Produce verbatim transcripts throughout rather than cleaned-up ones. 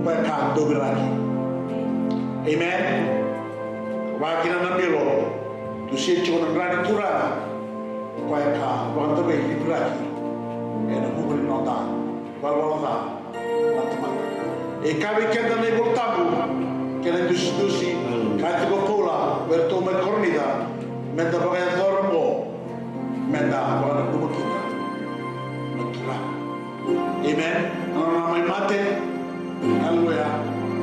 Koya ka doviraki. Amen. Vakakina na milo, dusia tiko na dra ni Turaga. Koya ka vakadaviliviraki ena vuku ni noda valavala ca na tamata. E kaya vei keda na iVola Tabu, kena idusidusi, kaya tiko o Paula vei iratou mai Korinica, meda vakayacora oqo, meda vakananuma kina na Turaga. Amen. Na nona mai mate. Haleluya.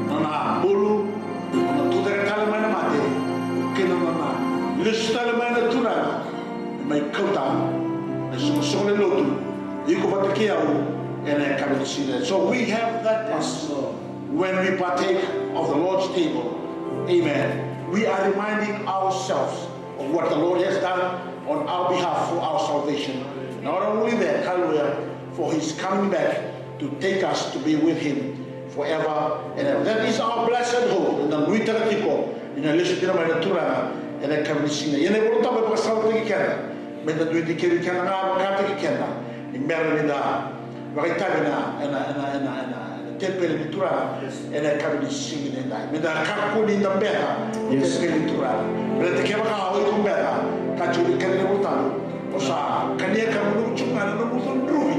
Na nona bulu. Na nona tucake tale mai na mate. Kei na nona lesu tale mai na Turaga. Mai kauta na isoqosoqo ni lotu. Iko vata kei au ena yakavi ni siga. So we have that. Yes, Lord. When we partake of the Lord's table, amen, we are reminding ourselves of what the Lord has done on our behalf for our salvation. Not only that, hallelujah, for his coming back to take us to be with him forever and ever. That is our blessed hope. Eda nuitaka tiko ni na lesu kina mai na Turaga ena yakavi ni siga. Ia na iVola Tabu e vakasalataki keda, meda dui dikevi keda ga, vakataki keda ni bera ni da vakaitavi ena, ena, ena tepeli ni Turaga ena yakavi ni siga nidai. Meda kakua ni da beca na tepeli ni Turaga. Baleta kevaka o iko beca, ka tiko ni kena iVola Tabu, o sa kania ka gunuva tiko ga na nomu cudruvi.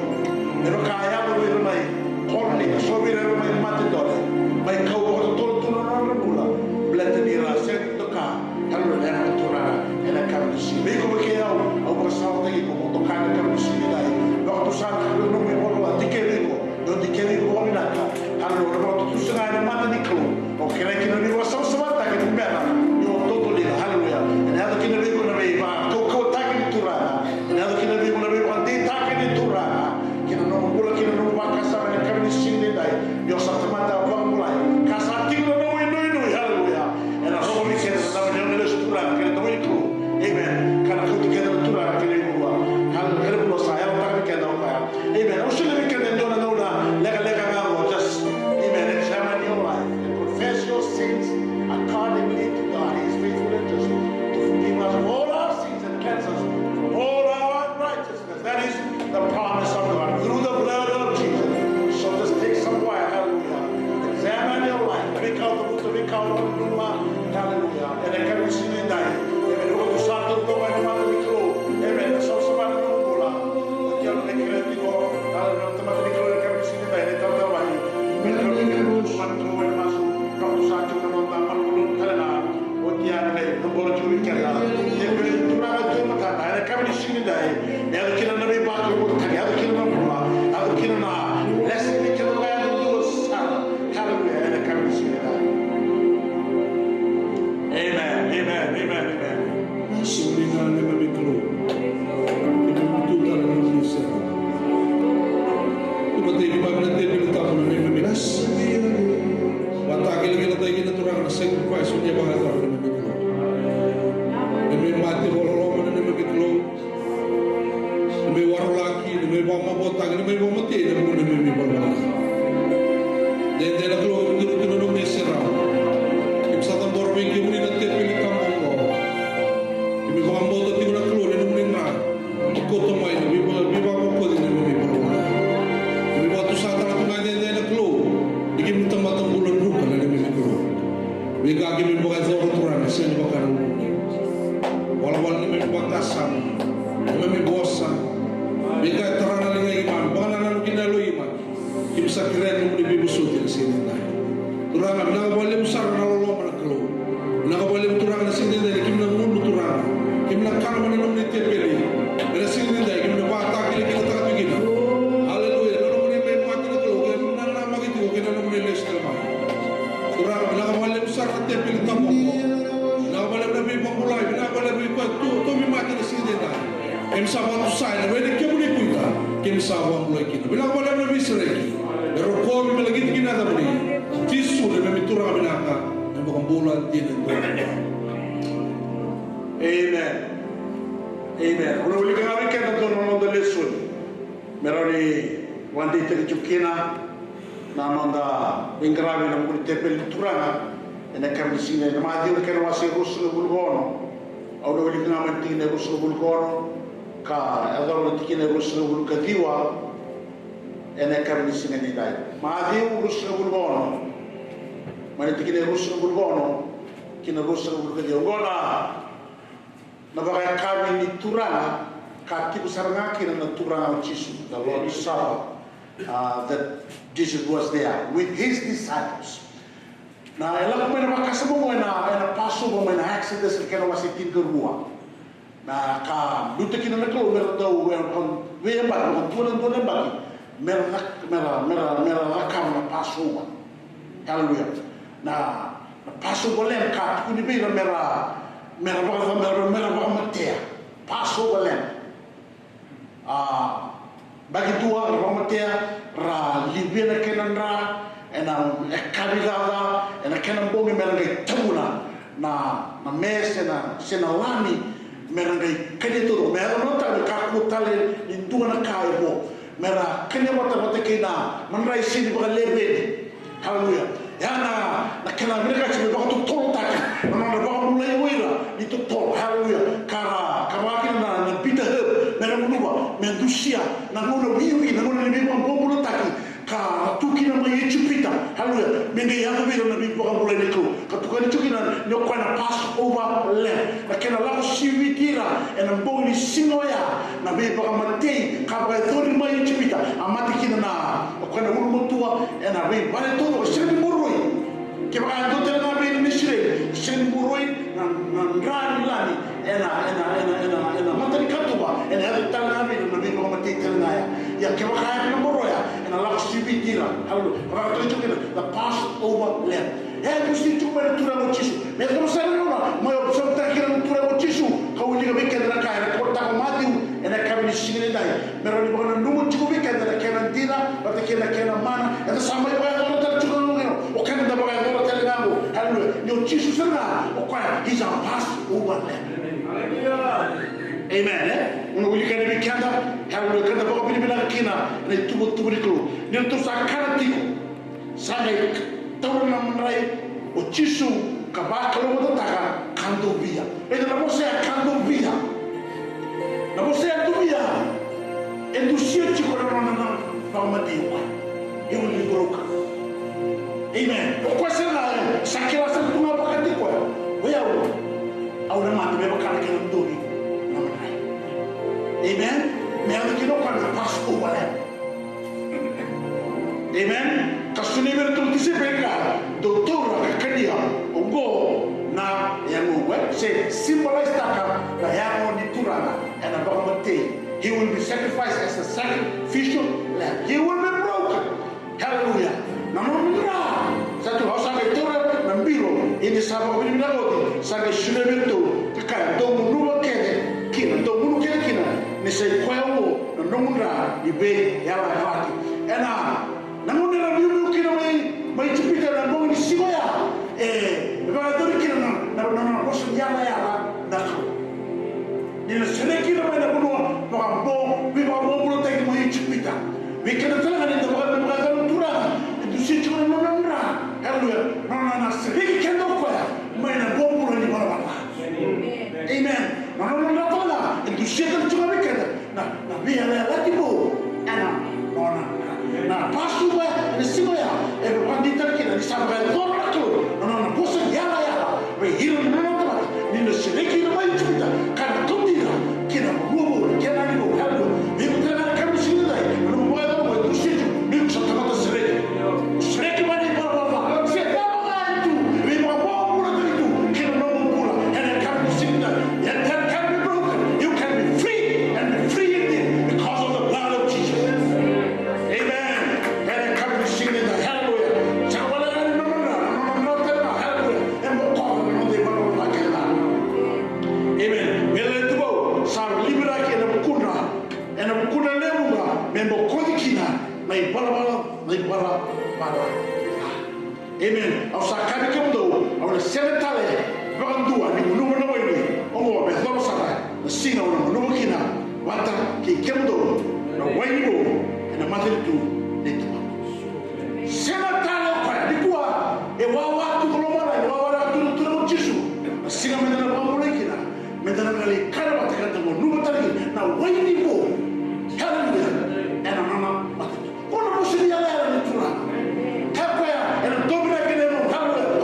Me vaka a yaco vei ira mai Korinica, so vei ira era mai Makedoni, mai kau vakatotolo tu na nodra bula. Baleta ni ra sega ni doka. Haleluya, na Turaga ena yakavi ni siga. Vei iko, vei kei au, au vakasalataki iko mo doka ena yakavi ni siga nidai. Vakatusa na Kalou na nomu ivalavala, dikevi iko, dikevi iko vakavinaka. Haleluya, vakatutusa ga ena mata ni Kalou. O kere kina ni vakasavasavataki ni bera ni o dodoliga. Haleluya. Ena yaco kina vei iko na veivakaukauwataki ni Turaga. Ena yaco kina vei iko na veivakadeitaki ni Turaga. Kina nomu bula, kina nomu vakasama ena yakavi ni siga nidai. Ni o sa tamata vakabulai. Ka sa tiko na nomu inuinui. Haleluya. Ena rogo vei keda na dama ni nona lesu Turaga kei na dama ni Kalou. Amen. Ka na kauti keda na Turaga kei na iVolatabu. Haleluya. Kei na vanua sa yalataka vei keda o koya. Amen. Au solia vei keda e dua na gauna lekaleka ga qo. Just, amen, examine your life and confess your sins accordingly to God. He is faithful and just to forgive us of all our sins and cleanse us from all our unrighteousness. That is the promise of God through the blood of Jesus. So just take some while, hallelujah. Examine your life. Vei kau na vuta, vei kau na nanuma, hallelujah. Ena yakavi ni siga nidai. Amen. Vakatusa taucoko ena mata ni Kalou. Amen. Savasava na nomu bula. Oti ya na kere tiko, hallelujah, na tamata ni Kalou ena yakavi ni siga nidai, na italatala vale. Amen. Ena yakavi ni siga nidai, ena masu. Vakatusa tiko na noda malumalumu tale ga. Oti ya na cabora tiko vei keda. Teveli ni Turaga tu e matada ena yakavi ni siga nidai. Yaco kina na veivakalougatataki, yaco kina na bula, yaco kina na lesoni kece ga, yaco dua sara. Haleluya, ena yakavi ni siga nidai. Amen, amen, amen, amen. Soli na neimami Kalou. Keimami tu tale ena nomuni sere. Keimami tiko mai na teveli tabu na neimami Kalou. Vakatakilakila tiko na Turaga na sacrifice o ni a vakayacora na neimami Kalou. Na neimami mate vakaloloma na neimami Kalou. Na neimami warolaki, na neimami vakamavoataki, na neimami vakamatei, na neimami valavala. Dede na Kalou, keimami tu na nomuni serau. Keimami sa cabora vei kemuni na teveli tabu oqo. Keimami vakabauta tiko na Kalou ni nomuni na Mo kauta mai na veiva-, veivakabokoci na neimami bula. Keimami vakatusa tale tu ga edaidai na Kalou ni keimami tamata bula druka na neimami Kalou. Veika keimami vakayacora Turaga sega ni vaka na ulumuni. Valavala ni neimami vakasama, neimami vosa. Veika e tara na ligai keimami, vakanananu kina na yaloi keimami. Keimami sa kerea na nomuni veivosoti ena siga nidai. Turaga, vinaka vakalevu sara na loloma na Kalou. Vinaka vakalevu Turaga na siga nidai, keimami na gunu Turaga. Keimami na kana mai na nomuni teveli. Ena siga nidai, keimami na vakatakilakila tiko kina. Aleluya, na nomuni mai mate na Kalou, keimami na namaki tiko kei na nomuni lesu tale mai. Turaga, vinaka vakalevu sara na teveli tabu oqo. Vinaka vakalevu na veivakabulai, vinaka vakalevu iko tu, tu mai mate na siga nidai. Keimami sa vakatusa ena wai ni kemuni kuita, keimami sa vakabulai kina. Vinaka vakalevu na veisereki. Me rokovi me lagiti kina na yacamuni. Jisu na neimami Turaga vinaka, na iVakabula dina. Amen. Amen. Au na wilika ga vei keda dua na noda lesoni. Me rawa ni vakadeitaki tiko kina na noda veiqaravi ena vuku ni teveli ni Turaga ena yakavi ni siga. Ena Maciu na kena wase ruasagavulu ka ono. Au na wilika ga mai na tikina e ruasagavulu ka ono ka yacova na tikina e ruasagavulu ka ciwa ena yakavi ni siga nidai. Maciu ruasagavulu ka ono. Mai na tikina e ruasagavulu ka ono ki na ruasagavulu ka ciwa. Oqo na, na vakayakavi ni Turaga, ka tiko sara ga kina na Turaga o Jisu, the Lord's Supper, uh, that Jesus was there with his disciples. Na, e lako mai na vakasama oqo ena, ena Passover mai na Exodus, na kena wase tinikarua. Na ka biuta kina na Kalou mera dau, e, veiyabaki, vakadua na dua na yabaki, mera, mera, mera, mera cakava na Passover. Hallelujah. Na, na Passover lamb ka tukuni vei ira mera, mera vaka, mera, mera vakamatea. Passover lamb. A, Yabaki dua ra vakamatea, ra livia na kena dra ena yakavi caca, ena kena bogi mera qai tavuna na, na me se na, se na lami, mera qai kania taucoko. Me yaco na tale, me kakua tale ni dua na ka e vo. Mera kania vata, vata kei na madrai sega ni vakaleveni. Haleluya. Ya na, na kena vinakati me vakatotolotaki na nodra vakabulai o ira ni totolo. Haleluya. Ka ra, ka vakakina na, na bitter herb, me ra gunuva, me dusia na gauna wiwi, na gauna ni veivakabobulataki, ka ra tu kina mai Ijipita. Haleluya. Me qai yaco vei ira na veivakabulai ni Kalou. Ka tukuni tiko kina ni o koya na Passover lamb. Na kena lako siviti ira ena bogi ni siga oya na veivakamatei ka vakayacori mai Ijipita. A mate kina na, o koya na ulumatua ena veivale taucoko, sega ni boroi. Kevaka e dua tale ga vei ira na Isireli, sega ni boroi na, na dra ni lami ena, ena, ena, ena, ena mata ni katuba, ena yaco tale ga vei ira na veivakamatei tale ga ya. Ia kevaka era na boroya, ena lako siviti ira. Haleluya. Ka vakatoka tiko kina na Passover lamb. E dusi tiko mai na Turaga o Jisu. Me yacova sara na gauna mai observe-taka kina na Turaga o Jisu, ka wilika vei keda na ka e rekoditaka o Maciu ena yakavi ni siga nidai. Me rawa ni vakananuma tiko vei keda na kena dina vata kei na kena mana. Eda sa mai vakayacora tale tiko na gauna, o keda da vakayacora tale ga qo. Haleluya. Ni o Jisu sara ga, o koya, he's our Passover lamb. Amen, e? Au na wilika yani vei keda, haleluya, ka da vakavinavinaka kina na ituvatuva ni Kalou. Ni ratou sa kana tiko, sa qai taura na madrai o Jisu ka vakalougatataka, ka dovia. Raica na vosa ya, ka dovia. Na vosa ya dovia e dusia tiko na nona na vakamatei o koya. He will be broken. Amen. O koya sara ga sa kila sara tu ga vakataki koya, o yau, au na mate me vaka na kena dovi na madrai. Amen. Me yaco kina o koya na Passover lamb. Amen. Ka solia vei iratou na tisaipeli ka dou taura ka kania, oqo na yagoqu, e? Se symbolize-taka na yago ni Turaga ena vakamatei. He will be sacrificed as a sacrificial lamb. He will be broken. Hallelujah. Na nona dra. Sa tu, au sa qai taura na bilo, ia ni sa vakavinavinaka oti, sa qai solia vei iratou, ka kaya, dou gunuva kece kina, dou gunu kece kina, ni sa i koya oqo na noqu dra ni veiyalayalati. Ena, na gauna era viuviu kina mai, mai Ijipita ena bogi ni siga oya, e, e vakayacori kina na, na, na, na vosa ni yalayala na Kalou. Ni na sereki ira mai na vanua vakabo, veivakabobulataki mai Ijipita. Vei keda tale ga ni da vaka, vakayacora na Turaga, e dusi tiko na nona dra. Haleluya. Na nona na sereki keda o koya mai na bobula ni valavala. Amen. Na nona dra tale ga e dusia tale tiko ga vei keda na, na veiyalayalati vou. Ena nona, na Passover ena siga oya e vakadeitaka kina ni sa vakayacora na Kalou na nona vosa ni yalayala vei ira na nona tamata, ni na sereki ira mai Ijipita, ka na kauti ira ki na vanua vou, na Kenani vou. Haleluya. Ni ko tale ga na ka me sega ni dai, na nomu vakayacora mo e dusi tu, ni ko sa tamata sereki. Sereki mai na ivalavala ca. Se cava ga e tu, veivakabobulataki tu ki na nomu bula, ena ka me sega ni dai. Yet that can be broken. You can be free and be free indeed because of the blood of Jesus. Amen. Ena ka me sega ni dai. Haleluya. Sa wale ga ni nona dra, nona dra tale ga. Haleluya. E boko na noda ivalavala ca kece ga. Amen. Me letu vou, sa liviraki ena vukudra, ena vukudra levu ga, me bokoci kina na ivalavala, na ivalavala ca. Amen. Au sa kaya vei kemudou, au na sega tale vakadua ni gunuva na waini oqo me yacova sara na siga au na gunuva kina vata kei kemudou na waini vou ena matanitu ni Tamaqu. Sega tale o koya, nikua e wawa tu ko lomalagi, e wawa tu na Turaga o Jisu. Na siga meda na vakabulai kina, meda na qai kana vata ka da gunuva tale kina na waini vou. Haleluya. Ena nona matanitu. Ko na vosa ni yalayala ni Turaga. Kaya o koya, ena dua vinaka na yalomu. Haleluya.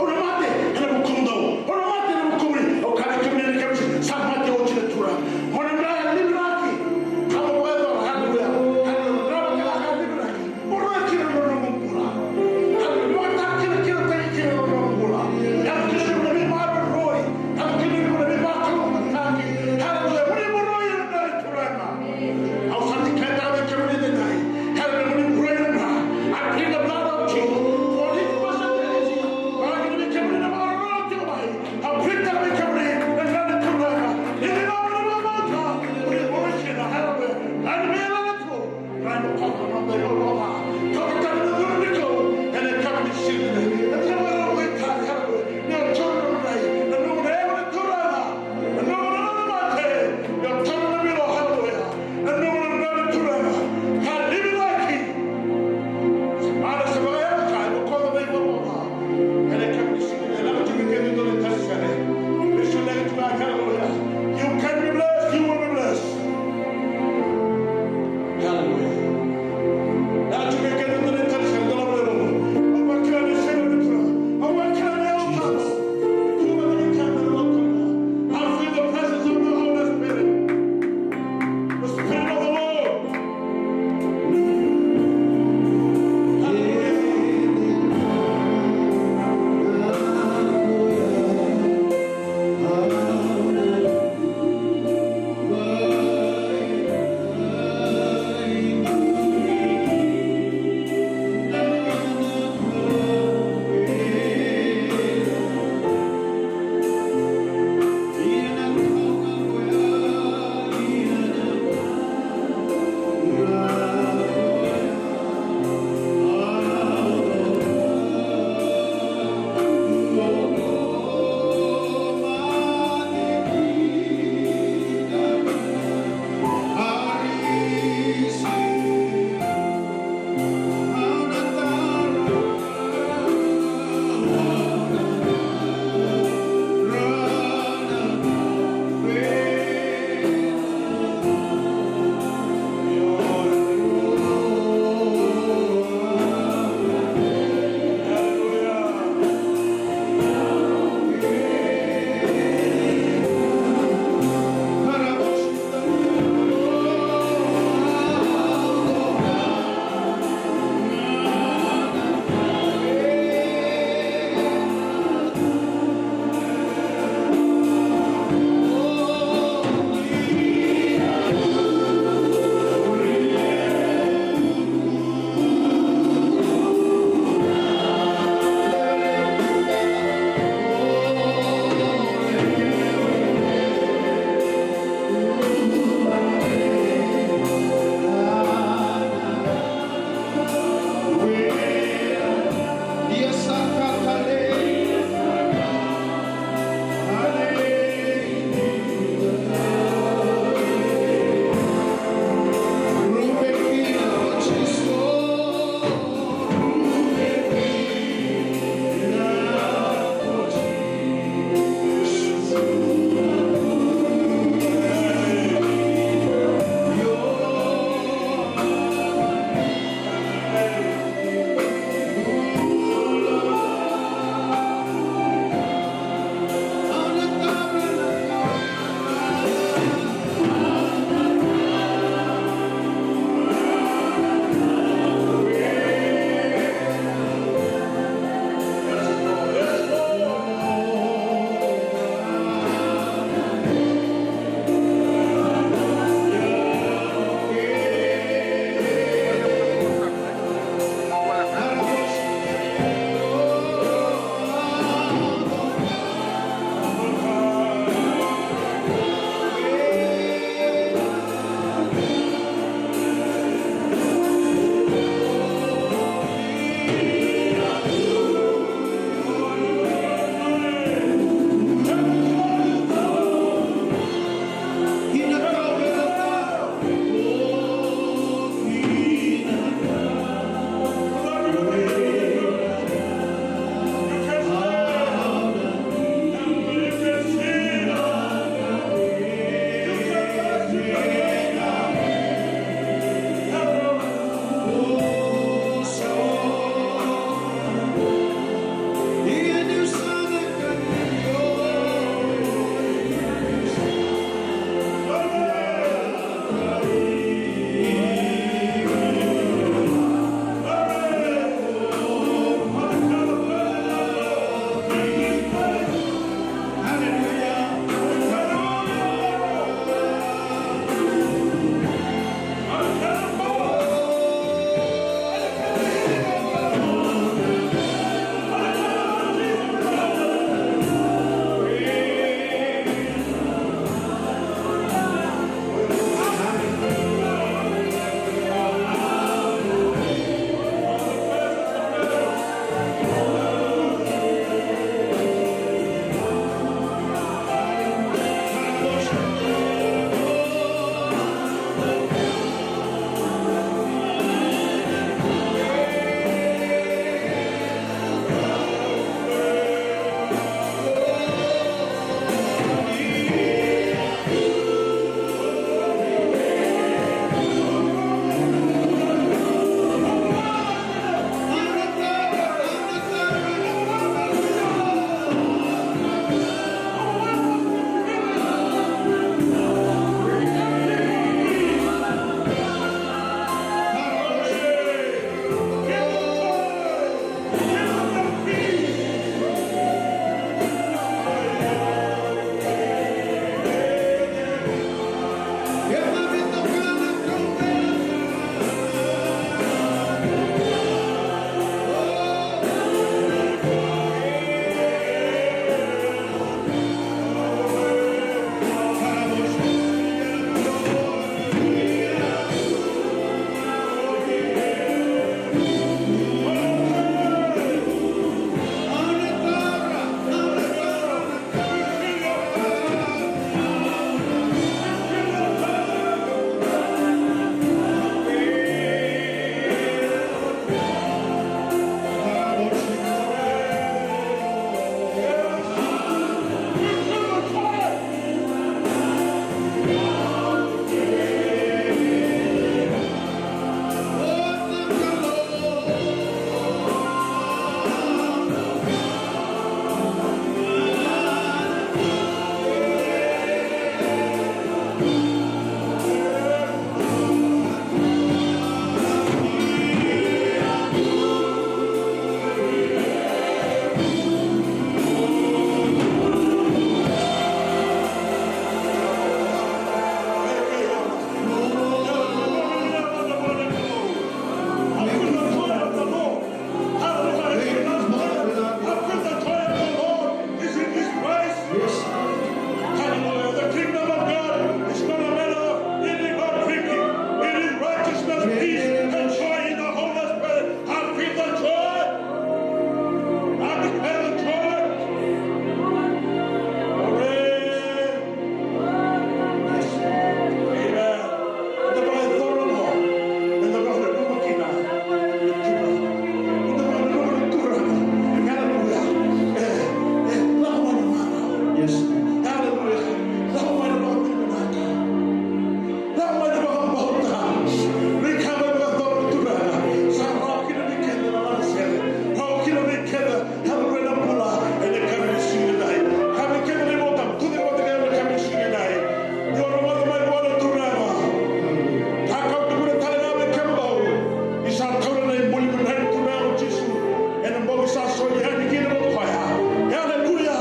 sa soli yani kina ko koya. Aleluya.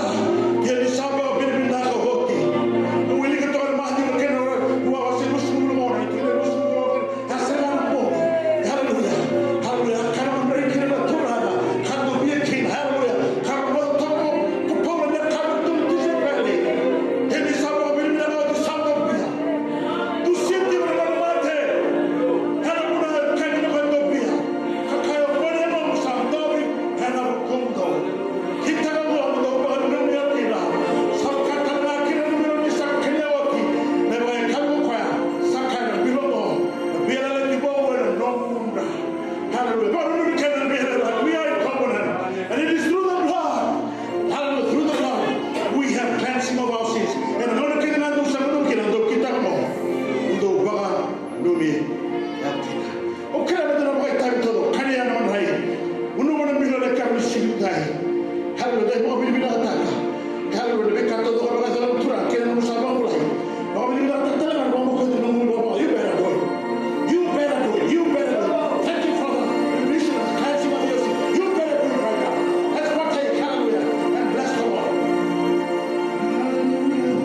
Ia ni sa vakavinavinaka oti. Wilika toka na Maciu na kena ruasagavulu ka ono, na tikina e ruasagavulu ka ono. Ka sega na bogi. Aleluya. Aleluya. Ka na madrai kina na Turaga. Ka dobia kina. Aleluya. Ka na bogi toka ko Paula na ka na tu Isireli. Ia ni sa vakavinavinaka oti sa dobia. Dusia tiko na nona mate. Ena vuna e kaya kina ko e dobia. Ka kaya o koya na nomu sa dovi ena vukumudou. Kitaka mo dou vakananumi au kina. Sa ka tale ga kina na bilo ni sa kania oti. Me vaka e kaya ko koya, sa kaya na bilo qo, na veiyalayalati vou ena nomu dra. Hallelujah. Vakananumi keda na veiyalayalati. We are in covenant. And it is through the blood. Hallelujah. Through the blood, we have cleansing of our sins. Ena gauna kece ga dou sa nanumi kina, dou kitaka mo dou vakananumi au kina. Au kerea meda na vakaitavi taucoko, kania na madrai. Gunuva na bilo ena yakavi ni siga nikua. Hallelujah. Dou vakavinavinakataka. Hallelujah. Na veika taucoko e vakayaco na Turaga kei na nomu sa vakabulai. Vakavinavinakataka tale ga na vakabokoci na nomu vakabulai. You better do it. You better do it. You better do it. Thank you for the remission and cleansing of your sin. You better do it right now. Let's partake. Hallelujah. And bless the Lord. Hallelujah.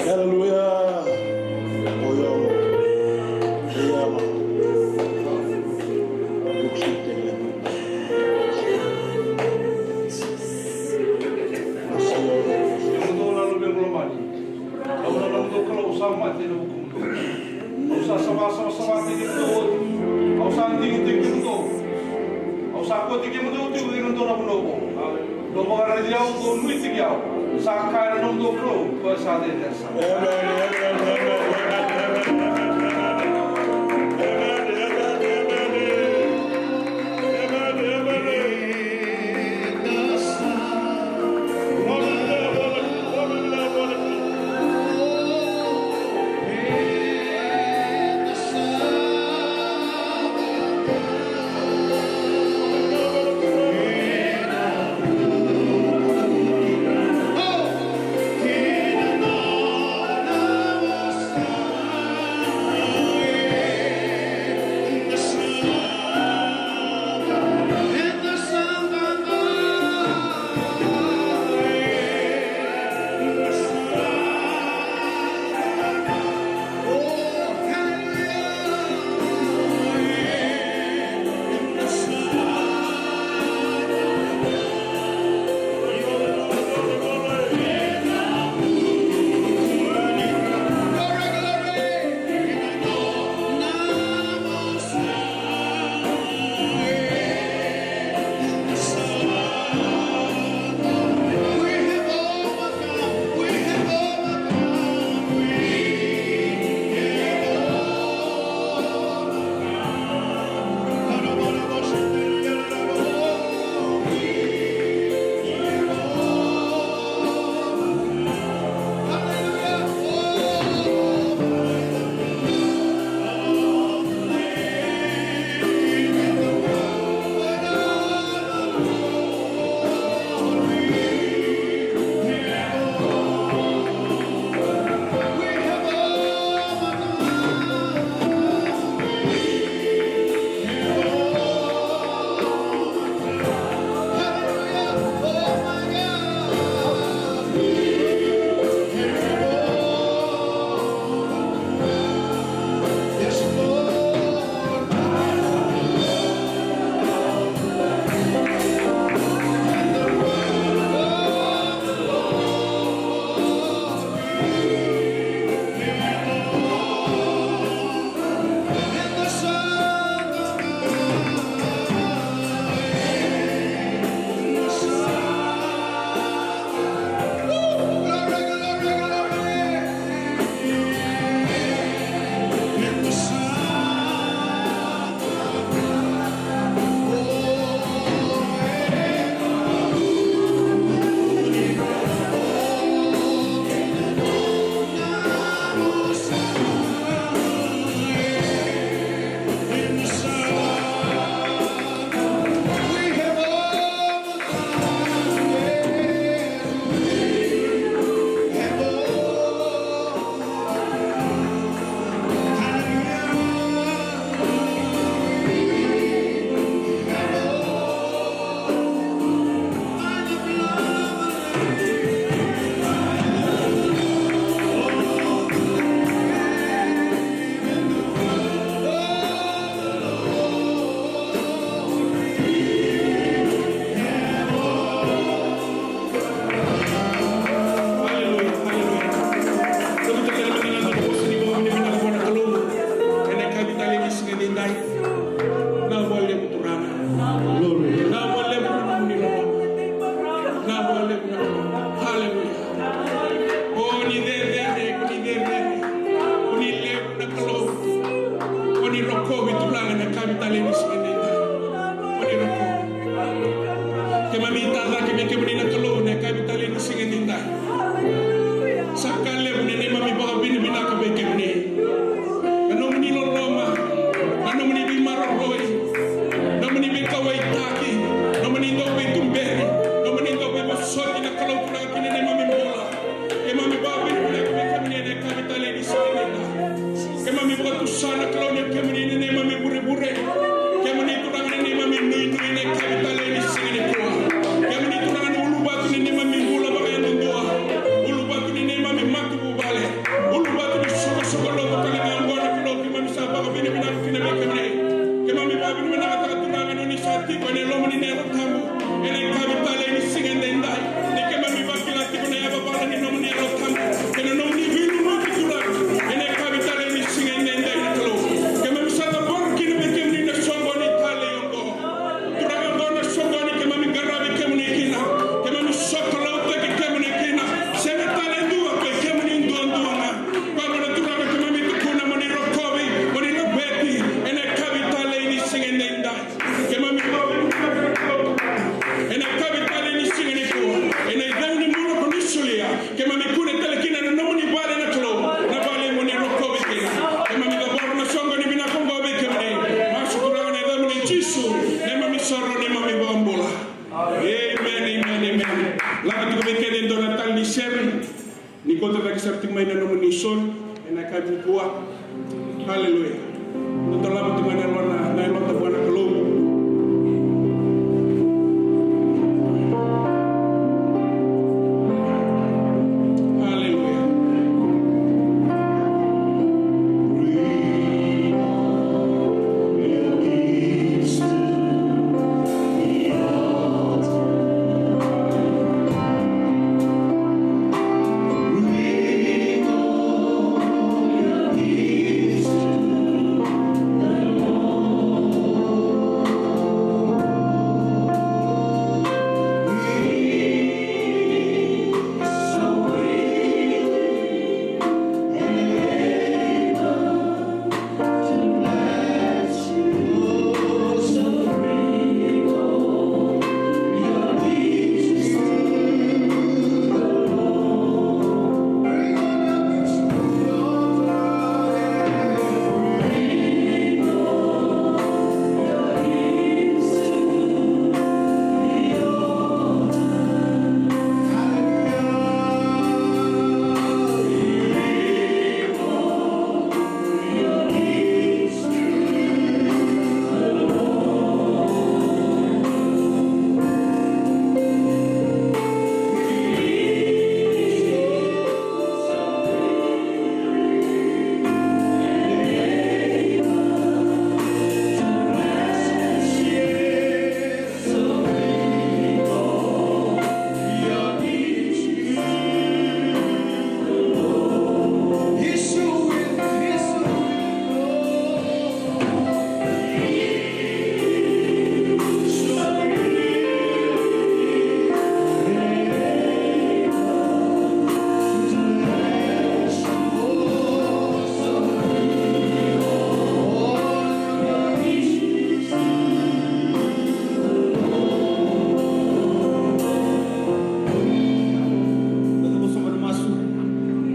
Aleluya. Oyo. Iya. Au sa mate ena vukumudou. Au sa savasava, savasava tiko kemudou. Au sa digitaki kemudou. Au sa kauti kemudou tiko ki na dua na vanua vou. Dou vakaraici au, dou nuitaki au. Sa kaya na nomudou Kalou, ko koya sa cecere sara. Amen, amen, amen, amen. Ni kauta cake sara tiko mai na nomuni isoro ena yakavi nikua. Haleluya. Dolava tiko mai na yalona, na yalona vua na Kalou. Haleluya.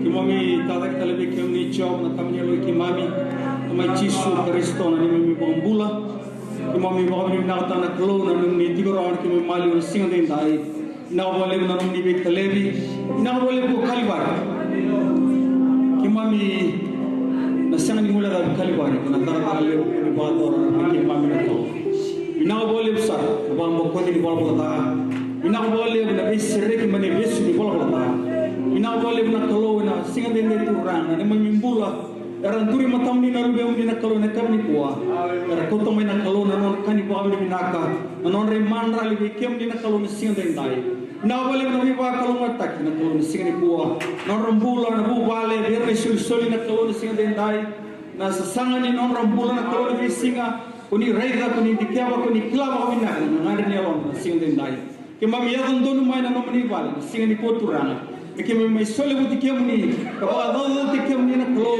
Keimami tacake tale vei kemuni Jiova na Tama ni yalo i keimami, Tamai Jisu Karisito na neimami iVakabula. Keimami vakavinavinakataka na Kalou na nomuni tiko rawa na keimami maliwa na siga edaidai. Vinaka vakalevu na nomuni veitalevi. Vinaka vakalevu ko Kalivari. Keimami na sega ni guilecavi Kalivari, ko na cakacaka levu ko ni vakayacora vei keimami na Kalou. Vinaka vakalevu sara na vakabokoci ni valavala ca. Vinaka vakalevu na veisereki mai na ivesu ni valavala ca. Vinaka vakalevu na Kalou ena siga edaidai Turaga, na neimami bula era duri matamuni na luvemuni na Kalou ena yakavi nikua. Era kauta mai na Kalou na nodra ka ni vakavinavinaka, na nodra imadrali vei kemuni na Kalou na siga edaidai. Vinaka vakalevu na veivakalougatataki na Kalou na siga nikua. Nodra bula na vuvale, vei ira na isolisoli na Kalou na siga edaidai. Na sasaga ni nodra bula na Kalou na veisiga, ko ni raica, ko ni dikeva, ko ni kila vakavinaka na gadre ni yalona na siga edaidai. Keimami yaco donu mai na nomuni vale na siga nikua Turaga, me keimami mai solevuti kemuni, ka vakacaucautaki kemuni na Kalou,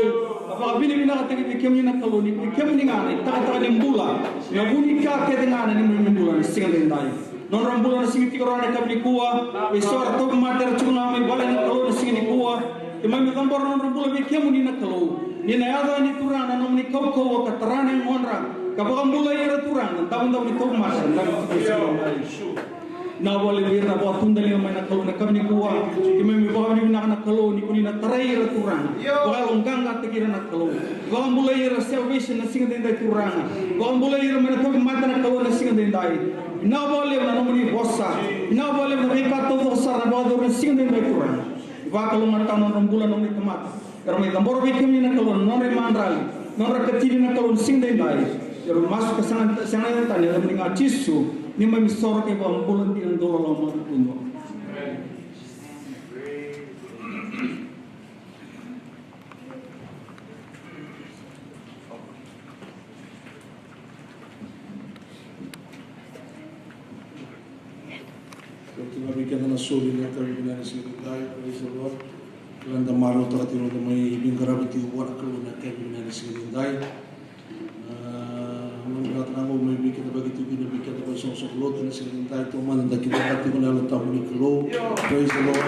ka vakavinavinakataki vei kemuni na Kalou, ni vei kemuni ga na itakataka ni bula, na vu ni ka kece ga na neimami bula na siga edaidai. Nodra bula na siga tiko rawa na yakavi nikua, vei so era tauvimate era tiko ga mai vale na Kalou na siga nikua. Keimami cabora nodra bula vei kemuni na Kalou, ni na yaco yani Turaga na nomuni kaukauwa ka tara na yagodra, ka vakabulai ira Turaga na davodavo ni tauvimate era dabe tiko na siga nikua. Vinaka vakalevu vei ira na vakatudaliga mai na Kalou na yakavi nikua. Keimami vakavinavinaka na Kalou ni ko ni na tarai ira Turaga, vakayaloqaqataki ira na Kalou, vakabulai ira salvation na siga edaidai Turaga, vakabulai ira mai na tauvimate na Kalou na siga edaidai. Vinaka vakalevu na nomuni vosa. Vinaka vakalevu na veika taucoko sara na vakayacori na siga edaidai Turaga. Vakalougatataka nodra bula na nomuni tamata era mai cabora vei kemuni na Kalou na nodra imadrali, nodra katini na Kalou na siga edaidai. Era masu ka sega, sega na yaca tani, ena yacamuni ga Jisu, neimami isoro kei vakabula dina dauloloma duadua. Oti ga vei keda na soli na yakavi vinaka ni siga edaidai, praise the Lord. Keda marautaka tiko na noda mai veiqaravi tiko vua na Kalou na yakavi vinaka ni siga edaidai. Ah, vinaka tale ga mai vei keda vakaitikotiko kina vei keda vakaisoqosoqo lotu na siga edaidai, taumada da kidavaka tiko na Yalo Tabu ni Kalou. Praise the Lord.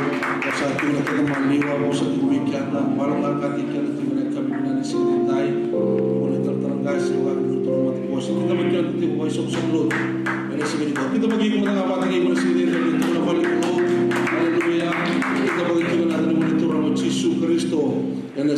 Vosa tiko na keda maliwa, vosa tiko vei keda, vakalougatataki keda tiko na yakavi vinaka ni siga edaidai. Mo ni talatala qase, vaka ni turaga mate vosa. Kidavaki keda tiko vakaisoqosoqo lotu ena siga nikua. Kidavaki iko mada ga vata kei iko na siga edaidai, tiko na vale ni Kalou. Haleluya. Kidavaki tiko na yaca ni Turaga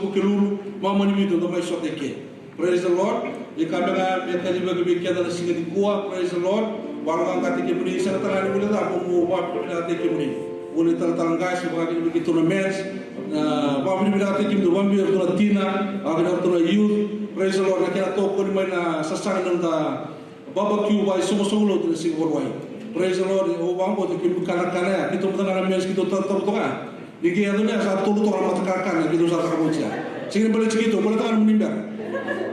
Vukelulu, Vamaniviti, da mai sota i ke. Praise the Lord. Ia ka me ga me tali vaka vei keda na siga nikua. Praise the Lord. Vakarogoca tiko kemuni, sega tale ga ni guileca, mo vakavinavinaka tiko kemuni. Vua na italatala qase, vakakina vei keitou na mens. Na vakavinavinaka tiko kemuni, vakabibi iratou na tina, vakakina iratou na youth. Praise the Lord. Na kena tokoni mai na sasaga na noda barbecue vaisoqosoqo lotu na siga Vakarauwai. Praise the Lord. Au vakabauta kemuni kanakana ya, keitou mada ga na mens keitou tatabu toka. Ni qai yaco ni a sa tolu toka na mata kakana keitou sa cakava oti ya. Sega ni baleti keitou, baleta ga nomuni bera.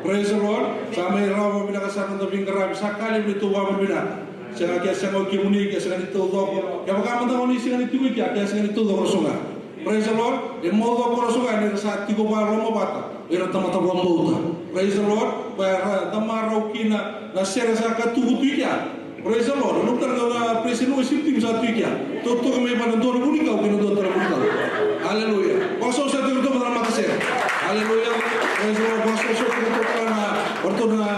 Praise the Lord. Sa mai rawa vinaka sara na noda veiqaravi, sa ka levu neitou vakavinavinaka. Sega, ke sega o kemuni, ke sega ni taucoko. Kevaka mada ga o ni sega ni tiko i kea, ke sega ni taucoko na soqo. Praise the Lord. E maucoko na soqo ni ra sa tiko vakaloloma vata o ira na tamata vakabauta. Praise the Lord. Vaka era damarau kina na sere sa katuvu tu i kea. Praise the Lord. Noqu tale na praise and worship team sa tu i kea. Totoka mai vua na dua na vunikau kei na dua tale na vunikau. Hallelujah. Vakasausautaki iratou mada na matasere. Hallelujah. Praise the Lord. Vakasausautaki iratou tale na, o iratou na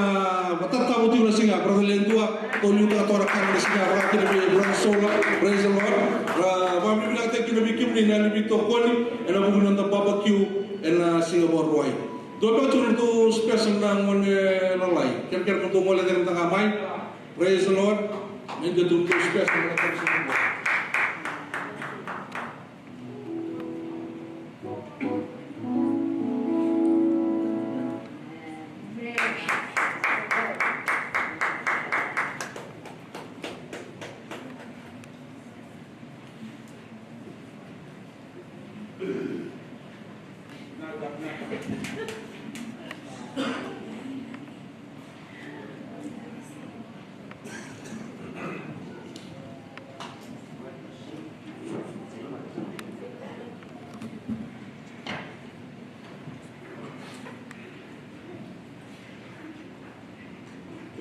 matatabu tiko Siga, brother Ledua, tou liutaka toka na kana ni siga, vaka kina vei brother Sola, praise the Lord. Ra vakavinavinakataki kina vei kemuni na levu ni tokoni ena vuku ni noda barbecue ena siga Vakarauwai. Dua beka tu na tou special na gone lalai. Kerekere mo tou gole cake mada ga mai. Praise the Lord. Me dua tu na tou special na tou special.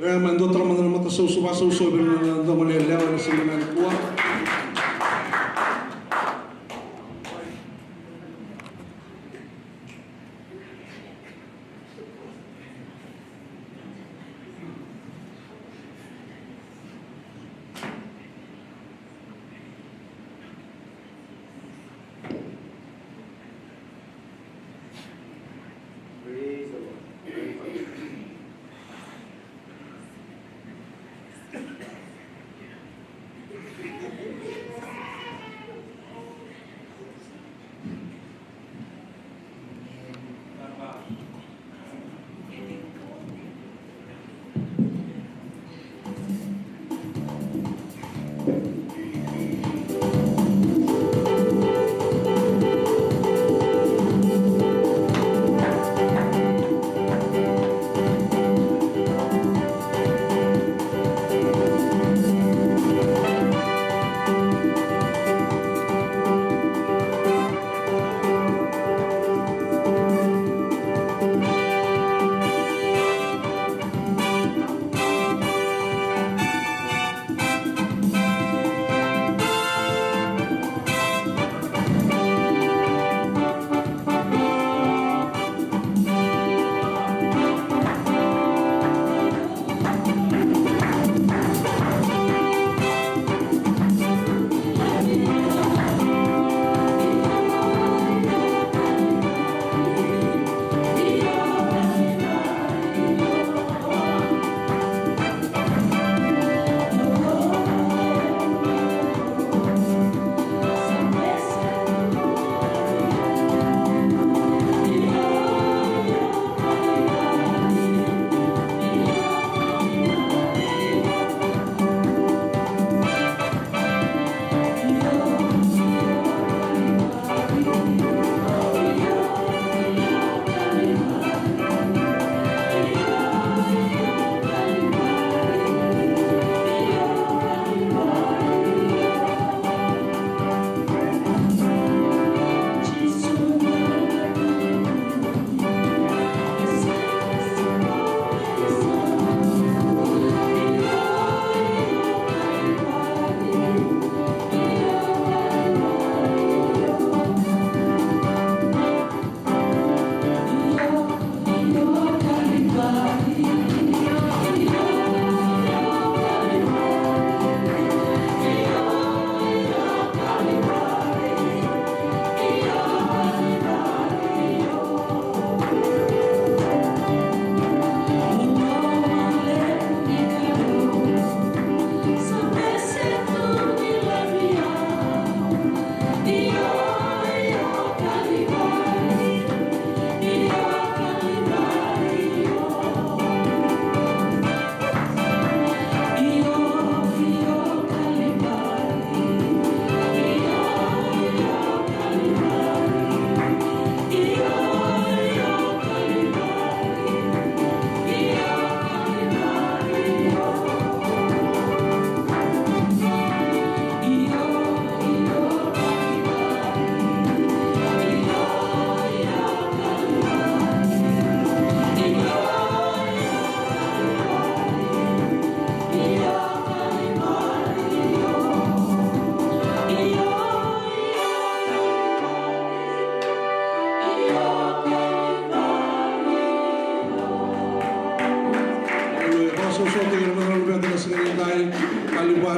E, me dua tale mada na matasausau, vakasausau vei ira na domo ni yalewa ena siga nikua.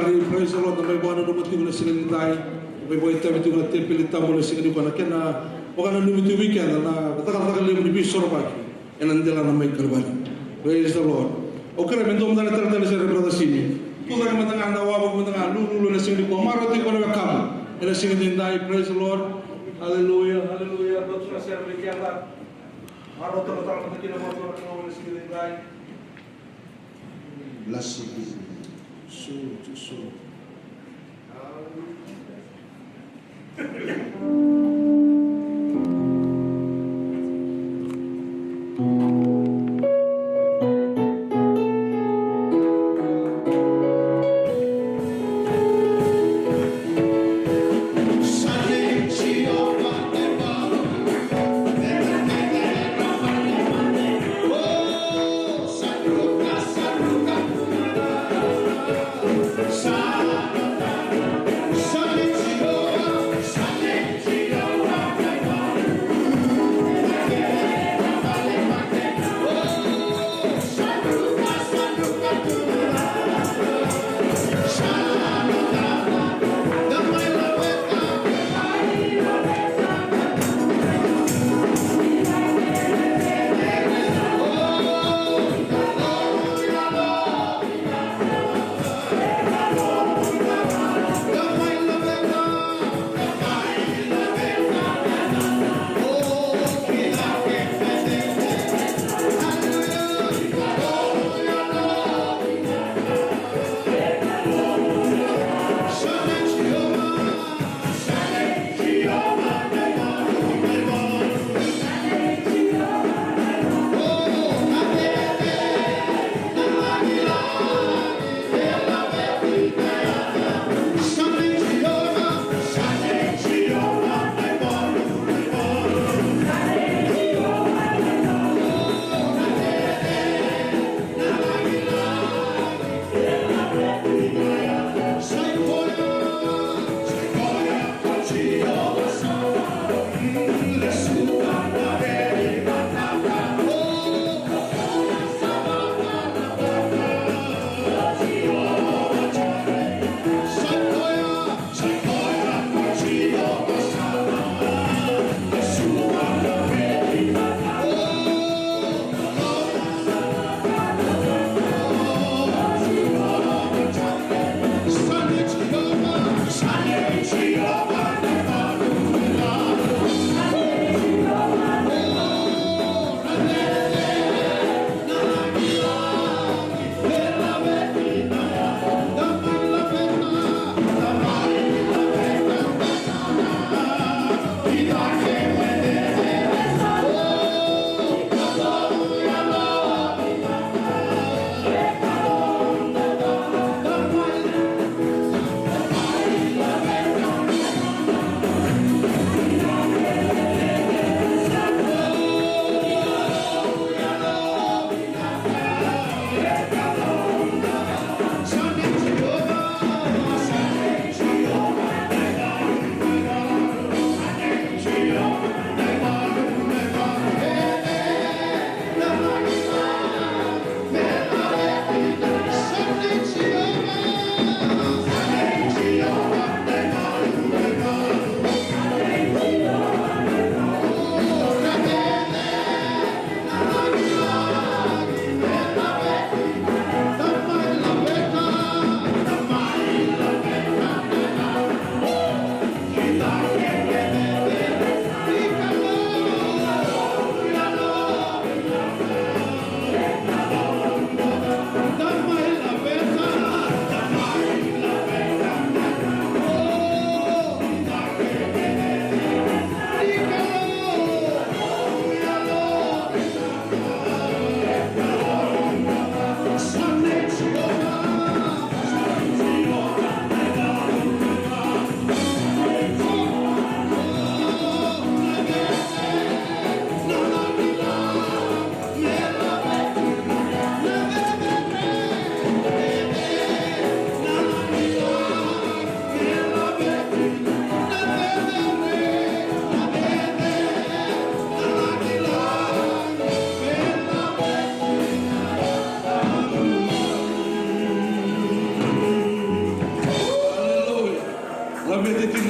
Praise the Lord, na mai vakananuma tiko na siga nidai, na mai vakaitavi tiko na tepeli tabu na siga nikua, na kena vakananumi tiko vei keda na cakacaka levu ni veisorovaki ena delana mai Kalivari. Praise the Lord. Au kerea me dua mada na talatala sere, brother Simi. Tucake mada ga, da wavoki mada ga, lululu ena siga nikua, marau tiko na wekamu ena siga nidai. Praise the Lord. Hallelujah, hallelujah. Dou tu na sere vei keda. Marau talatala mada kina, marau talatala ena siga nidai. Blessed be the name. Soon, too soon.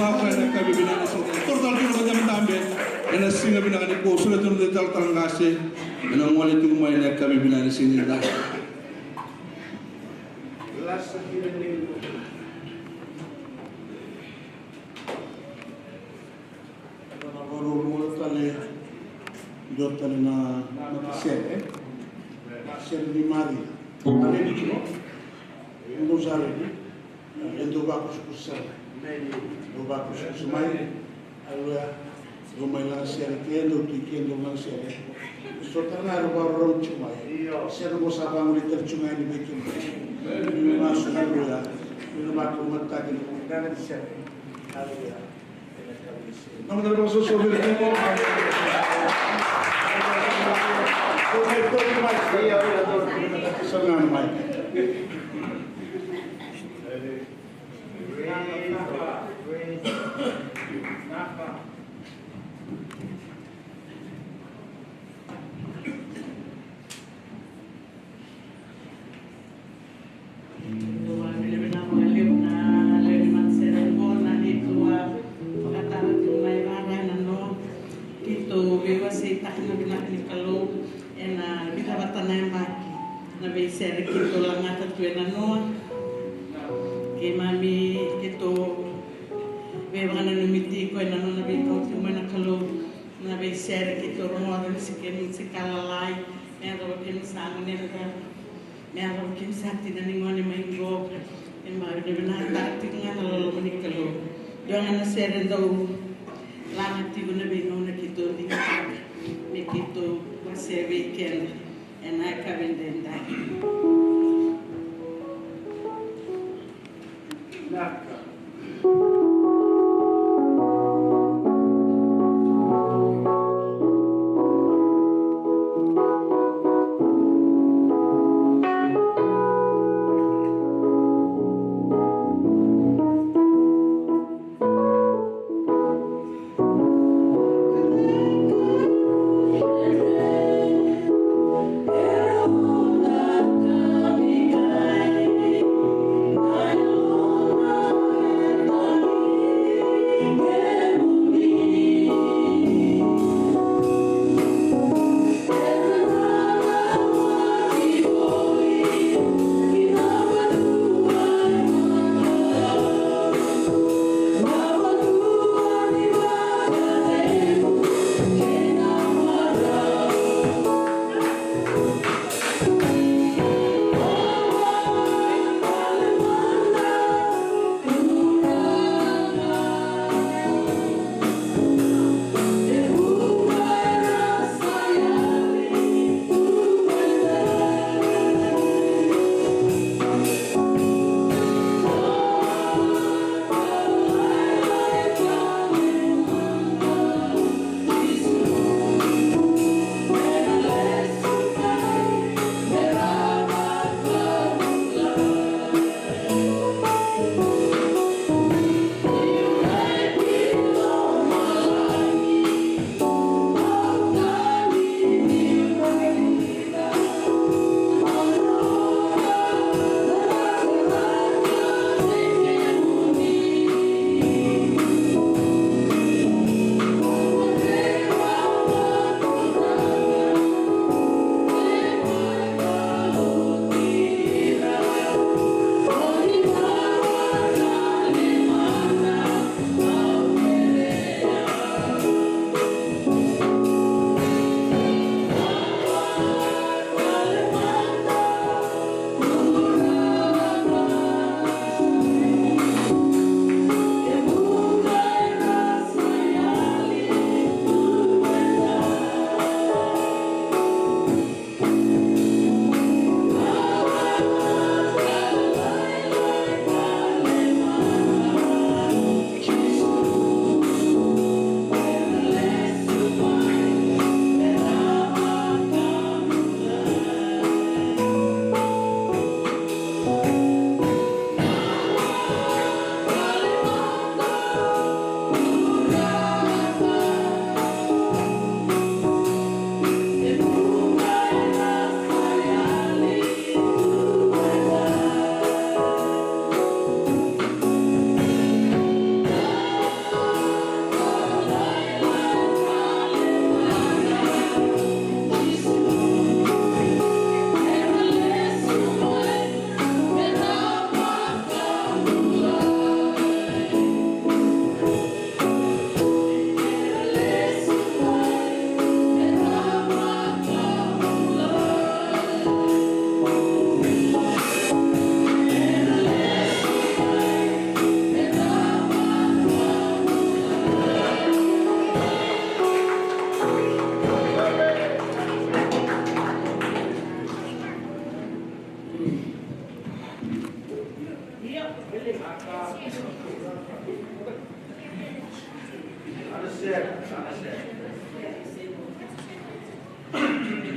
Ena yakavi vinaka ni siga, toro tale tiko na matabetabe ena siga vinaka nikua, solia tiko na talatala qase ena gole tiko mai ena yakavi vinaka ni siga. Ena vakarau tale, dua tale na matasere, sere ni Maria. Tale ni tiko, e dua sara ni. E dau vakusakusa sara. Dau vakusakusa mai. Aleluya. Dau mai laga sere ke, dau tui ke, dau laga sere. So tara ga era vakarorogo tiko mai. Sere qo sa vagolei tale tiko ga yani vei kemuni. Ni masu, aleluya. Ni na vakumataki ni kugana ni sere. Aleluya. Keitou a vinavina vakalevu na lewe ni matasere oqo, na neitou a vakatara tiko mai vava ena noa. Keitou veiwaseitaka na vinaka ni Kalou ena vica vata na yabaki na veisere keitou lagata tu ena noa. Keimami keitou veivakananumi tiko ena nona veikau tiko mai na Kalou. Na veisere keitou rogoca ni se kemuni se ka lalai, me yacova kemuni sa gonevata, me yacova kemuni sa tina ni gone mai qo. E bau vinavinakataka tiko ga na loloma ni Kalou. Io ga na sere dau laga tiko na veigauna keitou digitaka me keitou wasea vei keda ena yakavi edaidai.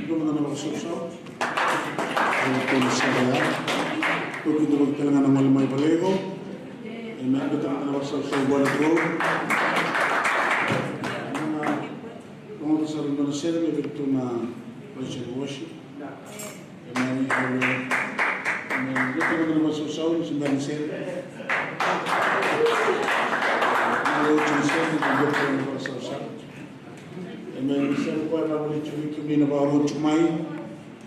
Dua mada na vakasausau. Tou kidavaki tale ga na gole mai valeco. Amen. Dua mada na vakasausau valeco. Rogoca sara e dua na sere me vei ratou na praise and worship. Amen. Amen. Dua mada na vakasausau, ni se bera ni sere. Amen. Ni sere, ni dua mada na vakasausau. Amen. Ni sere koya e vakavulici tiko vei kemuni na vakarorogo tiko mai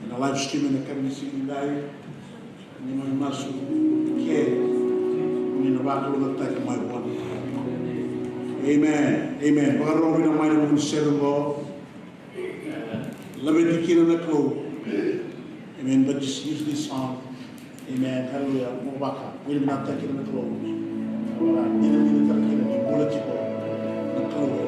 ena live stream ena yakavi ni siga nidai. Ni mai masu ke, ni na vakalougatataki mai vua. Amen. Amen. Vakarorogo vinaka mai na vuku ni sere oqo. Laveti kina na Kalou. Amen. But just use this song. Amen. Hallelujah. Mo vaka vakavinakataki kina na Kalou. Dina, dina tale kina ni bula tiko na Kalou.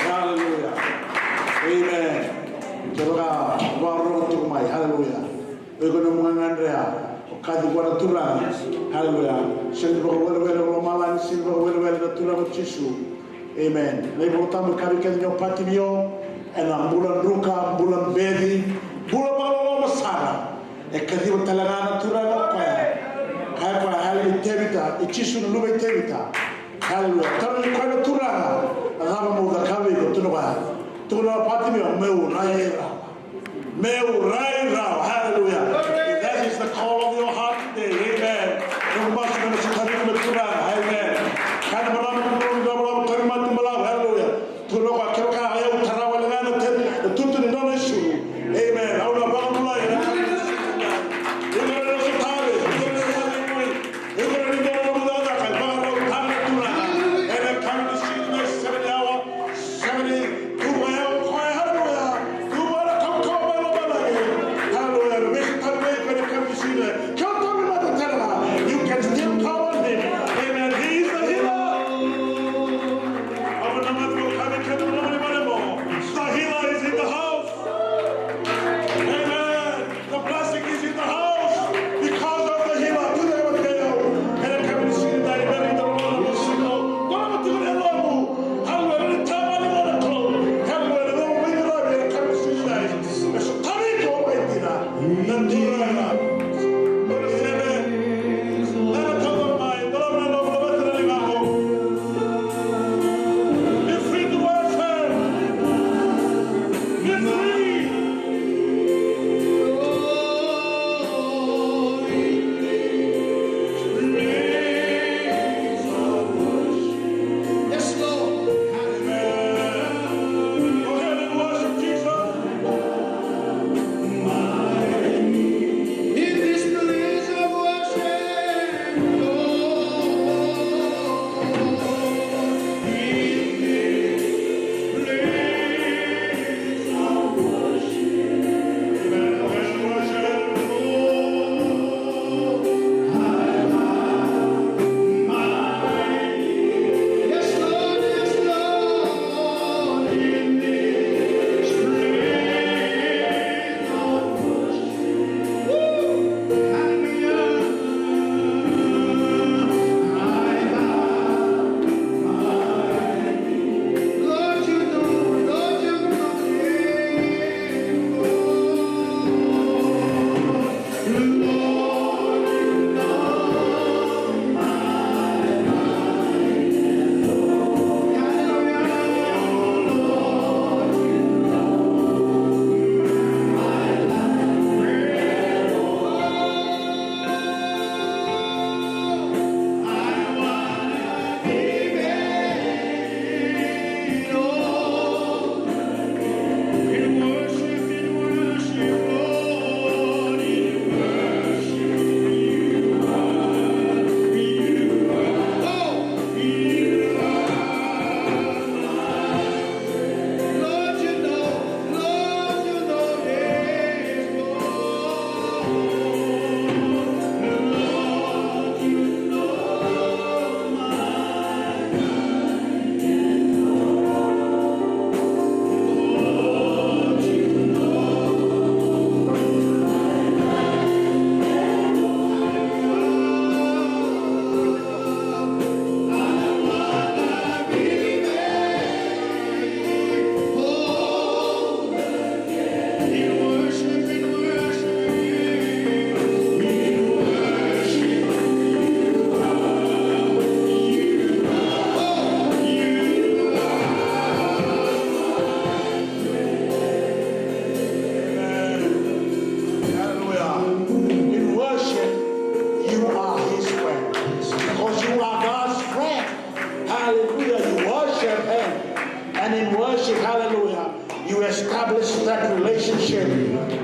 Hallelujah. Amen. Kevaka vakarorogo tiko mai. Hallelujah. O iko na mugagadrea, o kaci vua na Turaga. Hallelujah. Sega ni vakawelewele o lomalagi, sega ni vakawelewele na Turaga o Jisu. Amen. Na iVolatabu e kaya vei keda ni o Patimio, ena bula druka, bula beci, bula vakaloloma sara, e kaciva tale ga na Turaga o koya. Kaya o koya, haleluya, Tevita, i Jisu na luve i Tevita. Haleluya. Tarogi koya na Turaga, a cava meu cakava vei iko, tukuna o koya. Tukuna o Patimio, meu rai rawa. Meu rai rawa. Hallelujah. If that is the call of your heart today, amen. Noqu masu me na sotavi iko na Turaga. Amen. Kaya na marama, tukuna na marama, tauvimate balavu. Hallelujah. Tukuna o koya, kevaka o yau, tara wale ga na tete, na tutu ni nona isulu. Amen. Au na vakabulai ena yacamuni. Iko na sotavi, iko na sotavi. Iko na dodonu mo cakacaka, e vakarautaka na Turaga. Ena yacamuni siga nikua, seven hour, seven, tu ga o koya, haleluya. Tu ga na kaukauwa mai lomalagi. Haleluya. Me sotavi iko ena yacamuni siga nikua. Kau tauvimate tale ga. You can still call on him. Amen. He is the healer. Au na mata mo kame kete mo na mane mo. The healer is in the house. Amen. The blessing is in the house because of the healer. Tucake vata kei au ena yacamuni siga nikua, bera ni da rogoca na vosa ni Kalou. Rogoca tiko na yalomu. Haleluya. Ni tama ni vua na Kalou. Haleluya. Na nomu veiqaravi ena yacamuni siga nikua. E sotavi iko mai dina na Turaga. Ena sere, ena kauta mai, dolava na nomu, dolava na ligaqu. Be free to worship. Be free. Yes, Lord. Amen. Go ahead and worship Jesus. In this place of worship, Lord, in this place of worship, let us worship, Lord. Yes, Lord, yes, Lord, in this place. Amen. Hallelujah. In worship, you are his friend. Because you are God's friend. Hallelujah. You worship him. And in worship, hallelujah, you establish that relationship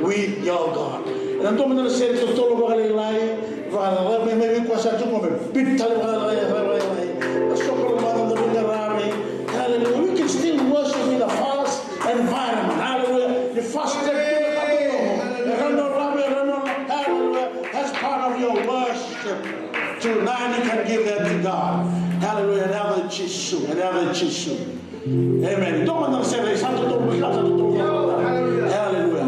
with your God. Ena dua mada na sere totolo vakalailai, vakalailai, me, me, me, koya sa tu qo me, bit tale vakalailai, vakalailai. Na soqo na mata da veiqaravi. Hallelujah. We can still worship in a fast environment. Hallelujah. You fast, hallelujah. That's part of your Now you can give that to God. Hallelujah. Ena yaca i Jisu. Ena yaca i Jisu. Amen. Dou mada na sere, sa dou, sa dou. Hallelujah. Hallelujah.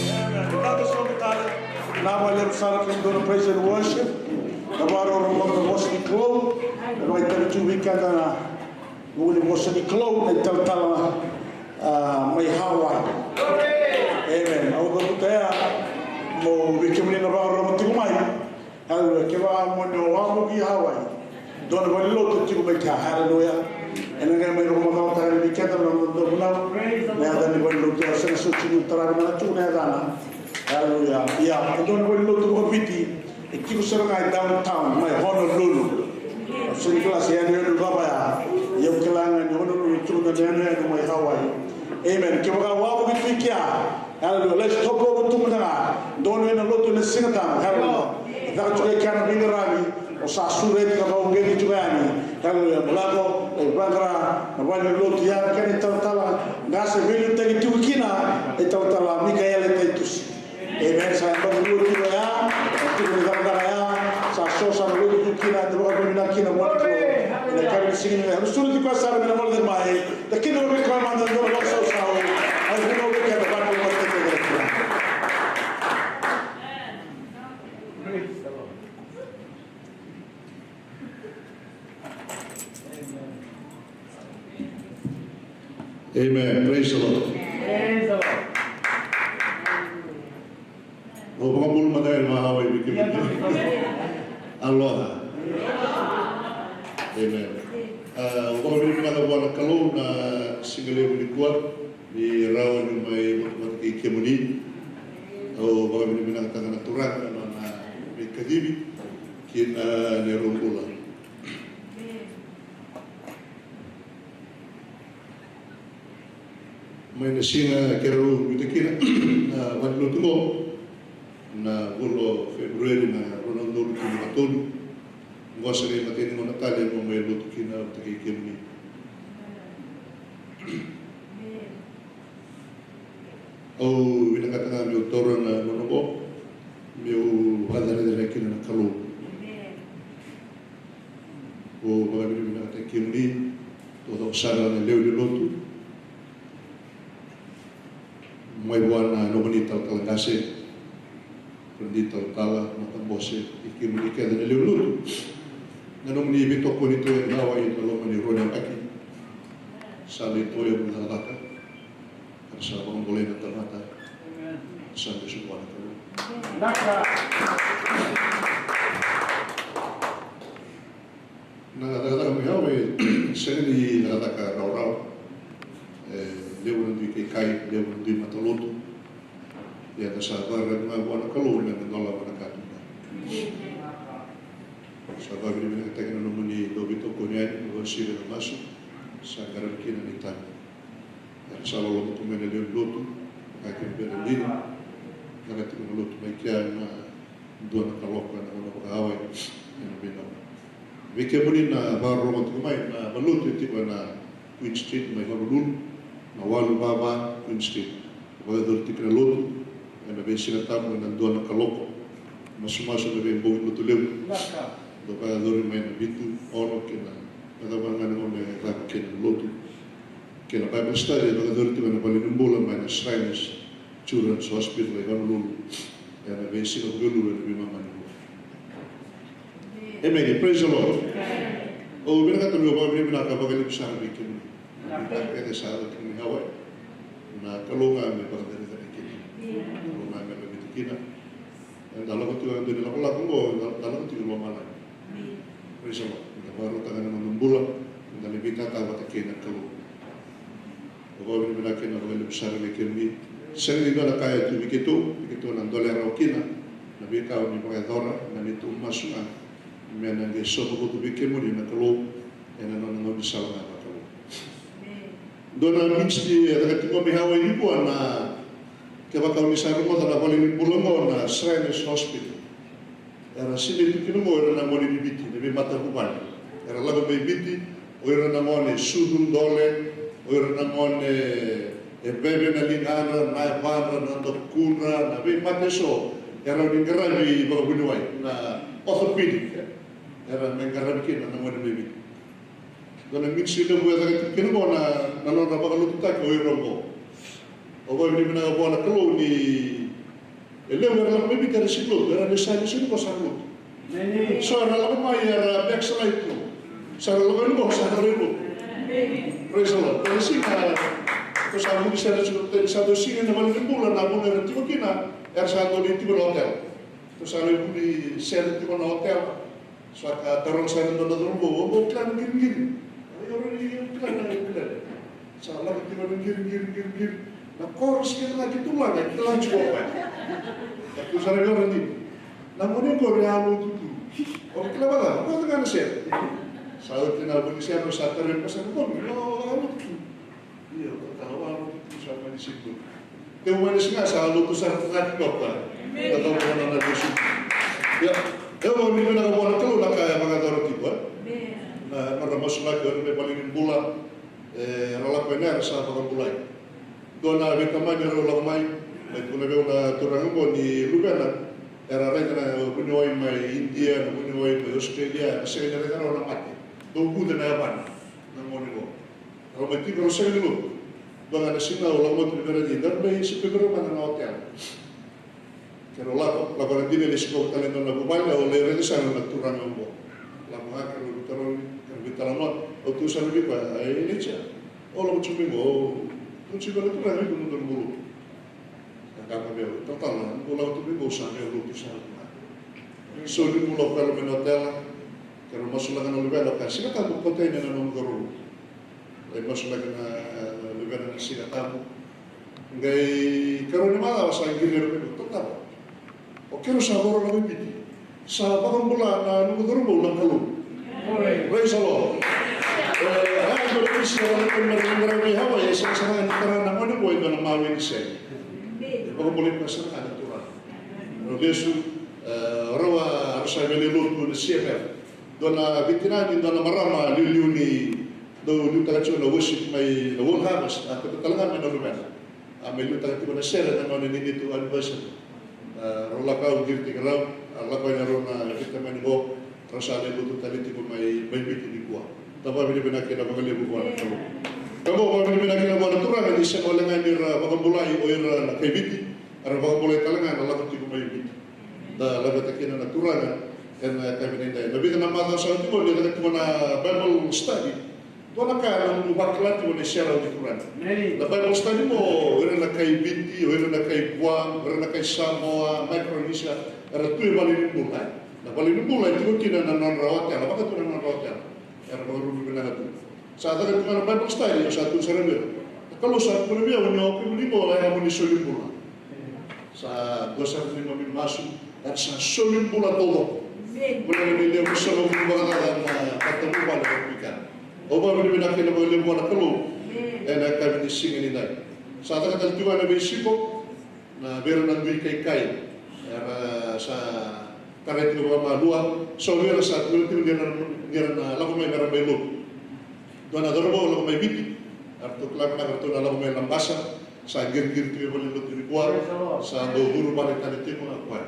Amen. Vinaka sara, vinaka vakalevu sara kina dua na praise and worship. Na vakarorogo na vosa ni Kalou. Na vakaitavi tu vei keda na vuku ni vosa ni Kalou, na italatala, ah, mai Hawaii. Amen. Au cavuta ya mo vei kemuni na vakarorogo tiko mai. Haleluya. Kevaka mo ni wavoki Hawaii, dua na valenilotu tiko mai kea. Haleluya. Ena qai mai vakamacala tale vei keda na noda vunau. Na yaca ni valenilotu ya, au sega soti niu tara vinaka tiko na yacana. Haleluya. Ia, e dua na valenilotu vakaviti e tiko sara ga e downtown mai Honolulu. Au sega ni kila se yanuyanu cava ya. Ia au kila ga ni Honolulu e tiko na yanuyanu mai Hawaii. Amen. Kevaka wavoki tu i kea, haleluya, let's top over tu mada ga. Donuya na lotu ena Siga Tabu. Haleluya. Caka tiko e kea na veiqaravi. O sa sureti ka vakauqeti tiko yani. Haleluya. Mo lako, e, vaqara na valenilotu ya, kena italatala qase veiliutaki tiko kina, e, talatala Mikaele Taitusi. Amen. Sa yabaki rua tiko ya, na tiko ni cakacaka ya, sa so sa na lotu tiko kina, eda vakavinavinaka kina vua na Kalou. Ena yakavi ni siga nikua, ena sureti koya sara me na gole tale mai. Da kidavaki koya mada ena dua na vakasausau. Ai vunau vei keda, vakalougatataki keda kina. Amen. Praise the Lord. Praise the Lord. Au vakabula mada yani mai Hawaii vei kemuni. Aloha. Amen. Ah, au vakavinavinaka vua na Kalou na siga levu nikua ni rawa niu mai votavota kei kemuni. Au vakavinavinakataka na Turaga na nona veikacivi kina neirau bula. Mai na siga keirau biuta kina na valenilotu qo, na vula o February na rua na udolu tinikatolu. Qo sa qai matai ni gauna tale meu mai lotu kina vata kei kemuni. Au vinakata ga meu taura na gauna qo meu vakacerecerei kina na Kalou. Au vakavinavinakataki kemuni taucoko sara na lewe ni lotu, mai vua na nomuni talatala qase, nomuni talatala matabose, kei kemuni kece na lewe ni lotu, na nomuni veitokoni tu e Hawaii ena loma ni rua na yabaki. Sa lai toya na cakacaka, era sa vakabulai na tamata. Sa mai suka na Kalou. Na cakacaka mai Hawaii e sega ni cakacaka rawarawa. E levu na dui kaikai, levu na dui matalotu. Ia da sa vakararavi ga vua na Kalou me da dolava na katuba. Sa vakavinavinakataki na nomuni dau veitokoni yani, me vakasivia na masu. Sa qaravi kina na itavi. Era sa loloma tu mai na lewe ni lotu, ka kina vei Radini. Era tiko na lotu mai kea na dua na kaloko ena gauna vaka-Hawaii ena veigauna. Vei kemuni na vakarorogo tiko mai, na valelotu e tiko ena Queen Street mai Honolulu, na walu va va Queen Street. Vakayacori tiko na lotu ena veisiga tabu ena dua na kaloko. Masumasu ena veibogi lotu levu. Dau vakayacori mai na vitu, ono kei na, na cava ga na gauna e caka kina na lotu. Kei na Bible study e vakayacori tiko ena valenibula mai na Shriners Children's Hospital e Honolulu ena veisiga Vukelulu ena veimama ni vula. Emeni. Praise the Lord. Au vinakata meu vakavinavinaka vakalevu sara vei kemuni na veika kece sa yaco kina mai Hawaii. Na Kalou ga me vakacerecerei kina. Kalou ga me laveti kina. Eda lako tiko ena dua na ilakolako oqo, eda lako tiko i lomalagi. Praise the Lord. Eda vakarautaka na noda bula, eda na veitata vata kei na Kalou. Au vakavinavinaka kina vakalevu sara vei kemuni. Sega ni dua na ka e tu vei keitou, vei keitou na dolea rawa kina na veika o ni vakayacora, na neitou masu ga me na qai sauma votu vei kemuni na Kalou ena nona gaunisala ga vakalou. Dua na ministry e caka tiko mai Hawaii nikua na, kevaka o ni sa rogoca na valenibula oqo na Shriners Hospital. Era sinai tu kina oqo o ira na gone ni Viti, na veimatavuvale. Era lako mai Viti, o ira na gone sucu dole, o ira na gone e veve na ligadra, na yavadra, na dakudra, na veimate eso, era ni qaravi vakavuniwai, na orthopedic, era mai qaravi kina na gone mai Viti. Dua na ministry levu e caka tiko kina oqo na, na nodra vakalotutaki o ira oqo. Au vakavinavinaka vua na Kalou ni e levu era lako mai Viti era sega ni lotu, era na sa ni sega ni ko sa lotu. So era lako mai era backslide tu. Sa ra lako yani oqo sa ra rai lotu. Praise the Lord. Dua na siga ko sa vuli sere tiko, sa dua siga na valenibula na vanua era tiko kina, era sa dau lai tiko na hotel. Ko sa lai vuli sere tiko na hotel. Sa ka taroga sara e dua na cauravou, o bau kila na qiriqiri? Io, rawa ni kila na qiriqiri. Sa lako tiko na qiriqiri, qiriqiri. Na koro sega na ki tulaga, kila tiko o koya. Ka tu sara vei Radini. Na gone qori a lotu tu. O kila vaka, o koya ga na sere. Sa oti na vuli sere, sa taroga sara, o koya a lotu tu. Io, tata, au a lotu tu, sa mani sega ni lotu. Teu mani sega, sa lotu sara tu ga kina o koya. Tata, au na na lesu. Ia, au vakavinavinaka vua na Kalou na ka e vakayacora tiko, e. Na, na nodra masulaki o ira mai valenibula, e, era lako yani era sa vakabulai. Dua na veitamani era lako mai, mai tukuna vei au na turaga oqo ni luvena era raica na vuniwai mai Idia, na vuniwai mai Australia, era sega ni raica rawa na mate. Dau vuce na yavana na gone oqo. Ra mai tiko, ra sega ni lotu. Dua ga na siga au lako mai tu vei Radini, daru lai sikova mada na hotel. Keirau lako, lako Radini lai sikova tale e dua na vuvale, au lai raica sara na turaga oqo. Lako ga keirau veitarogi, keirau veitalanoa, au tu sara vei koya, e, Ileija, au lako tiko mai qo, au tu tiko na turaga vei iko, mo dou lotu. Ka kaya vei au, talatala, ni bau lako tu mai qo sa qai lotu sara tu ga. So ni bula o koya mai na hotel, keirau masulaka na luvena, o koya, Siga Tabu, kauta yani na nomu cauravou. Lai masulaki na, na luvena na Siga Tabu. Qai karua ni macawa sa qiri yani o koya, talatala, o keirau sa vakarorogo mai Viti. Sa vakabula na noqu cauravou na Kalou. Praise the Lord. E, a, dua na isi, a, dua na isi, a, dua na isi, e sega sara ga ni tara na gone qo e dua na mawe ni sere. E vakabulai koya sara ga na Turaga. Rau lesu, e, rau a, rau sa via lai lotu na C M F. Dua na veitinani, dua na marama liuliu ni dau liutaka tiko na worship mai na World Harvest, a kauta tale ga mai na luvena. A mai liutaka tiko na sere na nona ni neitou anniversary. A, rau lako, au qiri tiko rau, a, lako yani rau na veitamani qo, rau sa lai lotu tale tiko mai, mai Viti nikua. Da vakavinavinaka kina vakalevu vua na Kalou. Ka qo vakavinavinaka kina vua na Turaga ni sega wale ga ni ra vakabulai o ira na kai Viti, era vakabulai tale ga na lako tiko mai Viti. Da laveta kina na Turaga ena yakavi ni dai. Na vica na macawa sa oti qo ni caka tiko na Bible study. Dua na ka na nomu vakila tiko na iserau ni Turaga. Na Bible study mo, o ira na kai Viti, o ira na kai Guam, o ira na kai Samoa, Micronesia, era tu e vale ni bula, e. Na vale ni bula e tiko kina na nodra otela, vaka tu na nodra otela. Era vakarurugi vinaka tu. Sa caka tu ga na Bible study, au sa tukuna sara vei ira. Na Kalou sa tukuna vei au ni o kemuni qo e yamuni solibula. Sa dua sara na neimami masu, era sa solibula taucoko. Amen. Vuna na veilevu sa nomu vakacaca na matavuvale vakavikana. Au vakavinavinaka kina vakalevu vua na Kalou. Amen. Ena yakavi ni siga nikua. Sa caka tale tiko ga na veisiko, na vei ira na dui kaikai era sa tarai tiko vakamalua. So vei ira sa tukuna tiko ni ra, ni ra na lako mai me ra mai lotu. Dua na cauravou lako mai Viti, eratou kila vinaka eratou na lako mai Labasa. Sa qiriqiri tiko e valenilotu nikua. Praise the Lord. Sa dau curu vale tale tiko ga o koya.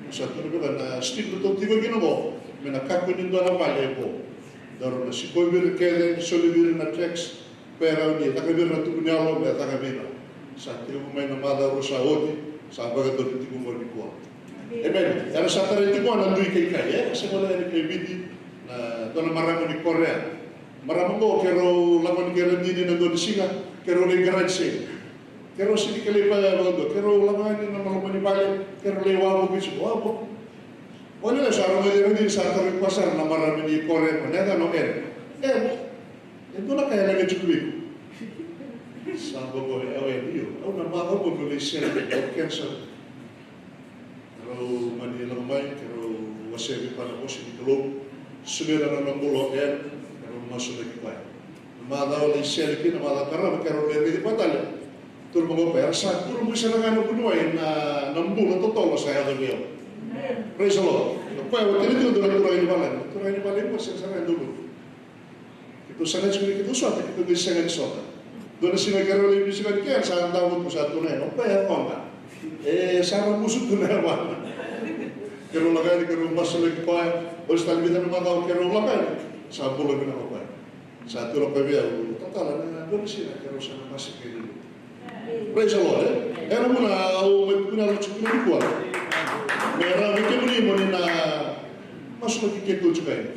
Sa tukuna vei koya na street eratou tiko kina qo, me na kakua ni dua na vale e vo. Daru na sikovi ira kece, soli vei ira na tracts, vei ira ni caka vei ira na tukuni yalo me caka vei ira. Sa tekivu mai na macawa rua sa oti, sa vakayacori tiko qo nikua. Amen. Era sa tarai tiko na dui kaikai, e? Sa gole yani kai Viti, na dua na marama ni Korea. Marama qo, keirau lako yani kei ira dina na dua ni siga, keirau lai garage sale. Keirau sega ni kilai vaya vakadua, keirau lako yani na loma ni vale, keirau lai wavoki tiko, wavoki. Oti sa rogoci ira dina sa tarogi koya sara na marama ni Korea qo, na yacana o Ed. Ed, e dua na ka e leqa tiko vei iko? Sa qo, e, o Ed, io. Au na macawa qo meu lai sele, au cancer. Keirau mani lako mai, keirau wasea vei koya na vosa ni Kalou. Solia na nona bula o Ed, keirau masulaki koya. Na macawa lai sele kina, na macawa tarava, keirau lai raici koya tale. Tukuna vaqo o koya, era sa kurabui sara ga na vuniwai na, na bula totolo sa yaco vei au. Praise the Lord. O koya, o koya tale tiko dua na turaga ni vale, turaga ni vale, o koya sega sara ga dua. Keitou saga tiko ni keitou sota, keitou qai sega ni sota. Dua na siga keirau lai veisiko yani kea, sa davo tu, sa tukuna yani, o koya e coqa. E, sa ramusu tu na yavana. Keirau lako yani, keirau masulaki koya. Oti tale vica na macawa keirau lako yani, sa bula vinaka o koya. Sa tukuna o koya vei au, tatala, na dua na siga keirau sa na masulaki iko. Praise the Lord, e? Ena vuna au mai tukuna na lotu tiko nikua. Me rawa vei kemuni mo ni na masulaki keitou tiko yani.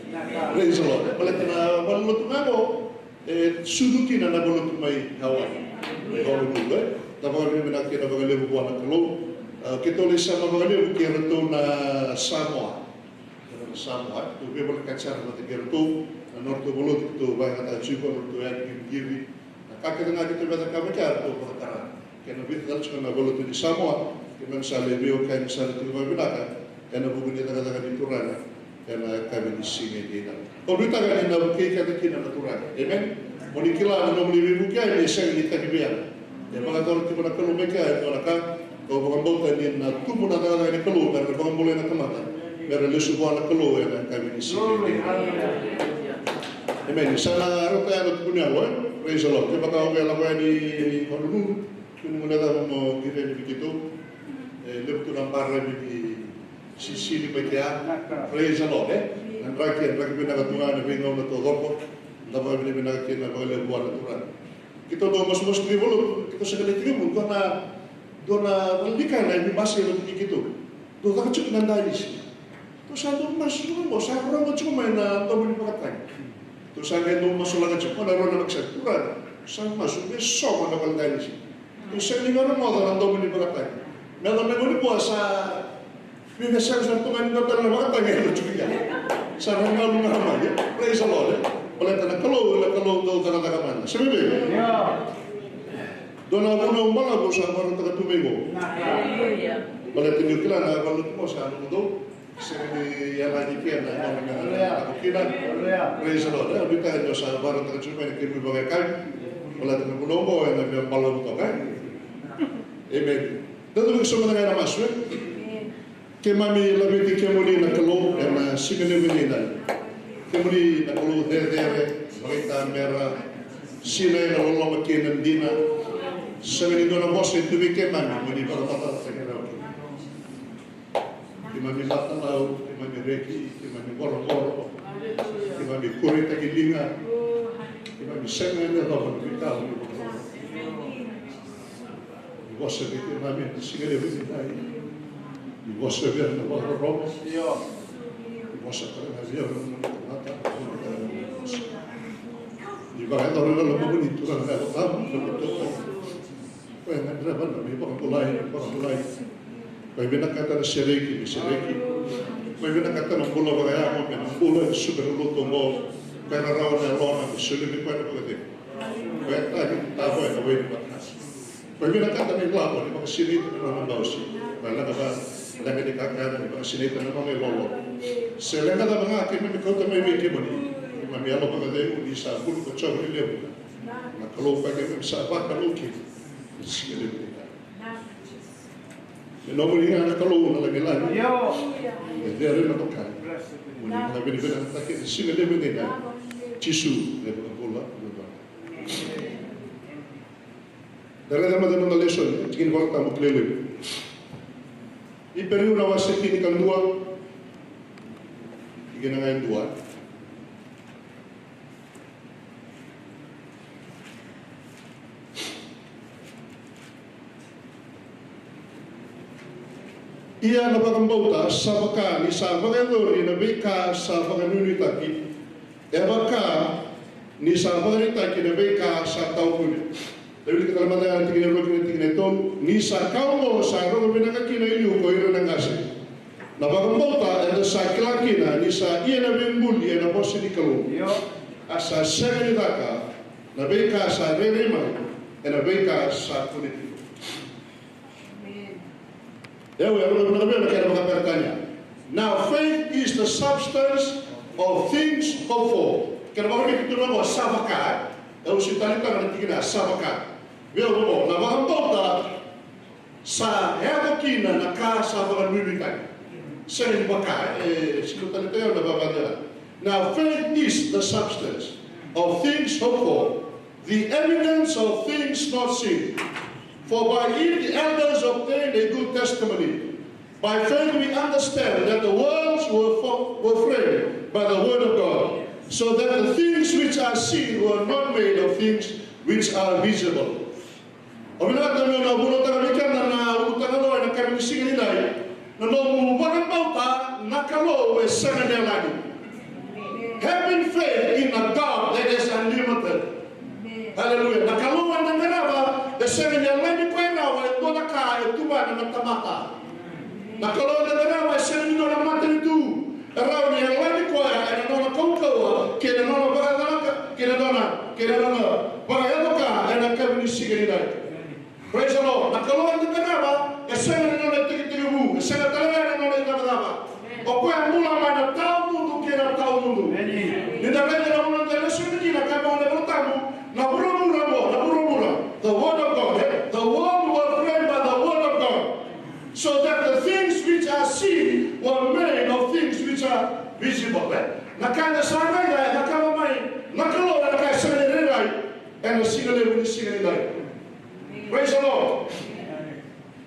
Praise the Lord. Baleta na valenilotu ga qo, e, sucu kina na valenilotu mai Hawaii. Mai Honolulu, e? Da vakavinavinaka kina vakalevu vua na Kalou. A, keitou lai sema vakalevu kei iratou na Samoa. Kei iratou na Samoa, e? Keitou veivolekati sara vata kei iratou. Na nodratou valenilotu keitou vakayagataka tiko, nodratou yadi qiriqiri. Na ka kece ga keitou mai cakava kea eratou vakatara. Kei na vica tale tiko na valenilotu ni Samoa, keimami sa lai veiwekani sara tiko vakavinaka ena vuku ni cakacaka ni Turaga ena yakavi ni siga edaidai. Au nuitaka ni na vukei keda kina na Turaga. Amen. Mo ni kila na nomuni veivuke yani e sega ni taki vei au. E vakayacora tiko na Kalou mai kea e dua na ka. Kau vakabauta ni na tubu na cakacaka ni Kalou me ra vakabulai na tamata me ra lesu vua na Kalou ena yakavi ni siga. Amen. Sa na rauta yani na tubu ni yalo, e? Praise the Lord. Kevaka o via lako yani Honolulu, kua ni guilecava mo qiri yani vei keitou. E levu tu na baravi ni sisili mai kea. Praise the Lord, e? Na draki, na draki vinaka tu ga ena veigauna taucoko. Da vakavinavinaka kina vakalevu vua na Turaga. Keitou dau masumasu tiko i valenilotu, keitou sega ni tekivu, dua na, dua na valenikana e veibasai vata kei keitou. Dau caka tiko na dialysis. Tou sa dau masu tiko qo, sa rogo tiko mai na domo ni vakatagi. Tou sa qai dau masulaka tiko na rua na makisa, Turaga, sa masu me sogo na vale dialysis. Tou sega ni rogoca na domo ni vakatagi. Me yacova mai qo nikua sa Ni na sega sara tu ga ni dua tale na vakatagi e tiko ya. Sa na galu ga mai, e? Praise the Lord, e? Baleta na Kalou, na Kalou dau cakacaka mana. Sa vei? Dua na vunau balavu sa marautaka tu mai qo. Baleta niu kila na vale tu qo sa nomudou. Sega ni yalani kina na nona mera na kina. Praise the Lord, e? Au nuitaka ni o sa marautaka tu mai na kemu ivakayakavi. Baleta na vunau qo ena via balavu toka, e? Amen. Dou vakasamataka ena masu, e? Keimami laveti kemuni na Kalou ena siga levu edaidai. Kemuni na Kalou cecere, vakaitamera, sinai na loloma kei na dina. Sega ni dua na vosa e tu vei keimami mo ni vakamacalataki rawa kina. Keimami matalau, keimami reki, keimami vorovoro, keimami kureitaki liga, keimami sega ni yacova na veika mo ni vakamacalataka. Ni vosa vei keimami ena siga levu edaidai. Ni vosa vei ira na vakarorogo. Ni vosa tale ga vei ira na tamata. Ni Vakayacora na lomamuni Turaga na Yalo Tabu, na Lotu. Koya e gadreva na veivakabulai, vakabulai. Koya e vinakata na sereki, me sereki. Koya e vinakata na bula vakayago, me na bula e suka na lotu oqo. Koya e rarawa na yalona, me soli vei koya na vakacegu. Koya e tagi, tavo ena wai ni mataka. Koya e vinakata na ilavo ni vakasinaita na nona bausi. Koya e leqa va, leqa ni kakana ni vakasinaita na nona ilolo. Se leqa cava ga keimami kauta mai vei kemuni, keimami yalo vakacegu ni sa bulu ka jova ni levu. Na Kalou ka keimami sa vakalou kina. Ni siga levu ni ka. Me nomuni ga na Kalou na lagilagi. Io. E cere na vaka. Mo ni na vinavinakataki ni siga levu ni ka. Jisu, na iVakabula, na iVakabula. Da raica mada na noda lesoni, tikina Volatabu kilai levu. Iperiu na wase tinikadua, tikina ga e dua. Ia na vakabauta sa vaka ni sa vakayacori na veika sa vakanuinuitaki, e vaka ni sa vakaraitaki na veika sa tawa vuni. Da wilika tale mada ga na tikina e rua kei na tikina e tolu. Ni sa ka oqo sa rogo vinaka kina e liu ko ira na qase. Na vakabauta eda sa kila kina ni sa ia na veibuli ena vosa ni Kalou. Io. A sa sega ni caka na veika sa rairai mai ena veika sa kune tiko. Amen. Io, e rogo vinaka vei na kena vakaperetania. Now faith is the substance of things hoped for. Kena vakariki tu na qo sa vaka. Au sa taleitaka na tikina sa vaka. Vei au qo, na vakabauta sa yaco kina na ka sa vakanuinuitaki. Sega ni vaka, e, sa taleitaka na vakabauta. Now faith is the substance of things hoped for, the evidence of things not seen. For by it the elders obtained a good testimony. By faith we understand that the worlds were, fo- were framed by the word of God, so that the things which are seen were not made of things which are visible. O vinakata meu na vunautaka vei keda na ulutaga oqo ena yakavi ni siga nidai. Na nomu vakabauta na Kalou e sega ni yalani. Having faith in a God that is unlimited. Hallelujah. Na Kalou eda qarava e sega ni yalani koya rawa e dua na ka e tuvana na tamata. Na Kalou eda qarava e sega ni dua na matanitu e rawa ni yalani koya ena nona kaukauwa kei na nona vakayacora, kei na nona, kei na nona vakayaco ka ena yakavi ni siga nidai. Praise the Lord. Na Kalou eda qarava e sega ni nona itekitekivu, e sega tale ga ni nona icavacava. O koya e bula mai na tawamudu kei na tawamudu. Amen. Ni da raica na vanua eda lesoni kina, ka e vaka na iVolatabu, na vuravura qo, na vuravura. The word of God, eh? The world was framed by the word of God. So that the things which are seen were made of things which are visible, eh? Na ka eda sa raica, e cakava mai na Kalou na ka e sega ni rairai. Ena siga levu ni siga nidai. Praise the Lord.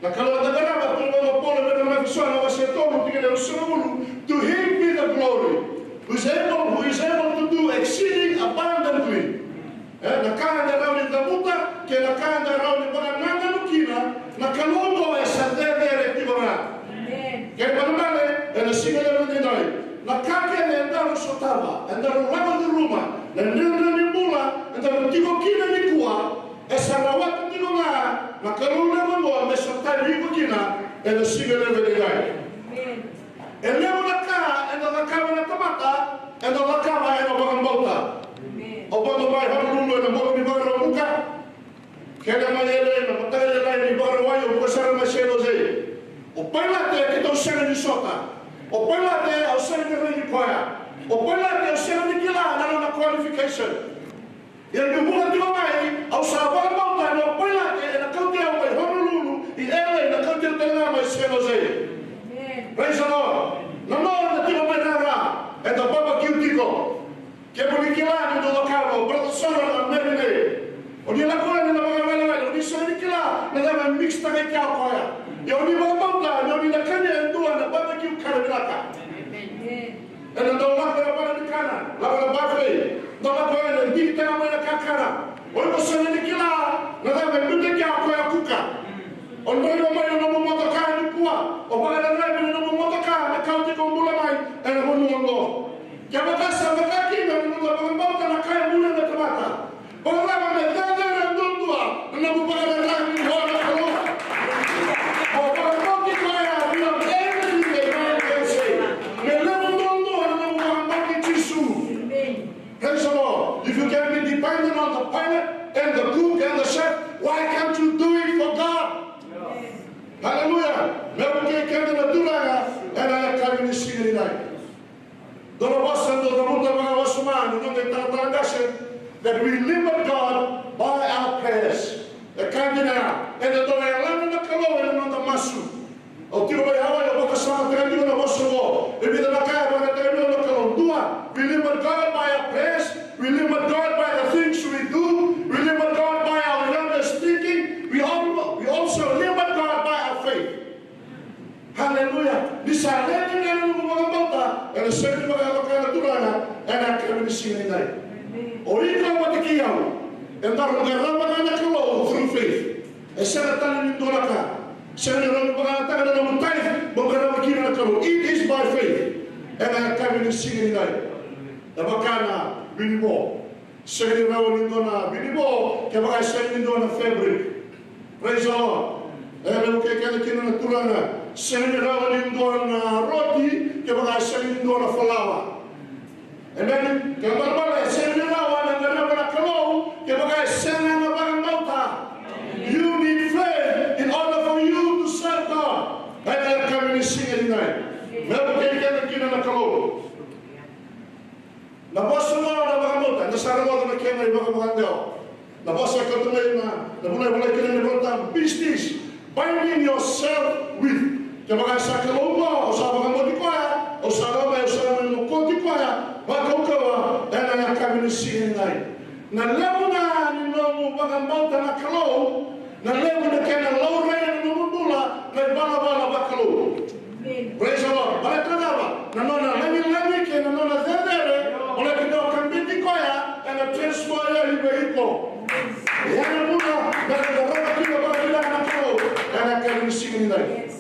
Na Kalou eda qarava, tukuna o Paula vei ira na Efeso na wase tolu, tikina e ruasagavulu, to him be the glory, who is able, who is able to do exceeding abundantly. E, na ka eda rawa ni cavuta kei na ka eda rawa ni vakanananu kina, na Kalou qo e sa cecere tiko ga. Amen. Kena ibalebale, ena siga levu nidai, na ka kece edaru sotava, edaru lako curuma, na dredre ni bula edaru tiko kina nikua, e sa rawata tiko ga na Kalou levu oqo me sotavi iko kina ena siga levu nidai. Amen. E levu na ka eda cakava na tamata, eda cakava ena vakabauta. Amen. Au vodo mai Honolulu ena bogi ni Vakaraubuka. Kena mai L A na mataka lailai ni Vakarauwai, au vuka sara mai San Jose. O Pailate, keitou sega ni sota. O Pailate, au sega ni raici koya. O Pailate, au sega ni kila na nona qualification. Ia niu vuka tiko mai, au sa vakabauta ni o Pailate ena kauti au mai Honolulu i L A, na kauti au tale ga mai San Jose. Amen. Praise the Lord. Na noda tiko mai rara, eda barbecue tiko. Kemuni kila ni dau cakava, o Brother Sora na marinade. O ni lako yani na vakawelewele, o ni sega ni kila na cava e mix taka i kea o koya. Ia o ni vakabauta ni o ni na kania e dua na barbecue kana vinaka. Amen. Ena dau lako ena vale ni kana, lako ena buffet, dau lako ena digitaka mai na kakana. O iko sega ni kila na cava e biuta i kea o koya kuka. O draiva mai na nomu motoka nikua, o vakadredre na nomu motoka me kauti iko bula mai ena vanua oqo. Kevaka sa vaka kina na noda vakabauta na ka e bula na tamata, Praise the Lord. If you can be dependent on the pilot and the cook and the chef, why can't you do it for God? Hallelujah. Me vukei keda na Turaga ena yakavi ni siga nikua. Dua na vosa dau cavuta vakawasoma na noda italatala qase, that we limit God by our prayers. E ka dina ya, eda dau yalana na Kalou ena noda masu. Au tiko mai Hawaii, au vakasamataka tiko na vosa oqo. E vica na ka e vakaraitaka vei au na Kalou. Dua, we limit God by our prayers, we limit God by the things we do, we limit God by our erroneous thinking, we al-, we also limit God by our faith. Hallelujah. Ni sa lewe ni nomu vakabauta, ena sega ni vakayacora na Turaga ena yakavi ni siga nikua. O iko vata kei au, eda na qarava ga na Kalou through faith. E sega tale ni dua na ka. Sega ni rawa ni vakayagataka na nomu tithe mo qarava kina na Kalou. It is by faith. Ena yakavi ni siga nikua. E vaka na vinivo. Sega ni rawa ni dua na vinivo kevaka e sega ni dua na fabric. Praise the Lord. E me vukei keda kina na Turaga. Sega ni rawa ni dua na roti kevaka e sega ni dua na falawa. Amen. Kena ibalebale, e sega ni rawa na qarava na Kalou kevaka e sega na vakabauta. You need faith in order for you to serve God. Ena yakavi ni siga nikua. Me vukei keda kina na Kalou. Na vosa oqo na vakabauta, eda sa rogoca na kena ivakavakadewa. Na vosa e kauta mai na, na vuna e volai kina na iVolatabu, be still, binding yourself with. Kevaka e sa Kalou oqo, o sa vakabauti koya, o sa lako mai, o sa mai mokoti koya vakaukauwa ena yakavi ni siga nikua. Na levu ga ni nomu vakabauta na Kalou, na levu na kena laurai ena nomu bula na ivalavala vakalou. Praise the Lord. Baleta na cava? Na nona lagilagi kei na nona cecere, baleta ni o kabeti koya, ena transfer yani vei iko. Ia na vuna me da qarava kina vakakina na Kalou ena yakavi ni siga nikua.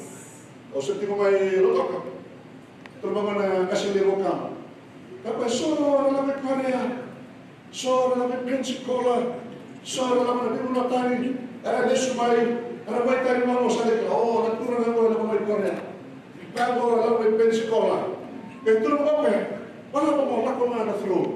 Au sa tiko mai Lautoka. Tolu vaqo na qase levu o Kama. Kama e so na lako i Korea. So era lako i Pensacola, so era lako na veivanua tani, era lesu mai, era mai tani mai, o sa lai kila, o, na turaga qo e lako mai Korea. Ka qo e lako mai Pensacola. E turaga qo, e, o lako mo lako ga na throne.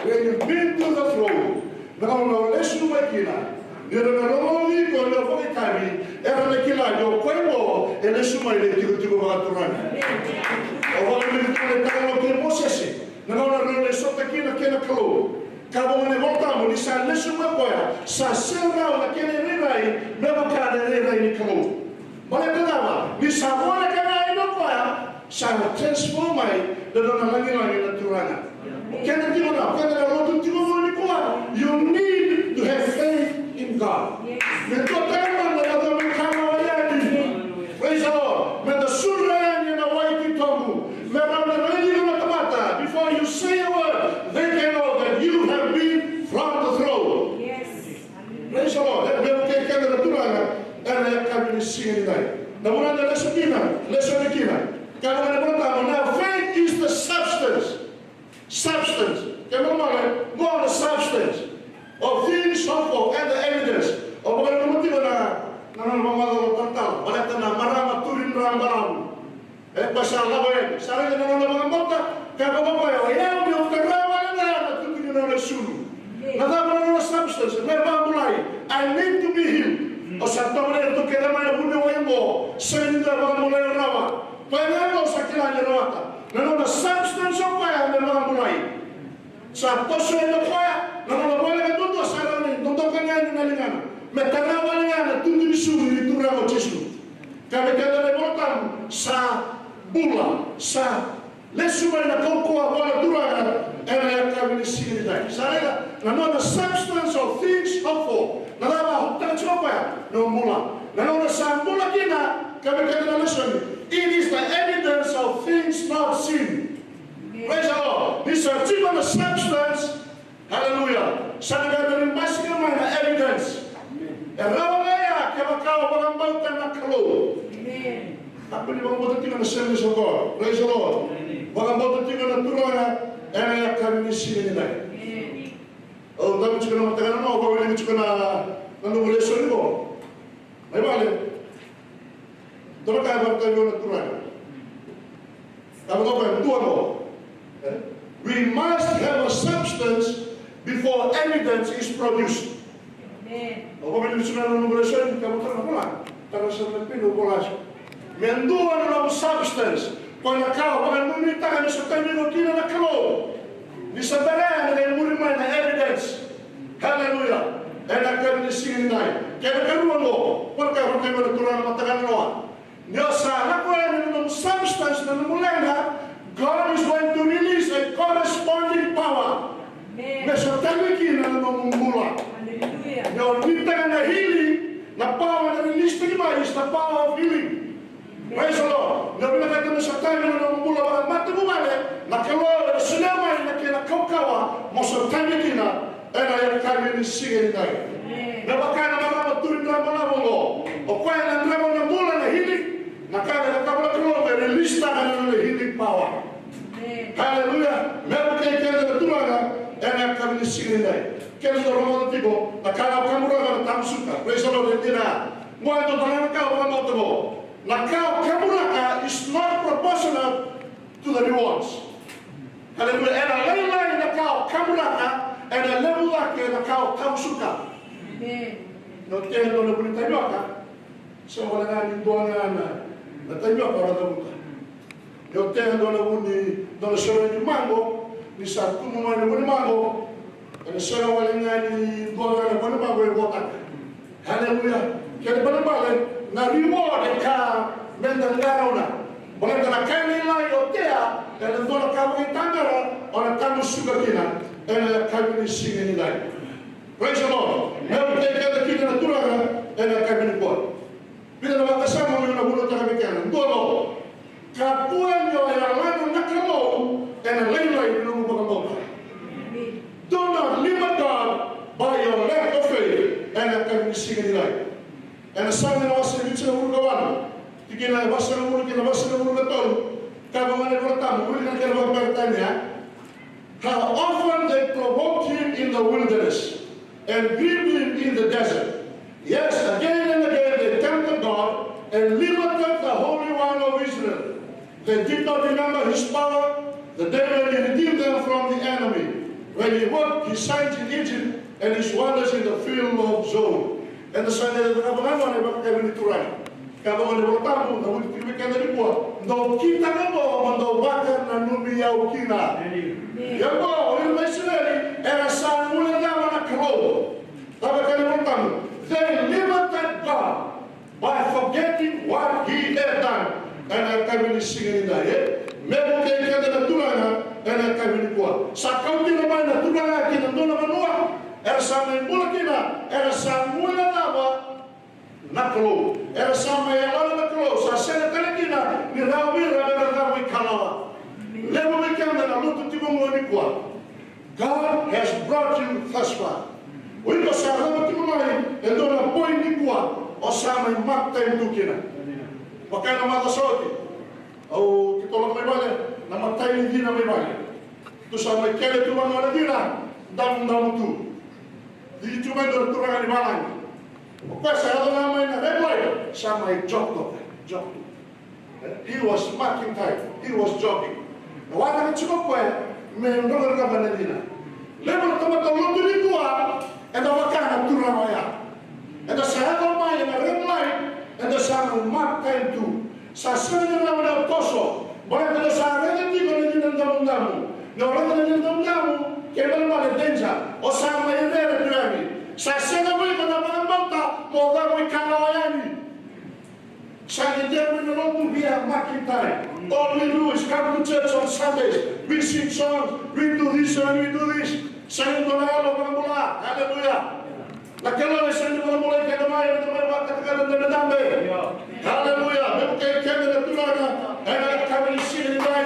When you been to the throne, na gauna o lesu mai kina, ni ra na rogoci iko, ni o vakaitavi, era na kila ni o koya qo e lesu mai na itikotiko vakaturaga. O vakavulica tu na italanoa kei Mosese. Na gauna rau lai sota kina kei na Kalou. Ka vaka na iVolatabu ni sa lesu mai koya, sa serau na kena irairai me vaka na irairai ni Kalou. Baleta na cava? Ni sa voleka ga yani o koya, sa transfer mai na nona lagilagi na Turaga. Keda tiko na, keda na lotu tiko qo nikua, you need to have faith in God. Me dua tale mada na cava me kana o yani. Praise the Lord. Me da sudra yani ena wai titobu. Me rawa ni raici iko na tamata. Before you say a word, they can know that you have been from the throne. Praise the Lord. E me vukei keda na Turaga ena yakavi ni siga nikua. Na vuna eda lesu kina, lesu kina. Ka vaka na iVolatabu, now faith is the substance. Substance. Ke malemale, qo na substance of things hoped for and the evidence. O vakananuma tiko na, na nona vakamacala o talatala baleta na marama turi ni dra balavu. E koya sa lako yani, sa raica na nona vakabauta, ka vaka o koya, o yau meu tara wale ga na tutu ni nona isulu. Na cava na nona substance? Me vakabulai. I need to be healed. O sa tovolea tu kece mai na vuniwai qo, sega ni dua e vakabulai rawa. Koya ga qo sa kila ni rawata. Na nona substance o koya me vakabulai. Sa toso yani o koya, na nona voleka duadua sa rawa ni dodoka ga yani na ligana. Me tara wale ga na tutu ni sulu ni Turaga o Jisu. Ka vei keda na iVolatabu, sa bula, sa lesu mai na kaukauwa vua na Turaga ena yakavi ni siga nikua. Sa raica na nona substance of things hoped for. Na cava hopetaka tiko o koya? Na bula. Na nona sa bula kina, ka vei keda na lesoni, it is the evidence of things not seen. Praise the Lord. Ni sa tiko na substance. Hallelujah. Sa na qai basika mai na evidence. E rawa ga ya kevaka o vakabauta na Kalou. Kakua ni vakabauta tiko na Assemblies of God. Praise the Lord. Vakabauta tiko na Turaga ena yakavi ni siga nikua. Au dabe tiko na mataka na noa, au vakawilika tiko na, na noqu lesoni qo. Mai vale. Dua na ka e vakaraitaka vei au na Turaga. Ka vaka o koya, dua qo. E? We must have a substance before evidence is produced. Amen. Au vakavinavinaka na noqu lesoni ka votaka na vola. Tara sa na pina vola. Me dua na nomu substance. Ko na ka o vakanunuitaka ni sa tavi iko kina na Kalou. Ni sa bera na qai muri mai na evidence. Hallelujah. Ena yakavi ni siga nidai. Kena karua qo. Ko na ka vakanunuitaka na turaga mataka na noa. Ni o sa lako yani na nomu substance, na nomu leqa, God is going to release a corresponding power. Amen. Me sotavi kina na nomu bula. Hallelujah. Ni o nuitaka na healing, na power na release taki mai is the power of healing. Praise the Lord. Ni o vinakata me sotavi na nomu bula vakamatavuvale, na Kalou ena solia mai na kena kaukauwa mo sotavi kina. Ena yakavi ni siga nidai. Amen. Me vaka na marama turi drava na vaqo. O koya na drava na bula na healing. Na ka na ka bula Kalou me release taka na nona healing power. Amen. Hallelujah. Me vukei keda na Turaga ena yakavi ni siga nidai. Keda dau rogoca tiko na ka na kaburaka na tamusuka. Praise the Lord. E dina. Mo e dua na ka o vakabauta qo. Na ka o kaburaka is not proportional to the rewards. Hallelujah. Ena lailai na ka o kaburaka, ena levu cake na ka o tamusuka. Amen. Ni o tea e dua na vu ni tavioka, sega wale ga ni dua ga na, na tavioka o na cavuta. Ni o tea e dua na vu ni, dua na soro ni mago, ni sa tubu mai na vu ni mago, ena sega wale ga ni dua ga na vu ni mago e votaka. Haleluya. Kena ibalebale na reward e ka meda qarauna. Baleta na ka e lailai o tea, ena dua na ka vakaitabera o na tamusuka kina ena yakavi ni siga nidai. Praise the Lord. Me vukei keda kina na Turaga ena yakavi nikua. Vica na vakasama au na vunautaka vei keda. Dua, Kakua ni o yalana na Kalou ena lailai ni nomu vakabauta. Do not limit God by your lack of faith. Ena yakavi ni siga nidai. Ena Same na wase vitusagavulu ka walu, tikina e vasagavulu kei na vasagavulu ka tolu. Ka vaka na iVolatabu, wilika na kena vakaperitania. How often they provoked him in the wilderness and grieved him in the desert. Yes, again and again they tempted God and limited the Holy One of Israel. They did not remember his power, the day when he redeemed them from the enemy, when he worked his signs in Egypt and his wonders in the field of Zoan. Eda sa qai cakava ga na vakayacori ni Turaga. Ka vaka na iVolatabu, na vuku tiko vei keda nikua, dou kitaka qo mo dou vakananumi au kina. Ia qo, o ira na Isireli era sa guilecava na Kalou. Ka vaka na iVolatabu, they limited God by forgetting what he had done. Ena yakavi ni siga nidai, e? Me vukei keda na Turaga ena yakavi nikua. Sa kauti ira mai na Turaga ki na dua na vanua era sa mai bula kina, era sa guilecava na Kalou. Era sa mai yalana na Kalou, sa sega tale kina ni rawa vei ira mera cavuikalawa. Levu vei keda na lotu tiko qo nikua. God has brought you thus far. O iko sa cava tiko mai e dua na point nikua o sa mai mark time tu kina. Vaka ena macawa sa oti, au keitou lako mai vale, na imatai ni cina mai vale. Tu sa mai kele tu vaka na cina, damudamu tu. Cici tu mai dua na turaga ni valagi. O koya sa yaco ga mai na red light, sa mai jog toka, jog tu. He was marking time, he was jogging. Na waraka tiko o koya me drogedroge na cina. Levu na tamata lotu nikua eda vaka na turaga oya. Eda sa yaco mai ena red light, eda sa na mark time tu. Sa sega ni rawa ni o toso. Baleta ni o sa raica tiko na cina damudamu. Ni o raica na cina damudamu, kena ibalebale danger. O sa mai rere tu yani. Sa sega vei iko na vakabauta mo cavuikalawa yani. Sa qai dua na lotu, we are marking time. All we do is come to church on Sundays. We sing songs, we do this and we do this. Sa qai dua na yalo vakabula. Hallelujah. Na Kalou e sega ni vakabulai keda mai, eda mai vakataka na dabedabe. Haleluya. Me vukei keda na Turaga ena yakavi ni siga nidai.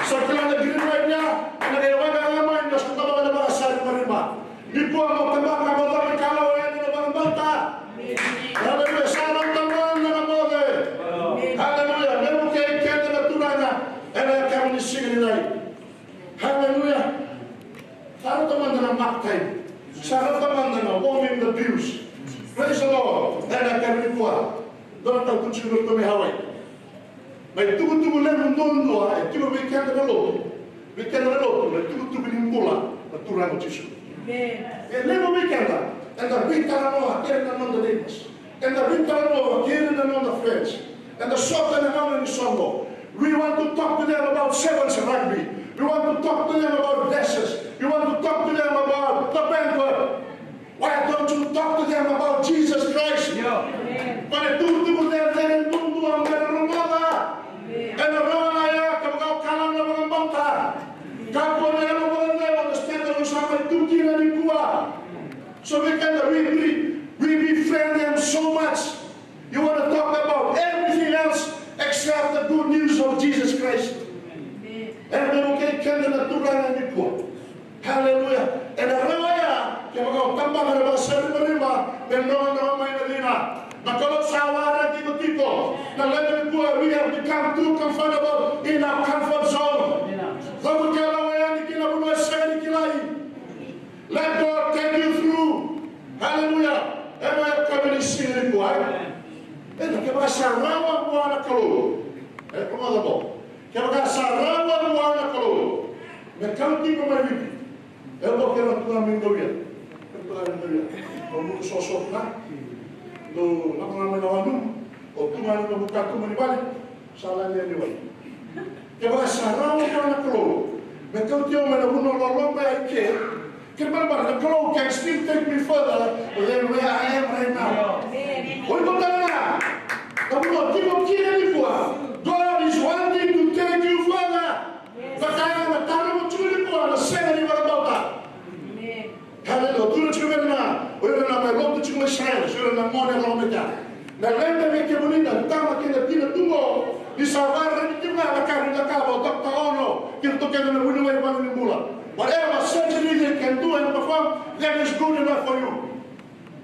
Sa kila na green light ya, ena qai vaka ga mai na sotava na vakasala ni marima. Nikua mo tabaka mo cavuikalawa yani na vakabauta. Haleluya. Sa rauta mada na moce. Haleluya. Me vukei keda na Turaga ena yakavi ni siga nidai. Hallelujah. Sa rauta mada na mark time. Sa rauta mada na warming the pews. Praise the Lord. Ena yakavi nikua, dua na tau tu tiko mai Hawaii. Na itukutuku levu duadua e tiko vei keda na lotu. Vei keda na lotu, na itukutuku ni bula na Turaga o Jisu. Amen. E levu vei keda eda veitalanoa kei ira na noda neighbors, eda veitalanoa kei ira na noda friends, eda sota ena gauna ni soqo. We want to talk to them about sevens rugby. We want to talk to them about dashes. We want to talk to them about the banquet. Why don't you talk to them about Jesus Christ? Io. Baleta na itukutuku cecere duadua me ra rogoca. Ena rawa ya kevaka o kalawa na vakabauta. Kakua na yalo vakacegu, understand, o sa mai tu kina nikua. So we can, we, we, we befriend them so much. You want to talk about everything else except the good news of Jesus Christ. Ena vukei keda na Turaga nikua. Haleluya. Ena rawa ya, kevaka o tabaka na vakasarivariva, me noganogana mai na cina. Na Kalou sa waraki iko tiko. Na levu nikua, we have become too comfortable in our comfort zone. Vakavu ke lako yani ki na vanua e sega ni kilai. Let God take you through. Haleluya. Ena yakavi ni siga nikua. Ena kevaka sa rawa vua na Kalou. E, rogoca qo. Kevaka sa rawa vua na Kalou me kauti iko mai Viti, e, o kila na Turaga mai Dauya. Turaga mai Dauya. O muku soso na. Dou lako ga mai na wanu. O tu ga ni nomu katu mai ni vale. Sa lali yani wai. Kevaka sa rawa vua na Kalou me kauti au mai na vanua loloma ya i ke, kena ibalebale na Kalou can still take me further than where I am right now. Amen. O iko tale ga, na vanua o tiko kina nikua, God is wanting to take you further. Vaka na taro mo tiko nikua na sega ni vakabauta. Amen. Haleluya. Tukuna tiko vei ira na, o ira na mai lotu tiko mai Isireli, o ira na gone lako mai kea. Na leqa vei kemuni na tama kei na tina tu qo, ni sa vakaraici tiko ga na ka ni cakava o Doctor Ono kei iratou kece na vuniwai valenibula. Whatever surgery they can do and perform, that is good enough for you.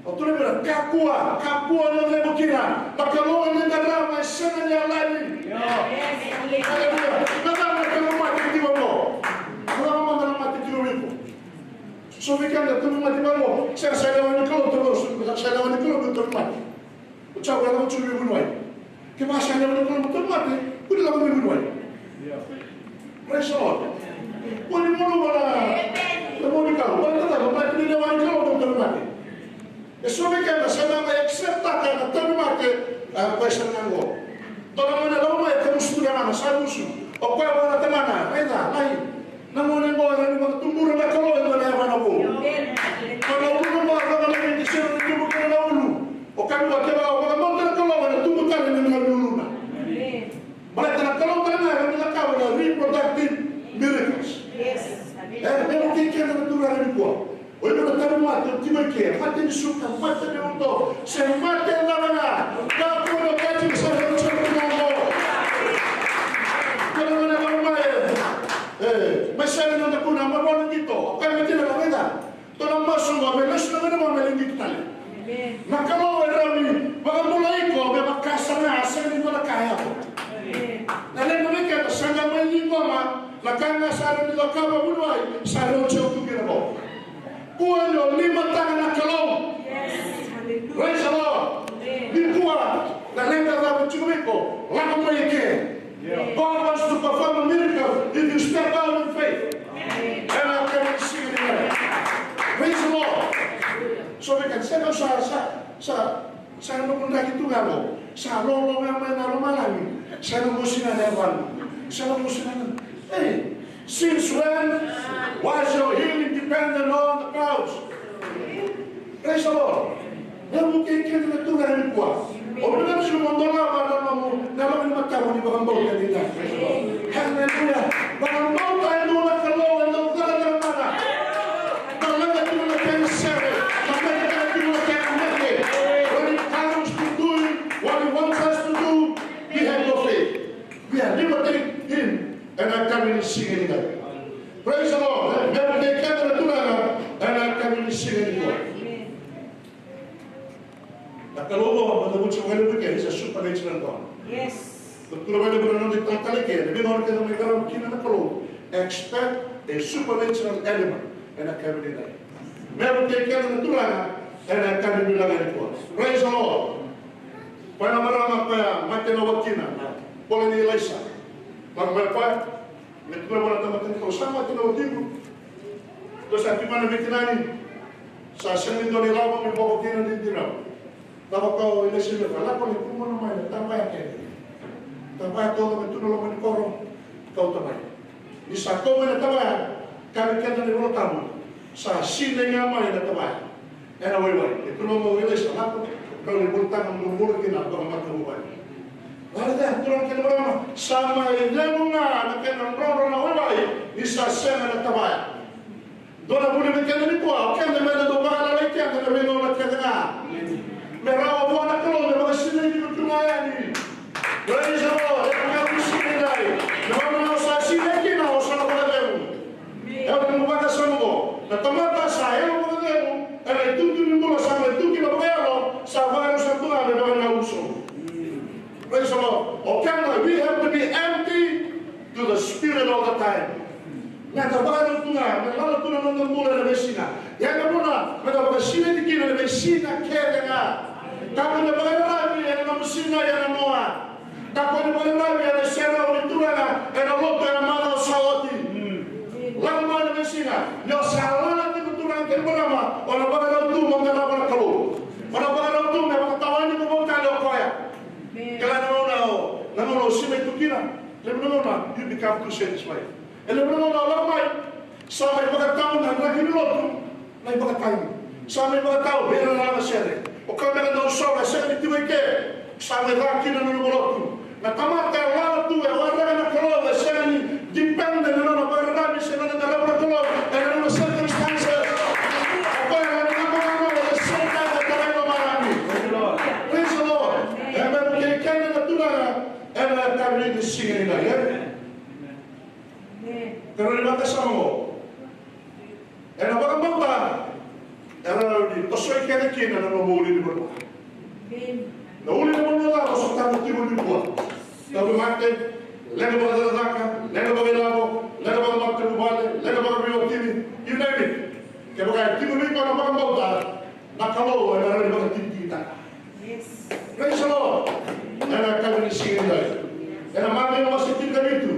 O tukuna vei ira, kakua, kakua ni o cegu kina. Na Kalou e leqa rawa, e sega ni yalani. Haleluya. Na cava na kena mate tiko qo? Na cava mada na mate tiko vei iko? So vei keda tauvimate vaqo, sa, sa lewa ni Kalou, tauvimate, sa lewa ni Kalou meu tauvimate. O Jiova e lako tiko mai vuniwai. Kevaka sa lewa ni Kalou meu tauvimate, kua ni lako mai vuniwai. Praise the Lord. Kua ni gunuva na, na moni Kalou. Baleta na, baleta ni lewa ni Kalou meu tauvimate. E so vei keda sa na mai accept-taka na tauvimate, a, koya sa na qo. Dua na gone lako mai, e kamusu tu na gone, sa musu. O koya vaka na tamana, raica, lai. Na gone qo e rawa ni vakatubura na Kalou e dua na yavana vou. Ko na uluna qo e rawa ni vakalailai ni sega ni tubu kina na ulu. O koya qo kevaka o vakabauta na Kalou ena tubu tale na nona uluna. Baleta na Kalou tale ga e rawa ni cakava na reproductive miracles. E, me vukei keda na Turaga nikua. O iko na tauvimate o tiko i ke, mate ni suka, mate ni uto, se mate cava ga. Kakua ni okati ni sa rauta tu na qo. Kua na gone lako mai, e, mai sere na dakuna, mai vua na qito, o koya me kila na veica. Dua na masu qo, me lesu na gone qo me lai qito tale. Na Kalou e rawa ni vakabulai iko me vaka sara ga, a sega ni dua na ka e yaco. Na leqa vei keda sa qai mai ciqoma na ka ga sa rawa ni cakava vuniwai, sa rauta tu kina qo. Kua ni o limataka na Kalou. Praise the Lord. Nikua, na leqa cava e tiko vei iko, lako mai i ke. God wants to perform a miracle if you step out in faith. Ena yakavi ni siga nikua. Praise the Lord. So we can say, sa, sa, sa, sa noqu draki tu ga qo. Sa lolo ga mai na lomalagi. Sa noqu siga na yavana. Sa noqu siga na. Hey, since when was your healing dependent on the crowds? Praise the Lord. Me vukei keda na Turaga nikua. O vinaka tiko mo dolava na nomu, na loma ni mataka ni vakabauta ni dai. Praise the Lord. Hallelujah. Vakabauta e dua na Kalou e dau cakacaka mana. Na leqa tiko na kena sere, na leqa tiko na kena mete. When it comes to doing what he wants us to do, we have no faith. We are limiting him. Ena yakavi ni siga nikua. Praise the Lord. Me vukei keda na Turaga ena yakavi ni siga nikua. Na Kalou qo, mo cavuti vakalevu eke, he's a supernatural God. Yes. Dou tukuna vakalevu na noda italatala eke, na veigauna kece mai qarava kina na Kalou, expect a supernatural element ena yakavi nikua. Me vukei keda na Turaga ena yakavi nikua. Praise the Lord. Koya na marama koya mate na watina, na bola nei Ilaisa. Marama koya, Me tukuna vua na tamata ni Kalou, sa mate na watiqu. Dou sa tiko mai na veitinani. Sa sega ni dua na ilavo me boko kina ni dinau. Cava ko Ilaisa me vaka? Lako ni kumuna mai na tavaya kece. Tavaya tauca mai tu na loma ni koro. Kauta mai. Ni sa kau mai na tavaya, kaya vei keda na iVola Tabu, sa sinai ga mai na tavaya ena waiwai. E tukuna mai o Ilaisa, lako, drau lai bulutaka na nomu bula kina vakamatavuvale. Vale, turaga kei na marama, sa mai cegu ga na kena drodro na waiwai ni sa sega na tavaya. Dua na vuna vei keda nikua, o keda me da dau vakalalai keda na veigauna kece ga. Me rawa vua na Kalou me vakasinai tiko tu ga yani. Praise the Lord. E vakasinai. Na gauna o sa sinai kina, o sa na vakacegu. E vaka na noqu vakasama qo. Na tamata sa yalo vakacegu, ena itutu ni bula sa mai tu kina vakayalo, sa vakarau sa tu ga me vaka na uso. Praise the Lord. O keda, we have to be empty to the Spirit all the time. Me da vakarau tu ga, me lala tu na noda bula ena veisiga. Ia na vuna me da vakasinaiti kina ena veisiga kece ga. Kakua ni vakararavi ena nomu sinai ena noa. Kakua ni vakararavi ena serau ni Turaga ena lotu ena macawa sa oti. Lako mai ena veisiga, ni o sa lala tiko, turaga kei na marama, o na vakarau tu mo qarava na Kalou. O na vakarau tu me vakatawani iko mo tale o koya. Kila na gauna o, na gauna o sinai tu kina, levu na gauna you become too satisfied. E levu na gauna o lako mai, sa mai vakatau na draki ni lotu, na ivakatagi. Sa mai vakatau vei ira na lagasere. O koya me na dau soro, e sega ni tiko i ke. Sa mai caka kina na nona lotu. Na tamata e lala tu, e waraka na Kalou, e sega ni depend ena nona vakararavi se na nona qarava na Kalou ena nona circumstances. O koya e na lako ga mai, e sega ni tarai lomalagi. Praise the Lord. E me vukei keda na Turaga ena yakavi ni siga nikua, e? Amen. Kerea ni vakasama qo. Ena vakabauta, e rawa ni tosoi kece kina na nomu ulunivanua. Amen. Na ulunivanua cava o sotava tiko nikua? Tauvimate, leqa vakacakacaka, leqa vakailavo, leqa vakamatavuvale, leqa vakaveiwatini, you name it. Kevaka e tiko vei iko na vakabauta, na Kalou ena rawa ni vakatikitikitaka. Yes. Praise the Lord. Ena yakavi ni siga nikua. Ena Maciu wase tinikavitu.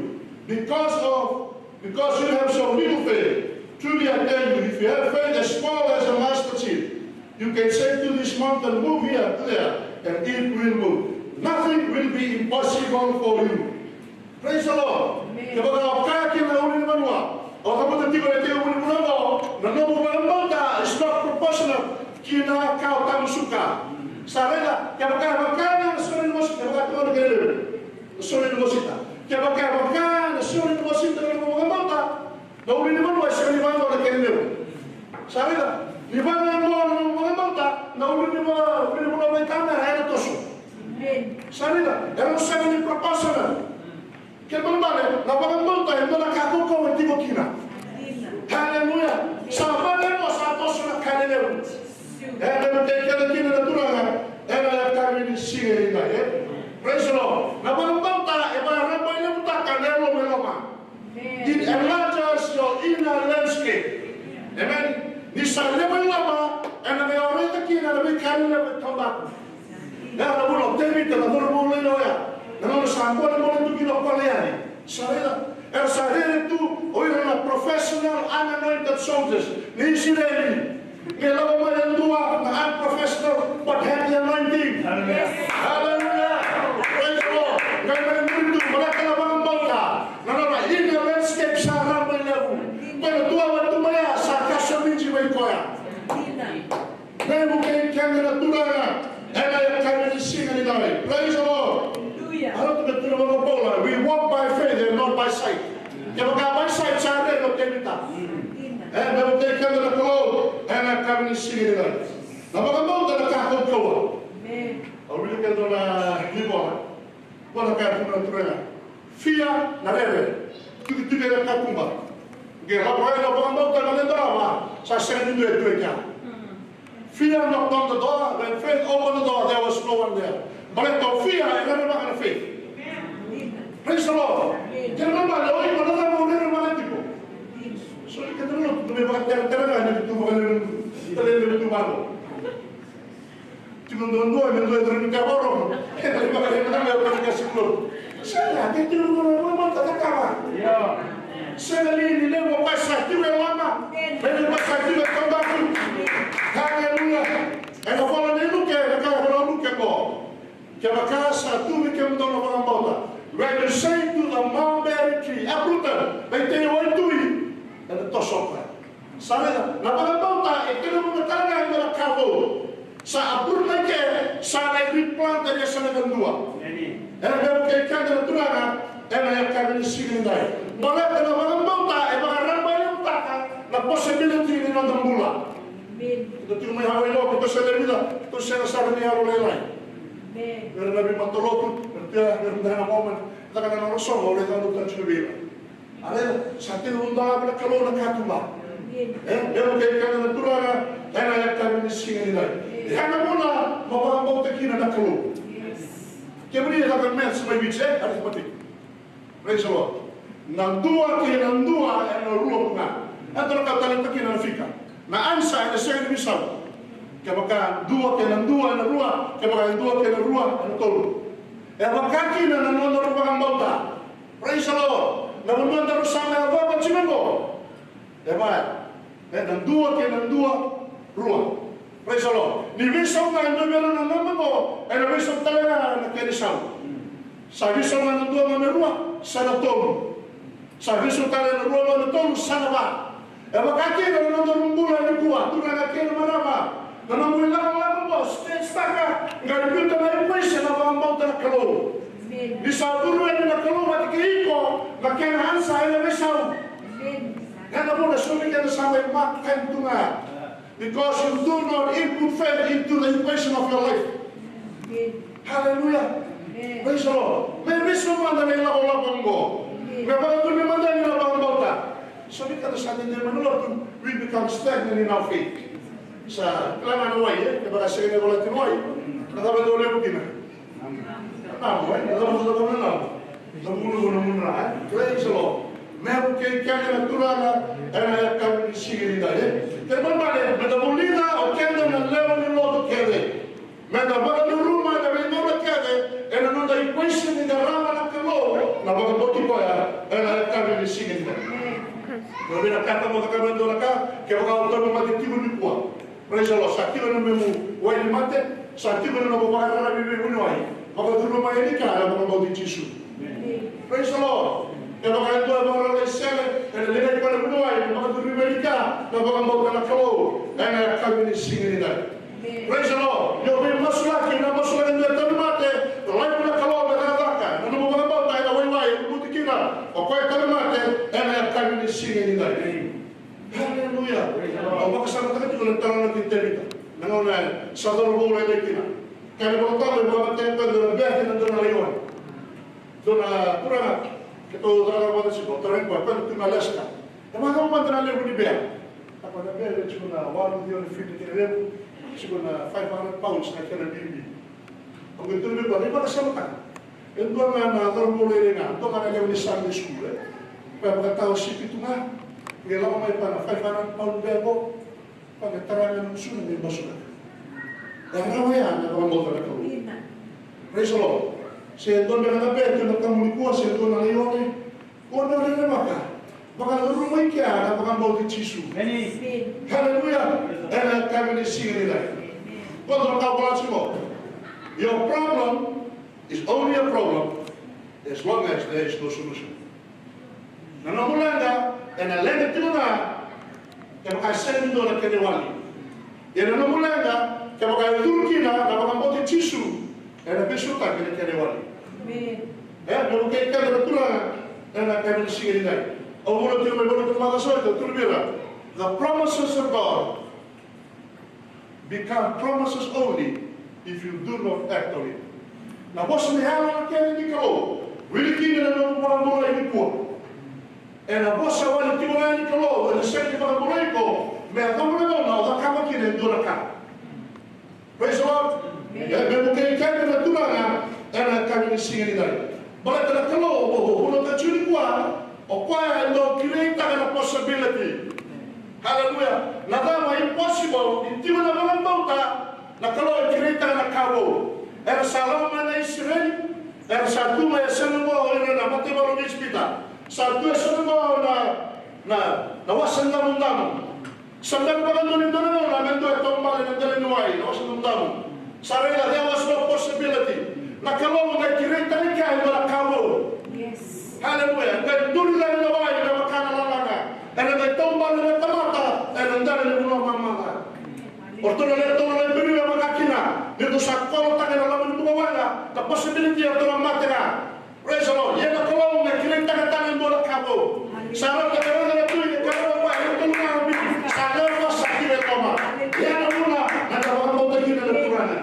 Because of, because you have so little faith, truly I tell you, if you have faith as small as a mustard seed, you can say to this mountain, "Move here to there," and it will move. Nothing will be impossible for you. Praise the Lord. Amen. Kevaka o kaya kina na ulunivanua, o cavuta tiko na itekivu ni vula oqo, na nomu vakabauta is not proportional ki na ka o tamusuka. Sa raica, kevaka e vaka na sore ni mosita, kevaka e vaka na sore ni mosita, kevaka e vaka na sore ni mosita na nomu vakabauta, na ulunivanua e sega ni vaqo na kena levu. Sa raica, ni vaqo na nomu vakabauta, na ulunivanua, ulunivanua mai tamera ena toso. Amen. Sa raica, era sega ni proportional. Kena ibalebale, na vakabauta e dua na ka kaukauwa e tiko kina. Haleluya. Sa vale mo sa toso na ka lelevu. E na vukei keda kina na Turaga ena yakavi ni siga nikua, e? Praise the Lord. Na vakabauta e vakarabailevutaka na yalomu e loma. It enlarges your inner landscape. Amen. Ni sa levu e loma, ena qai raica kina na veika lelevu e taudaku. Ya na vuna o Tevita na cauravou lailai oya, na gauna sa bolebole tu kina o Kolaiaci. Sa raica, era sa rere tu o ira na professional unanointed soldiers ni Isireli. Qai lako mai e dua na unprofessional but had the anointing. Hallelujah. Hallelujah. Praise the Lord. Qai mai muri tu, baleta na vakabauta. Na nona inner landscape sa rabailevu. Koya na dua vata tu mai ya sa customized vei koya. Vukei keda na Turaga ena yakavi ni siga nikua. Praise the Lord. Hallelujah. Au tukuna vaka o Paula, we walk by faith and not by sight. Kevaka by sight sa rere o Tevita. E, me vukei keda na Kalou ena yakavi ni siga nikua. Na vakabauta na ka kaukauwa. Amen. Au wilika e dua na ivola. Dua na ka e tukuna na Turaga. Fear na rere. Tukituki ena katuba. Qai lako yani na vakabauta ena leqa rawa, sa sega ni dua e tu e kea. Fear knocked on the door, when faith opened the door, there was no one there. Baleta o fear e rerevaka na faith. Praise the Lord. Kena ibalebale o iko na cava o rerevaka tiko? So, keda na lotu, me vakateratera ga ni tu vakalevu, tale ni tu valo. Tiko duadua, me dua e dua ni ka voro. E dua ni vaka, e dua ni vaka, e dua ni ka sikulu. Sega, ke tiko duadua, mo mata ka kava. Io. Sega li ni levu o koya sa tiko e loma? Amen. Levu o koya sa tiko e taudaku? Amen. Haleluya. Ena vola nei Luke, na ka e vola o Luke qo. Kevaka sa tu vei kemudou na vakabauta. When you say to the mulberry tree, uprooted, vei tei waitui, ena toso o koya. Sa raica, na vakabauta e kena vuna tale ga e dua na ka vou. Sa uproot mai ke, sa na replant e yasana kadua. Amen. Ena vukei keda na Turaga ena yakavi ni siga nidai. Baleta na vakabauta e vakarabailevutaka na possibility ni noda bula. Amen. Keitou tiko mai Hawaii qo, keitou se lewe vica, keitou sega sara ni yalolailai. Amen. Era na veimatalotu, era tia, era na moment, caka na nodra soqo, era na nodra tiko vei ira. Aleluya. Sa tiko dolavi na Kalou na katuba. E, e vukei keda na Turaga ena yakavi ni siga nidai. E, ya na vuna mo vakabauta kina na Kalou. Kemuni e caka maths mai Viti, e, arithmetic. Praise the Lord. Na dua kei na dua ena rua ga. E dua na ka talei kina na fika. Na answer ena sega ni veisau. Kevaka dua kei na dua ena rua, kevaka e dua kei na rua ena tolu. E vaka kina na nodaru vakabauta. Praise the Lord. Na vanua daru sa mai yacova tiko qo. E vaya. E na dua kei na dua, rua. Praise the Lord. Ni veisau ga e dua vei ira na naba qo, ena veisau tale ga na kena isau. Sa veisau ga na dua ga me rua, sa na tolu. Sa veisau tale na rua ga me tolu, sa na va. E vaka kina na nodaru bula nikua, turaga kei na marama. Na nomu ilakolako qo, stage taka, qai biuta na equation na vakabauta na Kalou. Amen. Ni sa curu yani na Kalou vata kei iko, na kena answer ena veisau. Amen. Ena vuna so na kena sa mai mark time tu ga. Because you do not input faith into the equation of your life. Amen. Hallelujah. Amen. Praise the Lord. Me veisau mada na ilakolako qo. Amen. Me vakacurumi mada ni na vakabauta. So na kena sa dede mai na lotu, we become stagnant in our faith. Sa kila ga na wai, e? Kevaka sega ni yavalati na wai, na cava e dau levu kina? Na namu, e? Na cava, na cava na namu? Na gunu, na gunu, na, e? Praise the Lord. Me vukei keda na Turaga ena yakavi ni siga nidai, e? Kena ibalebale, meda vulica o keda na lewe ni lotu kece. Meda vakacuruma na veigauna kece ena noda equation ni qarava na Kalou, na vakabauti koya ena yakavi ni siga nidai. Io, vinakata mo cakava e dua na ka, kevaka o tauvimate tiko nikua. Praise the Lord. Sa tiko na nomu wai ni mate, sa tiko na nomu vakararavi vei vuniwai. Vakacuruma yani ka na vakabauti Jisu. Praise the Lord. Kevaka e dua e vakararavi sele, ena liga i koya na vuniwai, vakacuruma yani ka na vakabauta na Kalou ena yakavi ni siga nidai. Praise the Lord. Io, veimasulaki, na masulaki e dua e tauvimate, life na Kalou me cakacaka, na nomu vakabauta ena waiwai, e lumuti kina o koya e tauvimate ena yakavi ni siga nidai. Hallelujah. Au vakasamataka tiko na talanoa kei Tevita. Na gauna sa cauravou lailai kina. Kena iVolatabu e vakamatei koya e dua na bea kei na dua na laione. Dua na turaga, keitou cakacaka vata tiko, au tarogi koya, koya na turaga Alaska. E vakacava mada na levu ni bea? Kaya o koya na bea e tiko na walu, ciwa na feet na kena levu, tiko na five hundred pounds na kena bibi. Au qai tukuna vei koya, ni vakasamataka. E dua ga na cauravou lailai ga, dua ga na lewe ni Sunday school, e. Koya vakatawa sipi tu ga, qai lako mai koya na five hundred pound bea qo, koya qai tara ga na gusuna qai masulaka. E rawa ya na vakabauta na Kalou. Praise the Lord. Se dua beka na bea tu na kamu nikua, se dua na laione, Ko na rerevaka, vakacuruma i kea na vakabauti Jisu. Amen. Hallelujah. Ena yakavi ni siga nidai. Ko na ka vola tiko. Your problem is only a problem as long as there is no solution. Na nomu leqa, ena leqa tiko ga, kevaka e sega ni dua na kena iwali. Ia na nomu leqa, kevaka e curu kina na vakabauti Jisu, ena veisautaki na kena iwali. Amen. E, me vukei keda na Turaga ena yakavi ni siga nidai. Au vula tiko mai vula tiko mada sa ita, tukuna vei ira. The promises of God become promises only if you do not act on it. Na vosa ni yalayala kece ni Kalou, wili kina na nomu vakabulai nikua. Ena vosa wale tiko ga ni Kalou, ena sega ni vakabulai iko me yacova na gauna o cakava kina e dua na ka. Praise the Lord. Amen. E, me vukei keda na Turaga ena yakavi ni siga nidai. Baleta na Kalou, o, o, o, o, o, o koya e dau create-taka na possibility. Hallelujah. Na cava impossible, ni tiko na vakabauta, na Kalou e create-taka na ka vou. Era sa lako mai na Isireli, era sa tu mai e sega qo o ira na mataivalu ni Ijipita. Sa tu e so na gauna na, na, na wasa damudamu. Sa bera vakadua ni dua na gauna me dua e taubale na dela ni wai, na wasa damudamu. Sa raica, there was no possibility. Na Kalou qai create-taka e dua na ka vou. Yes. Hallelujah. Qai duri cake na wai me vaka na lalaga. Ena qai taubale na tamata ena dela ni vanua mamaca. O ratou na lewe tolu na Iperiu e vaka kina, ni ratou sa kolotaka ena loma ni bukawaqa na possibility eratou na mate ga. Praise the Lord. Ia na Kalou qai create-taka tale e dua na ka vou. Sa rauta me raica na tui, e kaya vua, e tolu na bibi. Sa lewe sa kina e loma. Ia na vuna eda vakabauta kina na Turaga.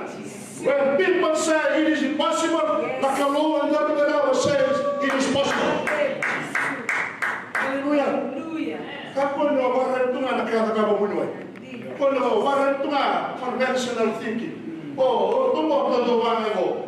When people say it is impossible, na Kalou e dua na ka says it is possible. Hallelujah. Kakua ni o vakaraica tu ga na ka e cakava o vuniwai. Kakua ni o vakaraica tu ga conventional thinking. O, o, o, o, o, o, o, o, o,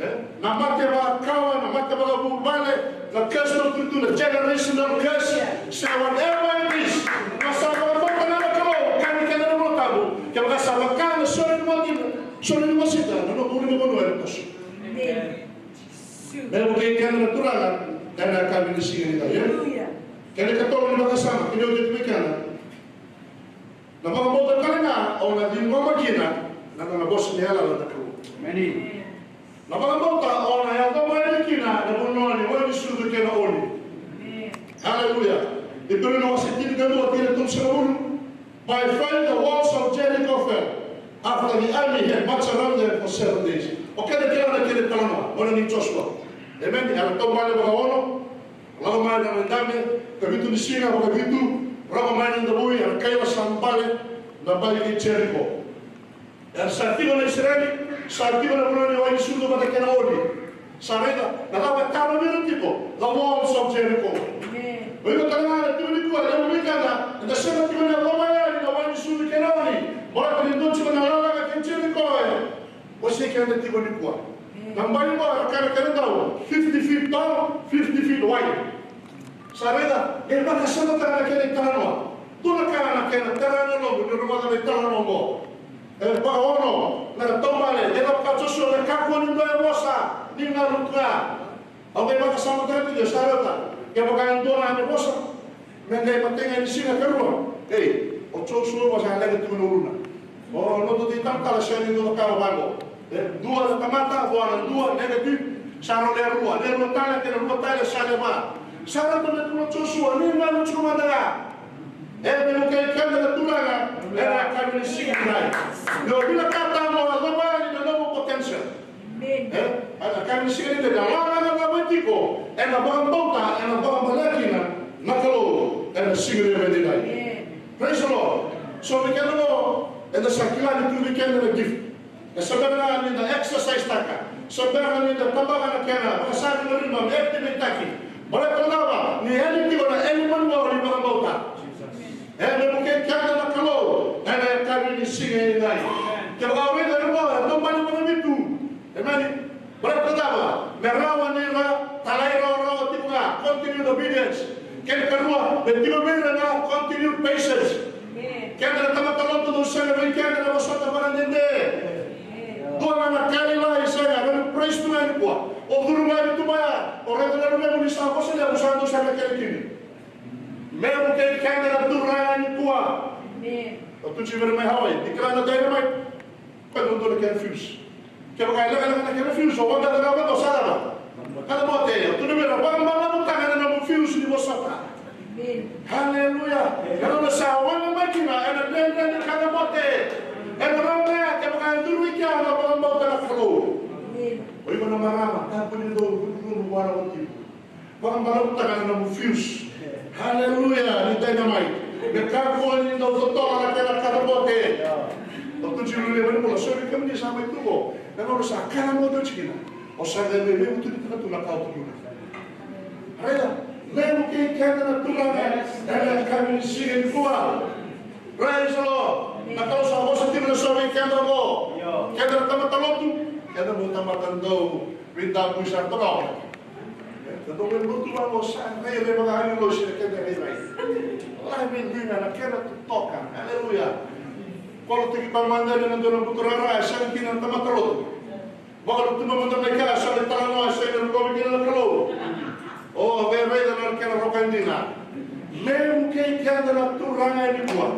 E? Na mate vakawa, na mate vakavuvale, na curse of tutu, na generational curse, se whatever it is. Na sa vakabauta na Kalou, kaya kina na Vola Tabu, kevaka sa vaka na sore ni watina, sore ni wasita, na nomu ulunivanua ena toso. Amen. Me vukei keda na Turaga ena yakavi ni siga nikua. Hallelujah. Kena ikatolu ni vakasama, kena iotioti vei keda. Na vakabauta tale ga o na ciqoma kina na nona vosa ni yalayala na Kalou. Emeni. Na vakabauta o na yacova yani kina na vanua ni wai ni sucu kei na oni. Haleluya. Iperiu na wase tinikadua, tikina tolusagavulu. By faith the walls of Jericho fell after the army had marched around them for seven days. O keda kila na kena italanoa, o na ni Josua. Emeni. Era taubale vakaono. Lako mai na dame, ka vitu ni siga, vakavitu, lako mai na davui, a kaila sa bale, na bai kei Jeriko. Era sa tiko na Isireli, sa tiko na vanua ni wai ni sucu vata kei na oni. Sa raica, na cava e taro vei ira tiko, the walls of Jericho. Amen. O iko tale ga na tiko nikua, levu vei keda, eda sega tiko ni yacova yani na wai ni sucu kei na oni. Baleta ni dua tiko na lalaga kei Jeriko e. Wasei keda tiko nikua. Na bai qo era kaya na kena dau, fifty feet tall, fifty feet wide. Sa raica, e vakasamataka na kena italanoa. Dua na ka na kena tara na lobu ni rogoca na italanoa qo. E vakaono na taubale, e vaka Josua, na kakua ni dua e vosa, ni galu tu ga. Au qai vakasamataka tiko, sa raica, kevaka e dua ga me vosa, me qai matai ga ni siga karua. Ei, o Josua sa leqa tiko na uluna. O noda italatala sega ni dau cakava vaqo. E dua na tamata, vua na dua, negative, sa rau lewe rua, lewe rua tale, kei na rua tale, sa lewe va. Sa rauta me tukuna o Josua, ni galu tiko mada ga. E, me vukei keda na Turaga ena yakavi ni siga nikua. Ni o vinakata mo yacova yani na nomu potential. Amen. E? Ena yakavi ni siga nikua, na laga na cava tiko, ena vakabauta, ena vakabalea kina na Kalou ena siga nikua. Amen. Praise the Lord. So vei keda qo, eda sa kila ni tu vei keda na gift. E se bera ga ni da exercise-taka, se bera ga ni da tabaka na kena vakasakiti, me activate-taki. Baleta na cava? Ni yali tiko na element qo ni vakabauta. E, me vukei keda na Kalou ena yakavi ni siga nikua. Kevaka o raica na, e, taubale vakavitu. Emeni. Baleta na cava? Me rawa ni ra talairawarawa tiko ga, continued obedience. Kena ikarua, me tiko vei ira na continued patience. Amen. Keda na tamata lotu, dou sega vei keda na vosota vakadede. Amen. Dua ga na ka lailai sega, me praise tu ga nikua. O curu mai tu mai ya, o raica na luvequ ni sa vosa levu, sa dua sara na kena kina. Me vukei keda na Turaga nikua. Amen. O tu tiko vei ira mai Hawaii, ni kila na dynamite. Koya e dodonu na kena fuse. Kevaka e lekaleka na kena fuse, o vakadacaka vata o sa cava? Kalabote, o tukuna vei ira, vakabalavutaka na nomu fuse ni vosota. Amen. Haleluya. Ena nona sa waqa mai kina, ena dredre ni kalabote. Ena rawa ga ya, kevaka e curu i kea na vakabauta na Kalou. Amen. O iko na marama, kakua ni dau vunivuni vua na watimu. Vakabalavutaka na nomu fuse. Haleluya, ni dynamite. Me kakua ni dau totolo na kena kalabote. O tu tiko na lewe ni bula, so vei kemuni sa mai tu qo. Na gauna sa kalabote oti kina, o sa qai veivutunitaka tu na ka o tukuna. Raica, levu kei keda na Turaga ena yakavi ni siga nikua. Praise the Lord. Na Kalou sa vosa tiko na so vei keda qo. Keda na tamata lotu, keda na tamata dau veidakuisa toka. E, na dau veilotu vaqo sa rairai vaka agilosi na kena rairai. Laivi dina na kena totoka. Aleluya. Kolo tiki pa mada ni na dua na buturara, e sega kina na tamata lotu. Vakalotu mada mai kea, sa na italanoa, e sega ni rokovi kina na Kalou. O, me raica na kena roka dina. Me vukei keda na Turaga e nikua.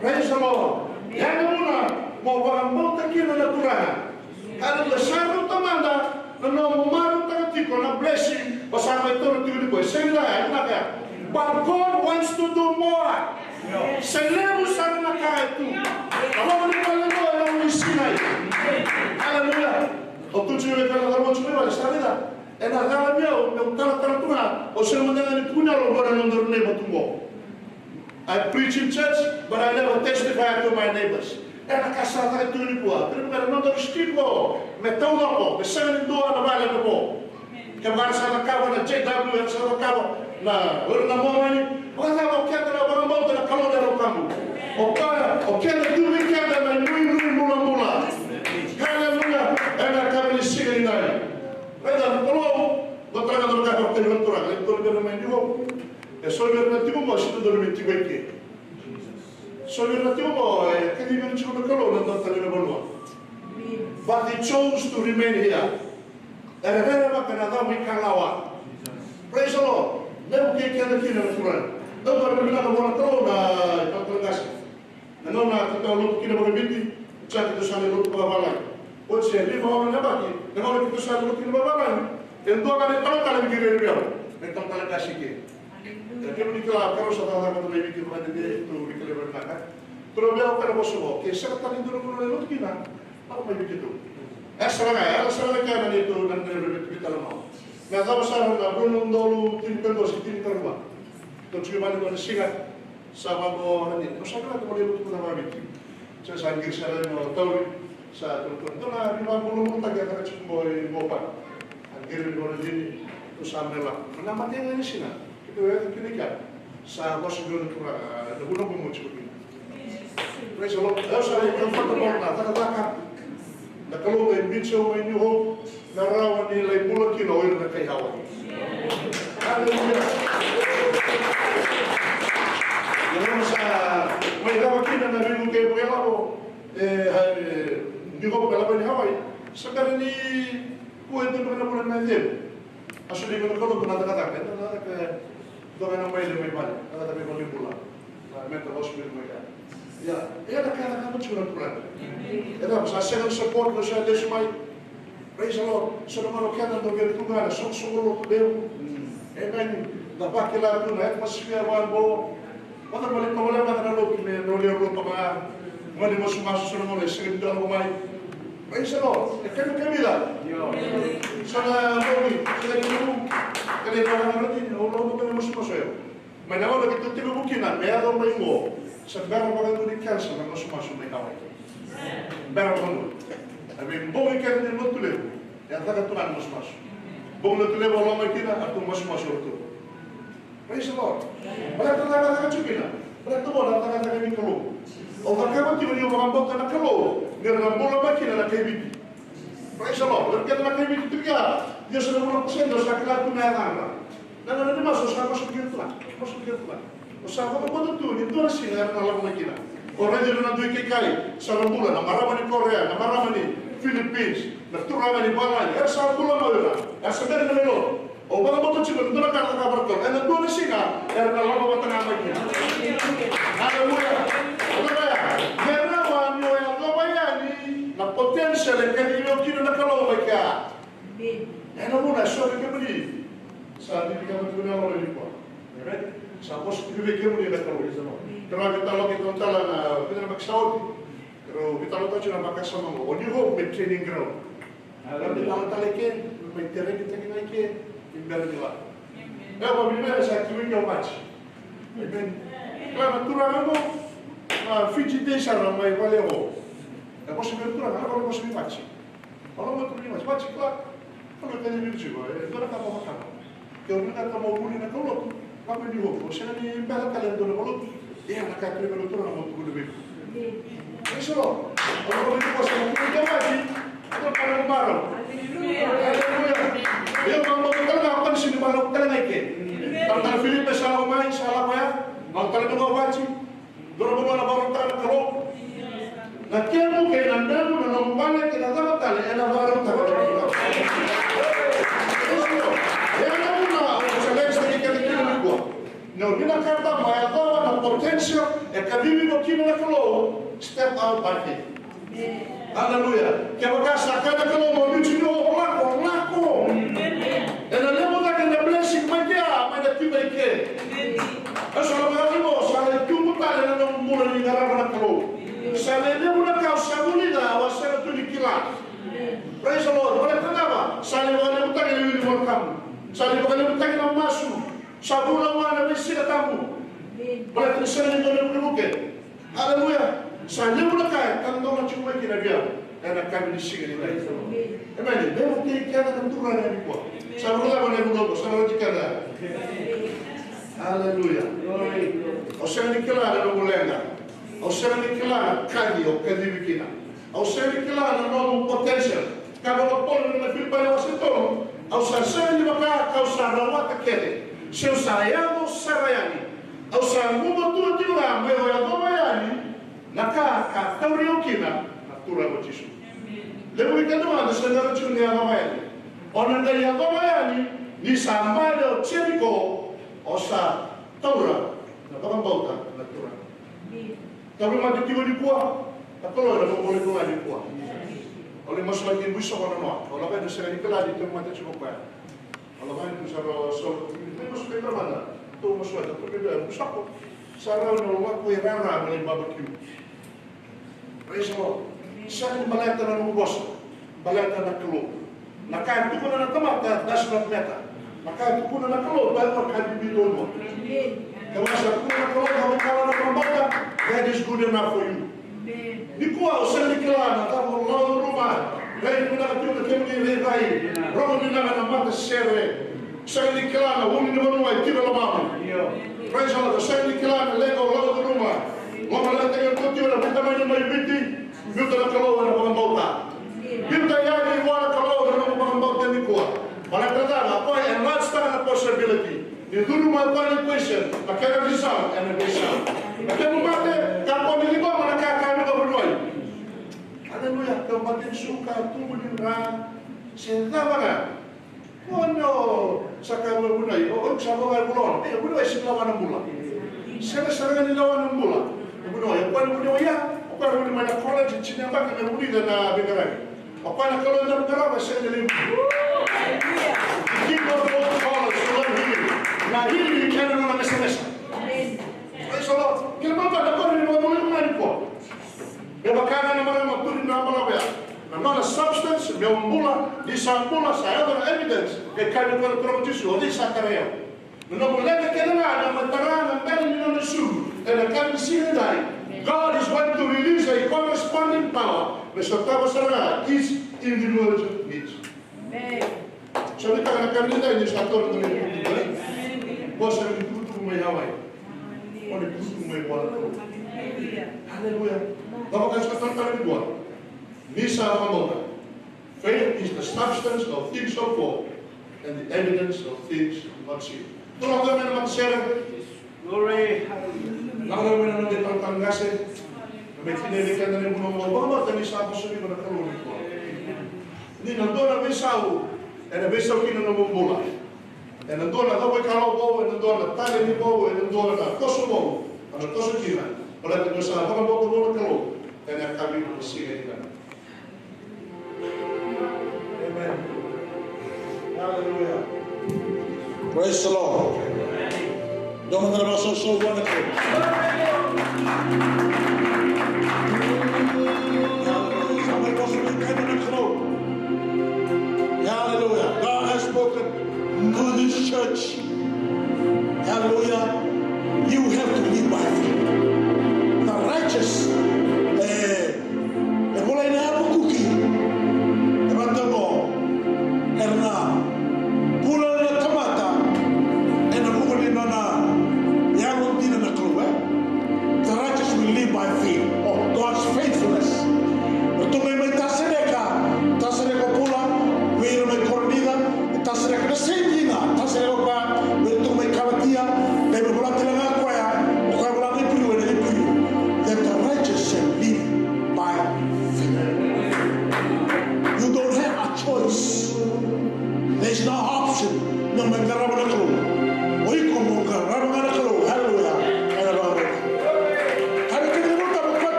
Praise the Lord. Ia na vuna mo vakabauta kina na Turaga. Haleluya. Sa rauta mada na nomu marautaka tiko na blessing o sa mai taura tiko nikua. Sega ni vinaka ya. But God wants to do more. Se levu sara na ka e tu. A loma ni vale qo e loma ni Sinai. Haleluya. O tu tiko e kana cala tiko e vale, sa raica. Ena cala vei au meu talatala tu ga, au sega mada ga ni tukuna au vua na nodaru neighbor tu qo. I preach in church, but I never testify to my neighbors. Ena ka sa caka tu nikua, kena vaka na nodaru street qo me taucoko, me sega ni dua na vale me vo. Kevaka era sa cakava na J W, era sa cakava na, o ira na Momani, vakacava o keda na vakabauta na Kalou na Yalo Tabu? O koya, o keda tu vei keda na inuinui bulabula. Haleluya. Ena yakavi ni siga nikua. Raica na Kalou, dua tale ga na ka e vakatauvi na Turaga, e dodonu vei ira mai New Hope. E so vei ira na tiko qo, sega ni dodonu me tiko i ke. So vei ira na tiko qo, e kacivi ira tiko na Kalou na dua tale na vanua. But they chose to remain here. Era rerevaka na cabo ikalawa. Praise the Lord. Me vukei keda kina na Turaga. Dou vakavinavinaka vua na Kalou na italatala qase. Na gauna keitou a lotu kina vakaviti, sa keitou sa lai lotu vakavalagi. Oti e lima, ono na yabaki, na gauna keitou sa lai lotu kina vakavalagi, e dua ga na italatala ni qiri vei au, na italatala qase ke. E kemuni kila, Kalou sa cakacaka vata mai vei keitou vakadede, keitou veikilai vakavinaka. Turaga, au kaya na vosa qo, ke sega tale ni dua na gauna lai lotu kina, lako mai vei keitou. E sara ga, e sara ga kei na neitou, na neitou veitalanoa. Me yacova sara na rua na udolu tinikaono se tinikarua. Tou tiko mai na dua na siga. Sa vaqo na dina, au sa vinaka mo lai lotu na vaviti. Sa sa qiri sara yani o Tauri, sa tukuna, dua na veivakabulabulataki e caka tiko qo i Mopa. A qiri ni vanua dina, tou sa mai lako. Na matai ga ni siga, keitou yaco kina i kea. Sa vosa vei au na Turaga, na vuna qo mo tiko kina. Praise the Lord. Au sa lai comfortable na cakacaka. Na Kalou qai biuti au mai New Hope, na rawa ni lai bula kina o ira na kai Hawaii. Haleluya. Ia na sa mai cava kina na veivuke vakailavo, e, e, New Hope, na lava ni Hawaii. Sa bera ni kua e dua na vula na cegu. A soli vei na Kalou na cakacaka, na cakacaka, dua ga na maile mai vale, na cakacaka mai vale bula. Na mental hospital mai kea. Ia, ia na ka e cakava tiko na Turaga. E cava, sa sega na support, na sa lesu mai. Praise the Lord. So na gauna keda dau via tu ga na soqosoqo lotu levu. Amen. Da vakila tu na atmosphere vaqo. Vata mai tovolea vata na lotu me na wale rua toka ga. Mani masumasu so na gauna e sega ni dua lako mai. Praise the Lord. E kemi kemi la. So na lotu, so na lotu. Kena ivalavala na lotu, o lotu kena masumasu e. Mai na gauna keitou tekivu kina me yaco mai qo, sa bera vakadua ni cancel na masumasu mai Hawaii. Bera vakadua. A veibogi kece ni lotu levu, e a caka tu ga na masumasu. Bogi lotu levu a lako mai kina, a tu masumasu o ratou. Praise the Lord. Baleta na cakacaka tiko kina. Baleta qo na cakacaka ni Kalou. O cakava tiko ni o vakabauta na Kalou, ni ra na bula mai kina na kai Viti. Praise the Lord. Era kece na kai Viti tiko ya. Io sa na vuna kuseni, o sa kila tu na yacadra. Na nona ni masu, o sa masu kina tu ga. Masu kina tu ga. O sa vakabauta tu ni dua na siga era na lako mai kina. O raici ira na dui kaikai sa ra bula, na marama ni Korea, na marama ni Philippines, na turaga ni valagi, era sa bula mai ira. Era sa bera na mai lotu. O vakabauta tiko ni dua na ka na cakava ratou. Ena dua na siga era na lako vata ga mai kina. Aleluya. Aleluya. Me rawa ni o yacova yani na potential e kacivi au kina na Kalou mai kea. Ena vuna e so vei kemuni sa dikeva tiko na yalo nikua. Amen. Sa vosa tiko vei kemuni na Kalou. Keirau veitalanoa, keirau tala na veitalanoa sa oti. Keirau veitalanoa tiko na vakasama qo. O ni qo me training ground. Aleluya. Ena tala tale ke, me mai terenitaki ga i ke, ni bera ni lako. Amen. E, vavinavinaka sa tiko i ke o Maji. Amen. Kila na turaga qo, na Fiji Days era mai vale qo. E vosa vei turaga, na vosa vei Maji. Alo mai turaga Maji, Maji kila. Alo mai tale vei Maji, e, dua na ka mo vakama. Ke o vinakata mo vuli na kaulotu, ka mai ni hoku. O sega ni bera tale e dua na kaulotu. Ia na ka e tukuna na Turaga mo tukuna vei iko. Praise the Lord. Au na vuli ni kosa na tukuna vei Maji. Au na kala na marau. Aleluya. Io, ka mo tukuna na koni sini marau tale ga i ke. Tale tale Filipe sa lako mai, sa lako ya. Au tale mai Maji. Dua na vanua na vakarautaka na Kalou. Na kemu kei na memu, na nomu vale kei na cava tale ena vakarautaka na Kalou. Ena vuna, Ka tama e yacova na potential e kacivi iko kina na Kalou, step out by faith. Aleluya. Kevaka sa kaya na Kalou mo biuti ni o lako, lako. Ena levu cake na blessing mai kea, mai na tiva i ke. E so na vakacivo, sa lai tubu tale na nomu bula ni qarava na Kalou. Sa lai levu na ka au sa vulica, au a sega tu ni kila. Praise the Lord. Baleta na cava? Sa lai vakalevutaki na wili volatabu. Sa lai vakalevutaki na masu. Sa vula vua na veisiga tabu. Baleta ni sega ni dua na ivukevuke. Aleluya. Sa levu na ka e tadola tiko mai kina vei au ena yakavi ni siga nikua. Emeni. Me vukei keda na Turaga nikua. Sa vula vua na ivukevuke. Sa vula vua keda. Aleluya. Au sega ni kila na noqu leqa. Au sega ni kila na kaci o kacivi kina. Au sega ni kila na nomu potential. Ka vaka Paula ena Filipai na wase tolu, au sa sega ni vaka kau sa rawata kece, se au sa yaco sara yani. Au sa gumatua tiko ga meu yacova yani na ka ka tauri au kina na Turaga o Jisu. Levu vei keda mada sa na rawa tiko ni yacova yani. O na qai yacova yani ni sa bale o Jeriko, o sa taura na vakabauta na Turaga. Tauvimate tiko nikua, na Kalou ena vakavoleka ga nikua. Au lai masulaki Bui Soko na noa, au lako yani, au sega ni kila ni tauvimate tiko o koya. Au lako yani, au sa rau solo, me masulaki na mada, tou masulaki, tou masulaki Bui Soko. Sa rau ni lako i rara me lai barbecue. Praise the Lord. Sega ni baleta na nomu vosa. Baleta na Kalou. Na ka e tukuna na tamata does not matter. Na ka e tukuna na Kalou, bai o ka bibi donu. Kevaka sa tukuna na Kalou, ka vakala na vakabauta, that is good enough for you. Nikua au sega ni kila na cava o lako curuma. Rai vinaka tiko na kemuni rairai. Rogo vinaka na matasere. Sega ni kila na ulu ni vanua e tiko e lomamu. Praise the Lord. Sega ni kila na leqa o lako curuma. Lomalecataki iko tiko na veitamani mai Viti. Biuta na Kalou ena vakabauta. Biuta yani vua na Kalou ena nomu vakabauta nikua. Baleta na cava? O koya e enlarge-taka na possibility. Ni curu mai o koya na equation, na kena result ena veisau. Na kemu mate, kakua ni ciqoma na ka e kaya vei iko na vuniwai. Aleluya. Kemu mate ni suka, tubu ni dra, se cava ga. Ono, sa kaya vua na vuniwai, o, o, sa vaka e vula ono. E, vuniwai, sega ni lawa na bula. Sega, sega ni lawa na bula. E vuniwai, o koya na vuniwai ya, o koya vuni mai na college, tini na yabaki me vulica na veiqaravi. O koya na Kalou eda qarava, sega ni levu. The king of all scholars, the Lord healing. Na healing, ena nona vesamesa. Praise the Lord. Kila mada na Kalou ni vakabulai mai nikua. Me vaka ga na marama turi na balavu ya. Na nona substance, meu bula, ni sa bula, sa yaco na evidence. E kaya vei koya na Turaga o Jisu, o cei sa tarai au? Na nomu leqa kece ga, na matara, na bera ni nona isulu. Ena yakavi ni siga edai, God is going to release a corresponding power. Me sotava sara ga each individual needs. Amen. Sa ni taka na yakavi ni dai ni sa taura na nomu leqa. Ko sa ni tukutuku mai Hawaii. Ko ni tukutuku mai Hawaii. Aleluya. Baba ka sa taura na nomu leqa. Ni sa vakabauta. Faith is the substance of things hoped for and the evidence of things not seen. Turaga me na matasere. Glory. Hallelujah. Lako mai na noda italatala qase. Na mai tinia vei keda na ivunau vou. Vakabauta ni sa vosa vei iko na Kalou nikua. Ni na dua na veisau ena veisau kina na nomu bula. Ena dua na cava ikalawa vou, ena dua na taleni vou, ena dua na toso vou. Ena toso kina. Baleta ni sa vakabauta vou na Kalou. Ena yakavi ni siga nikua. Amen. Hallelujah. Praise the Lord. Dou mada na vakasoso vua na Kalou. Hallelujah. Sa mai vosa vei keda na Kalou. Hallelujah. God has spoken to this church. Hallelujah. You have to live by faith. The righteous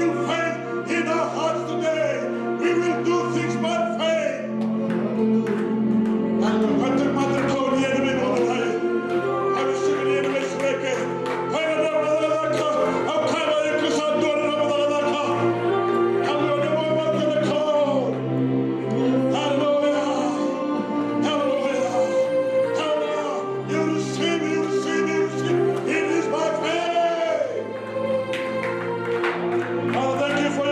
Faith in our hearts today. We will do things by faith. Hallelujah. Hallelujah. Hallelujah. You receive, you receive, you receive. It is by faith. Father, thank you for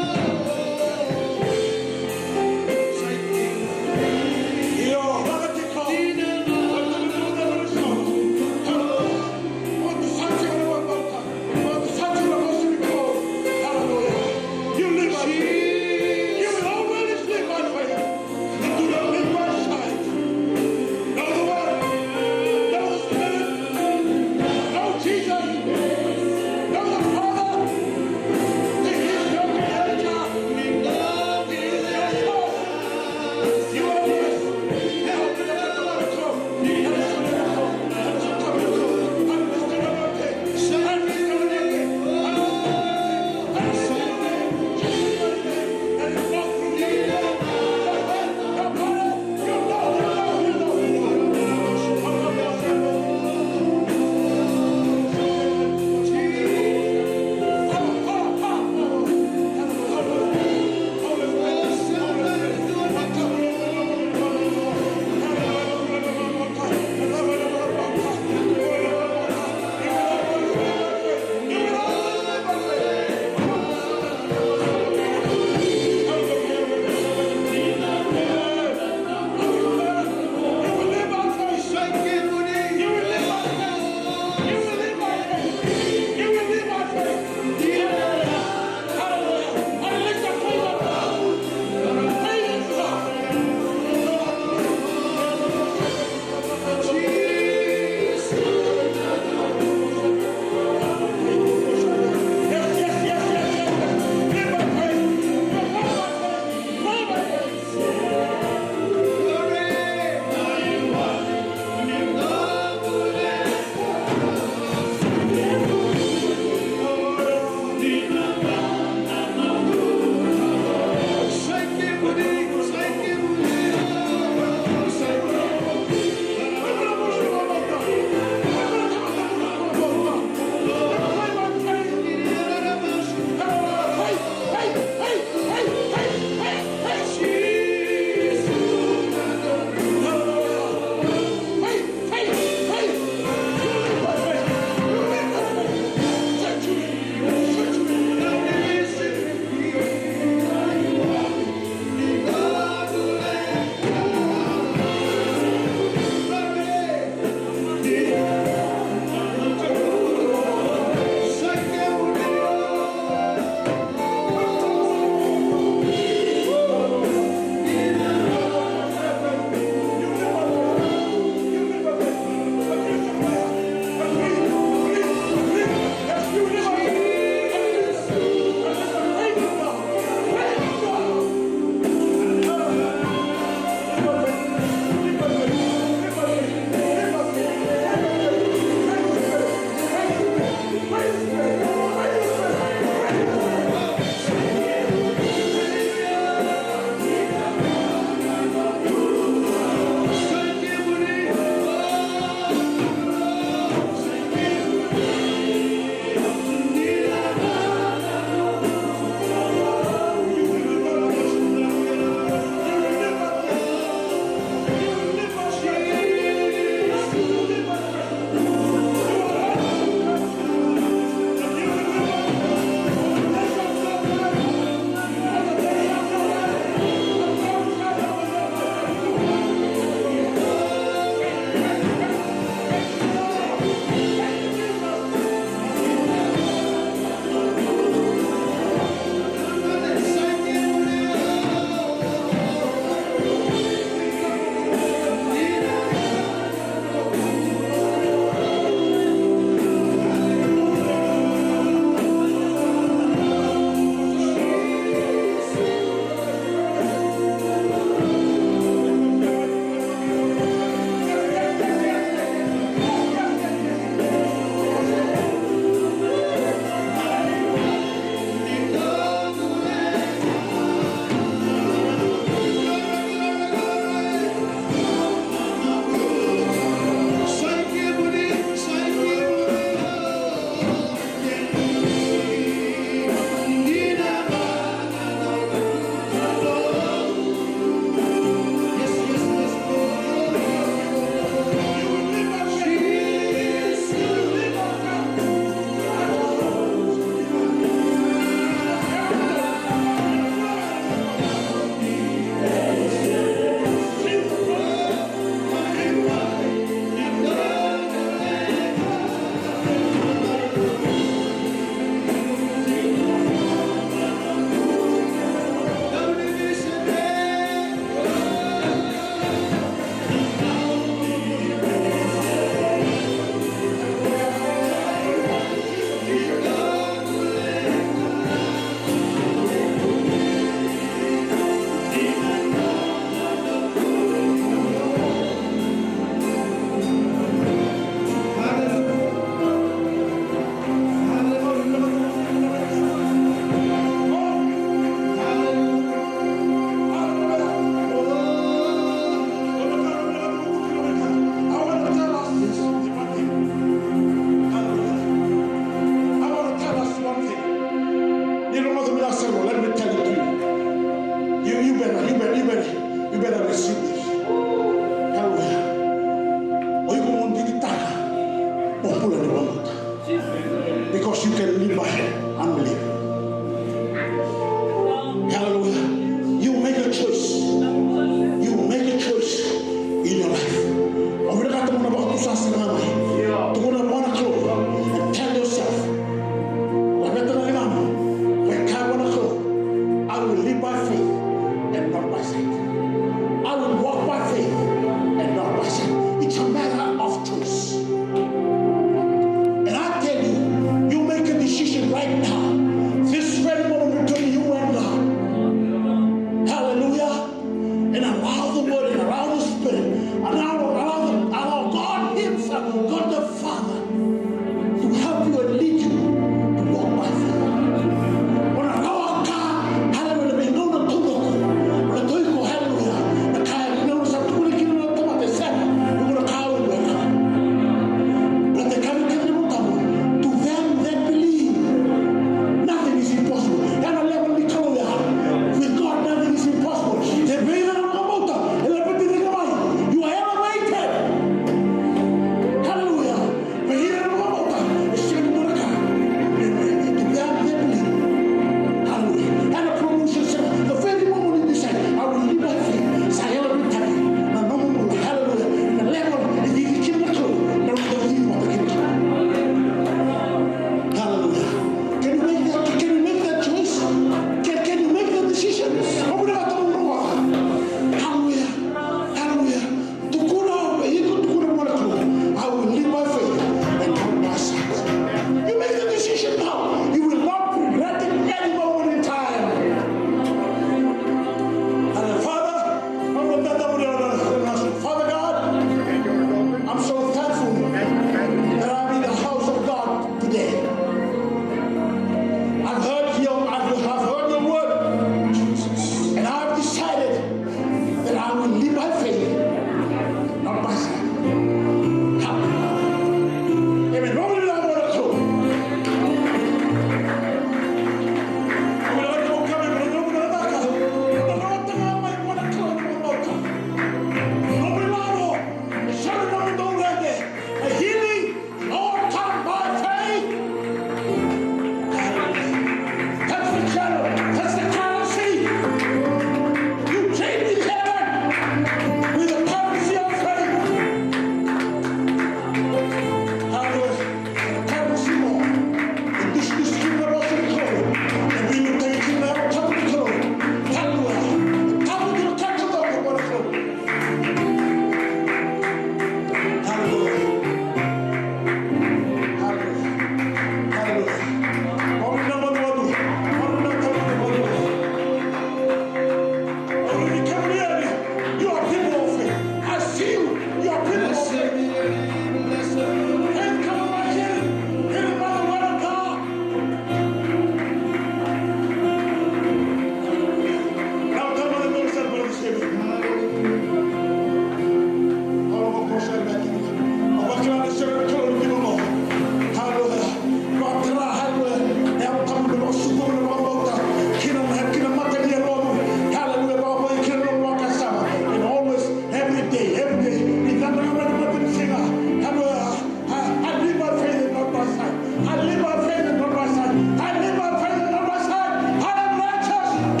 Live by faith and not by sight. I live by faith and not by sight. I am righteous.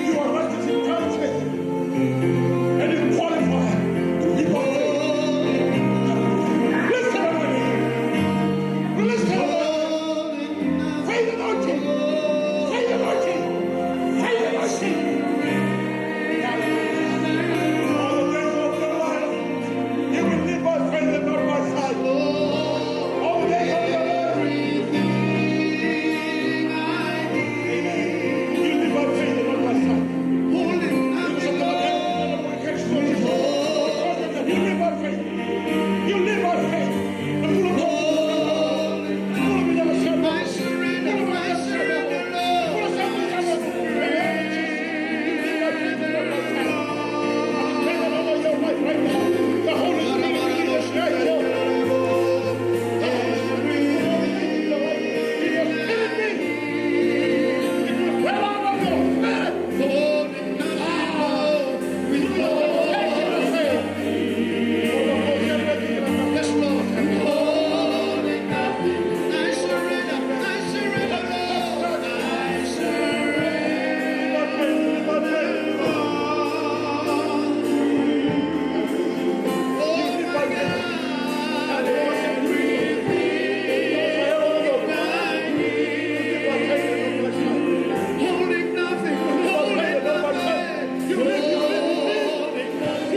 You are righteous in Christ. And you qualify to live by faith. Bless the Lord. Bless the Lord. Faith anointing. Faith anointing. Faith anointing. All the days of your life, you will live by faith and not by sight. All the days of your life. Amen. You live by faith and not by sight. You live by faith. You live by faith. You live, you live, you live.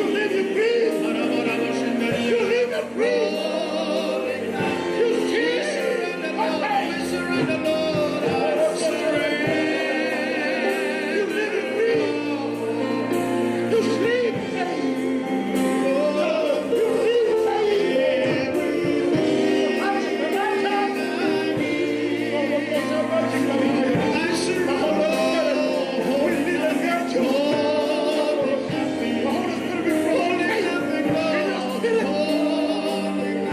You live, you breathe. You live and breathe. You see. You live and breathe. You sleep. You live.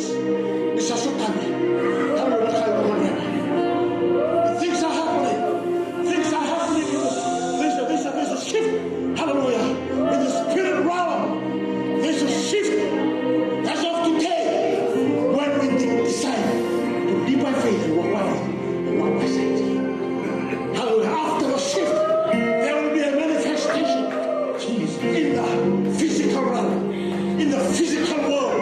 Ni sa sotava. Hallelujah. Things are happening. Things are happening. There's a, there's a, there's a shift. Hallelujah. In the spirit realm, there's a shift. As of today, when we de- decide to live by faith and walk by faith and walk by sight. Hallelujah. After the shift, there will be a manifestation in the physical realm, in the physical world.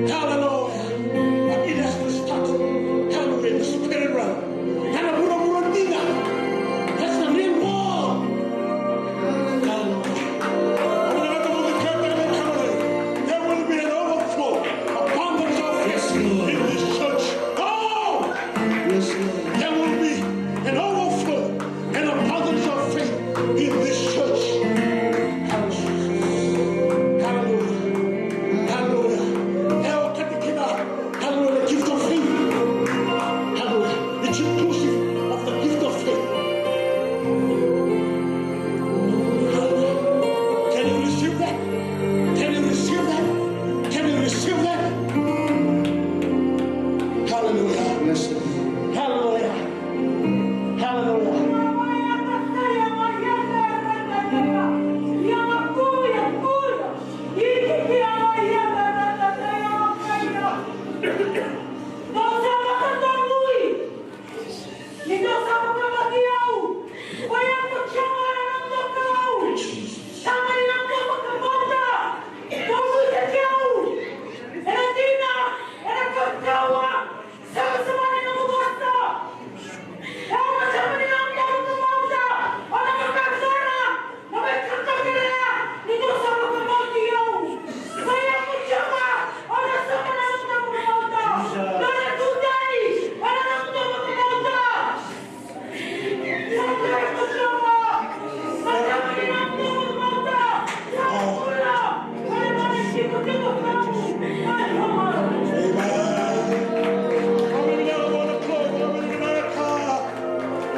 Hallelujah. But it has to start, hallelujah, in the spirit realm. That's the real world. Hallelujah. There will be an overflow, abundance of faith in this church. Oh! Yes, Lord. There will be an overflow, an abundance of faith in this church. Hallelujah. Hallelujah. Hallelujah. Hallelujah. The gift of faith. Hallelujah. It's inclusive of the gift of faith. Hallelujah. Can you receive that? Can you receive that? Can you receive that? Hallelujah. Yes, Lord. Hallelujah. Hallelujah. Ni dou sa vakadonui. Ni dou sa vakabauti au. Ko ya ko Jiova na noqu Kalou. Sega ni noqu vakabauta. Dou nuitaki au. Ena dina, ena kaukauwa. Savasava na noqu vosa. Au na sega ni noqu vakabauta. O na vakasara.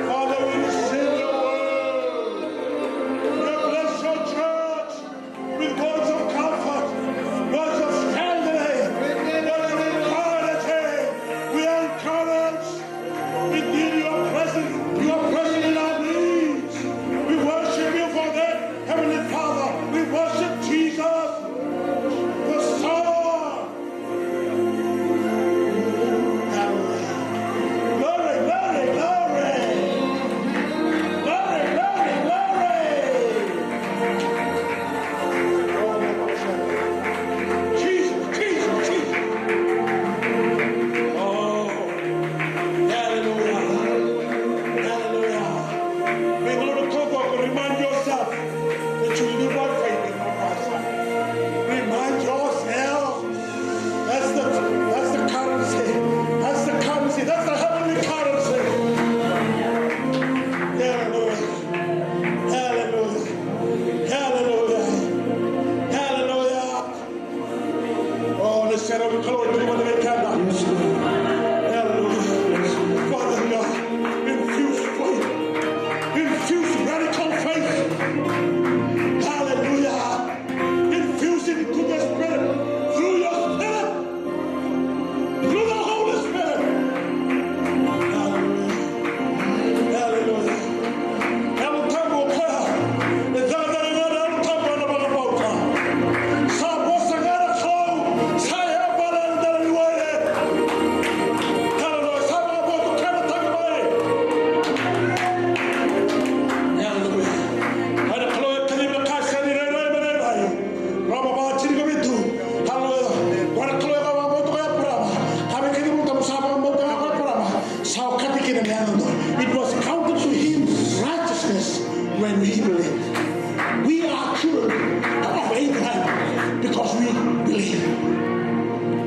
Father, we receive your word. We bless your church with words of comfort, words of strengthening, words of encouraging. We are encouraged. Indeed, you are present. You are present in our needs. We worship you for that, Heavenly Father. We worship Jesus, the Son. Glory, glory, glory. Glory, glory, glory. Jesus, Jesus, Jesus. Oh, hallelujah. Hallelujah. May the Lord talk about, remind yourself that you live by faith and not by sight. Remind yourself. That's the, that's the currency. That's the currency. That's the heavenly currency. Hallelujah. Hallelujah. Hallelujah. Hallelujah. Oh, let's set up a glory to the Lord. Hallelujah. Father God, infuse faith. Infuse radical faith. Hallelujah. Infuse it into the Spirit through your Spirit, through the Holy Spirit. Hallelujah. Hallelujah. Yalo Tabu o koya e cakacaka ga na Yalo Tabu ena vakabauta. Sa vosa ga na Kalou, sa yabala ena dela ni wai. Hallelujah. Sa vakabauta kena tagi mai. Hallelujah. Ena Kalou e kacivi na ka sega ni rairai me rairai. Roma va tinikavitu. Hallelujah. Vua na Kalou e vakabauta ko Eparaama. Ka vei kemuni tabu sa vakabauta ga ko Eparaama, sa okati kina me yaco donu. It was counted to him righteousness when he believed. We are children of Abraham because we believe.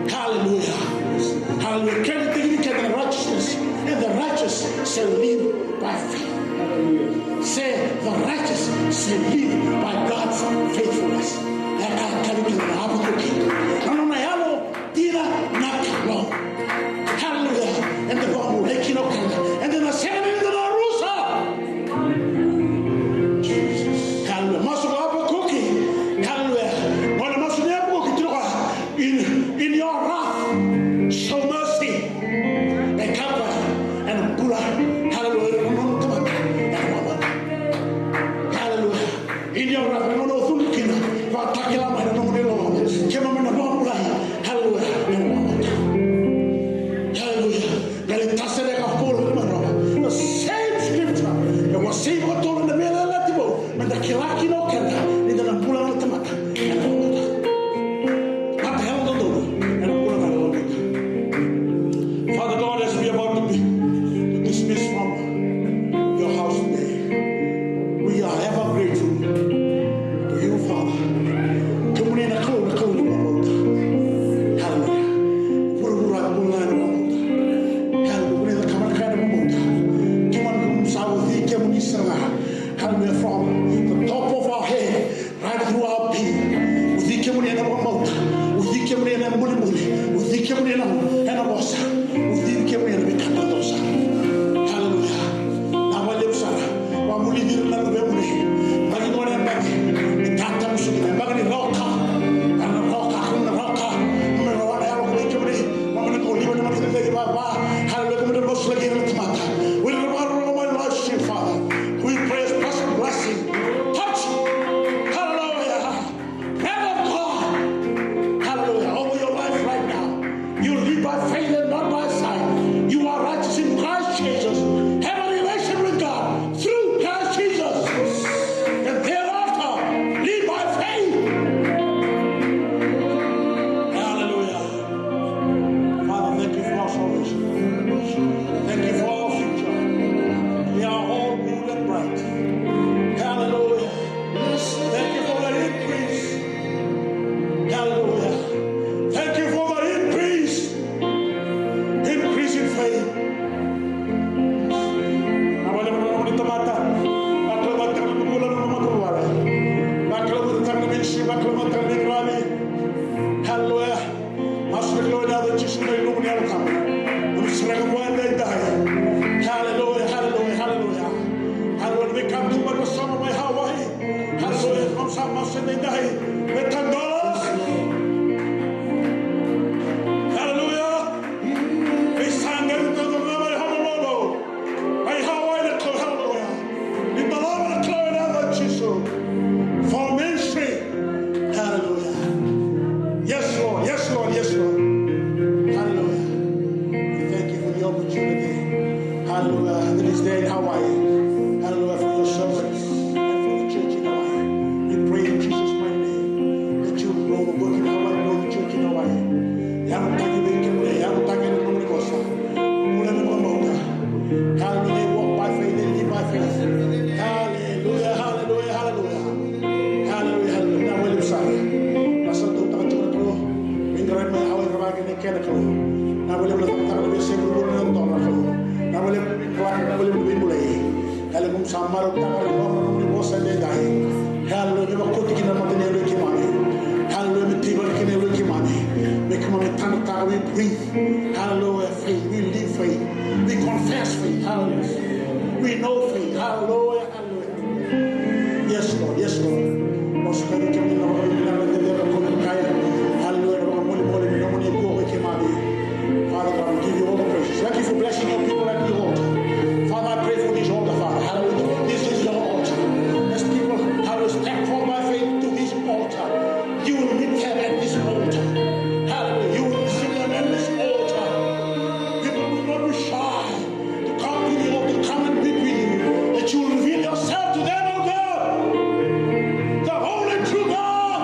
Hallelujah. Hallelujah. Kena tiki ni kena righteousness, and the righteous shall live by faith. Say, the righteous shall live by God's faithfulness. E ka tale kina na Habakuki. Na nona yalo dina na Kalou. Hallelujah. Eda vakabulai kina o koya. Eda na sega ni da na rusa. Hallelujah. Masu ko Habakuki. Hallelujah. Mo na masu ni Habakuki, tiko in, in your Vakabauta, ucui kemuni ena bulibuli, ucui kemuni ena, ena vosa, ucui kemuni ena veika doudou sara. Haleluya. Vinaka vakalevu sara. Vakavulici ira na luvemuni. Yabaki qo na yabaki ni tatamusuki, na yabaki ni rawa ka. Era na rawa ka, era na rawa ka. Mo rawa na yalo ko vei kemuni. Mo ni kauliva na mata ni cagi vava. Haleluya. Mo ni masulaki ira na tamata. We rely on your life, Father. We pray a special blessing. Touch. Haleluya. Breath of God, hallelujah, over your life right now. You live by faith and not by sight. You are righteous in Christ Jesus. Have a relation with God through Christ Jesus. And thereafter, live by faith. Hallelujah. Father, thank you for our salvation. Thank you for our future. We are all good and bright. Hallelujah. Thank you for the increase. Hallelujah. Thank you for the increase. Increase in faith. Na vale na nomuni tamata. Vakalamataka na bula na nomuni tamata. Vakalamataka na ministry, vakalamataka na veiqaravi. Hallelujah. Masu na Kalou ena yaca i Jisu na ilumu ni Yalo Tabu. Mo ni sereka vua edaidai. Hallelujah, hallelujah, hallelujah. Hallelujah. Ni veika tu mai Pasama mai Hawaii. Hallelujah. Mo ni sa masu edaidai. Me tadola. Hallelujah. Me sa qai tadola mai Honolulu. Mai Hawaii na Kalou, hallelujah. Ni dolava na Kalou ena yaca i Jisu. For ministry. Hallelujah. Yes, Lord. Yes, Lord. Yes, Lord. Hallelujah. We thank you for the opportunity. Hallelujah. That is there in Hawaii. Hallelujah. For your servants and for the church in Hawaii. We pray in Jesus' mighty name that you will work in Hawaii, grow the church in Hawaii. Yavutaki vei kemuni, yavutaki ena nomuni vosa. Bula na nomuni bauta. Hallelujah, they walk by faith, they live by faith. Hallelujah, hallelujah, hallelujah. Hallelujah, hallelujah. Vinaka vakalevu sara. Na sa tautaka tiko na Kalou. Vinaka mai Hawaii, vinaka vakalevu na kena Kalou. Vinaka vakalevu na cakacaka na veisei, vinaka vakalevu na dola na Kalou. Vinaka vakalevu na veibulai. Hallelujah, mo ni sa marautaka na nomuni vosa edaidai. Hallelujah, me vakoti kina na mata ni yaloi keimami. Hallelujah, me teivaki kina na yaloi keimami. Me keimami tanataka, we breathe. Hallelujah, faith, we live faith. We confess faith, hallelujah. We know faith, hallelujah, hallelujah. Yes, Lord, yes, Lord. Mo sa kaya kemuni na vakavinaka, na cecere, na kona, na kaya. Hallelujah, na vakamolimoli, na nomuni iko vei keimami. Father God, we give you all the praises. Thank you for blessing your people at the altar. Father, I pray for this altar, Father. Hallelujah. This is your altar. As people, hallelujah, step forward by faith to this altar, you will meet them at this altar. Hallelujah. You will receive them at this altar. People will not be shy to come to the altar, come and meet with you. That you will reveal yourself to them, oh God. The only true God.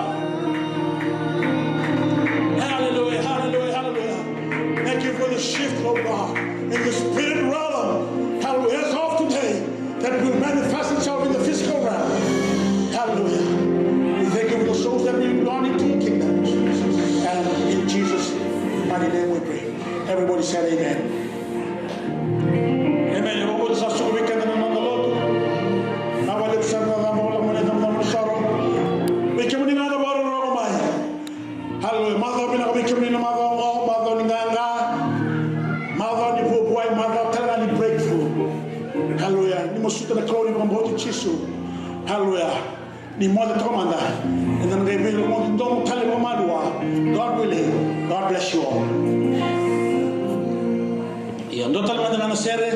Hallelujah, hallelujah, hallelujah. Thank you for the shift, oh God, in the spirit realm. Hallelujah. As of today, that will manifest itself in the physical realm. Hallelujah. We thank you for the souls that will be born into your kingdom. And in Jesus' mighty name we pray. Everybody said amen. Amen. Ia vakabauta sa suka vei keda na noda lotu. Vinaka vakalevu sara na cava o lako mai na cava na soro. Vei kemuni na cava o lako mai. Hallelujah. Macawa vinaka vei kemuni na macawa oqo, macawa ni qaqa. Macawa ni vuavuai, macawa tale ga ni breakthrough. Hallelujah. Ni masuta na Kalou, ni vakabauti Jisu. Hallelujah. Ni moce toka mada. Eda na qai veilogoci domo tale vakamalua. God willing. God bless you all. Ia, dua tale mada ga na sere.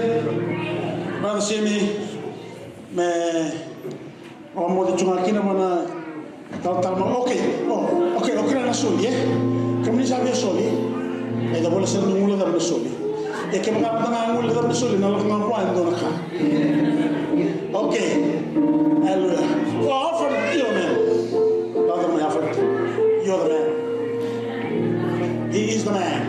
Brother Simi, me vakamoce tu ga kina vua na talatala. Okay, o, okay, okay, na soli, e? Kemuni sa via soli. E, da vola sara na gula cava na soli. E, kevaka mada ga gula cava na soli, na lako ga vua e dua na ka. Okay. Hallelujah. Well, Alfred, you're the man. Brother, my Alfred, you're the man. He is the man.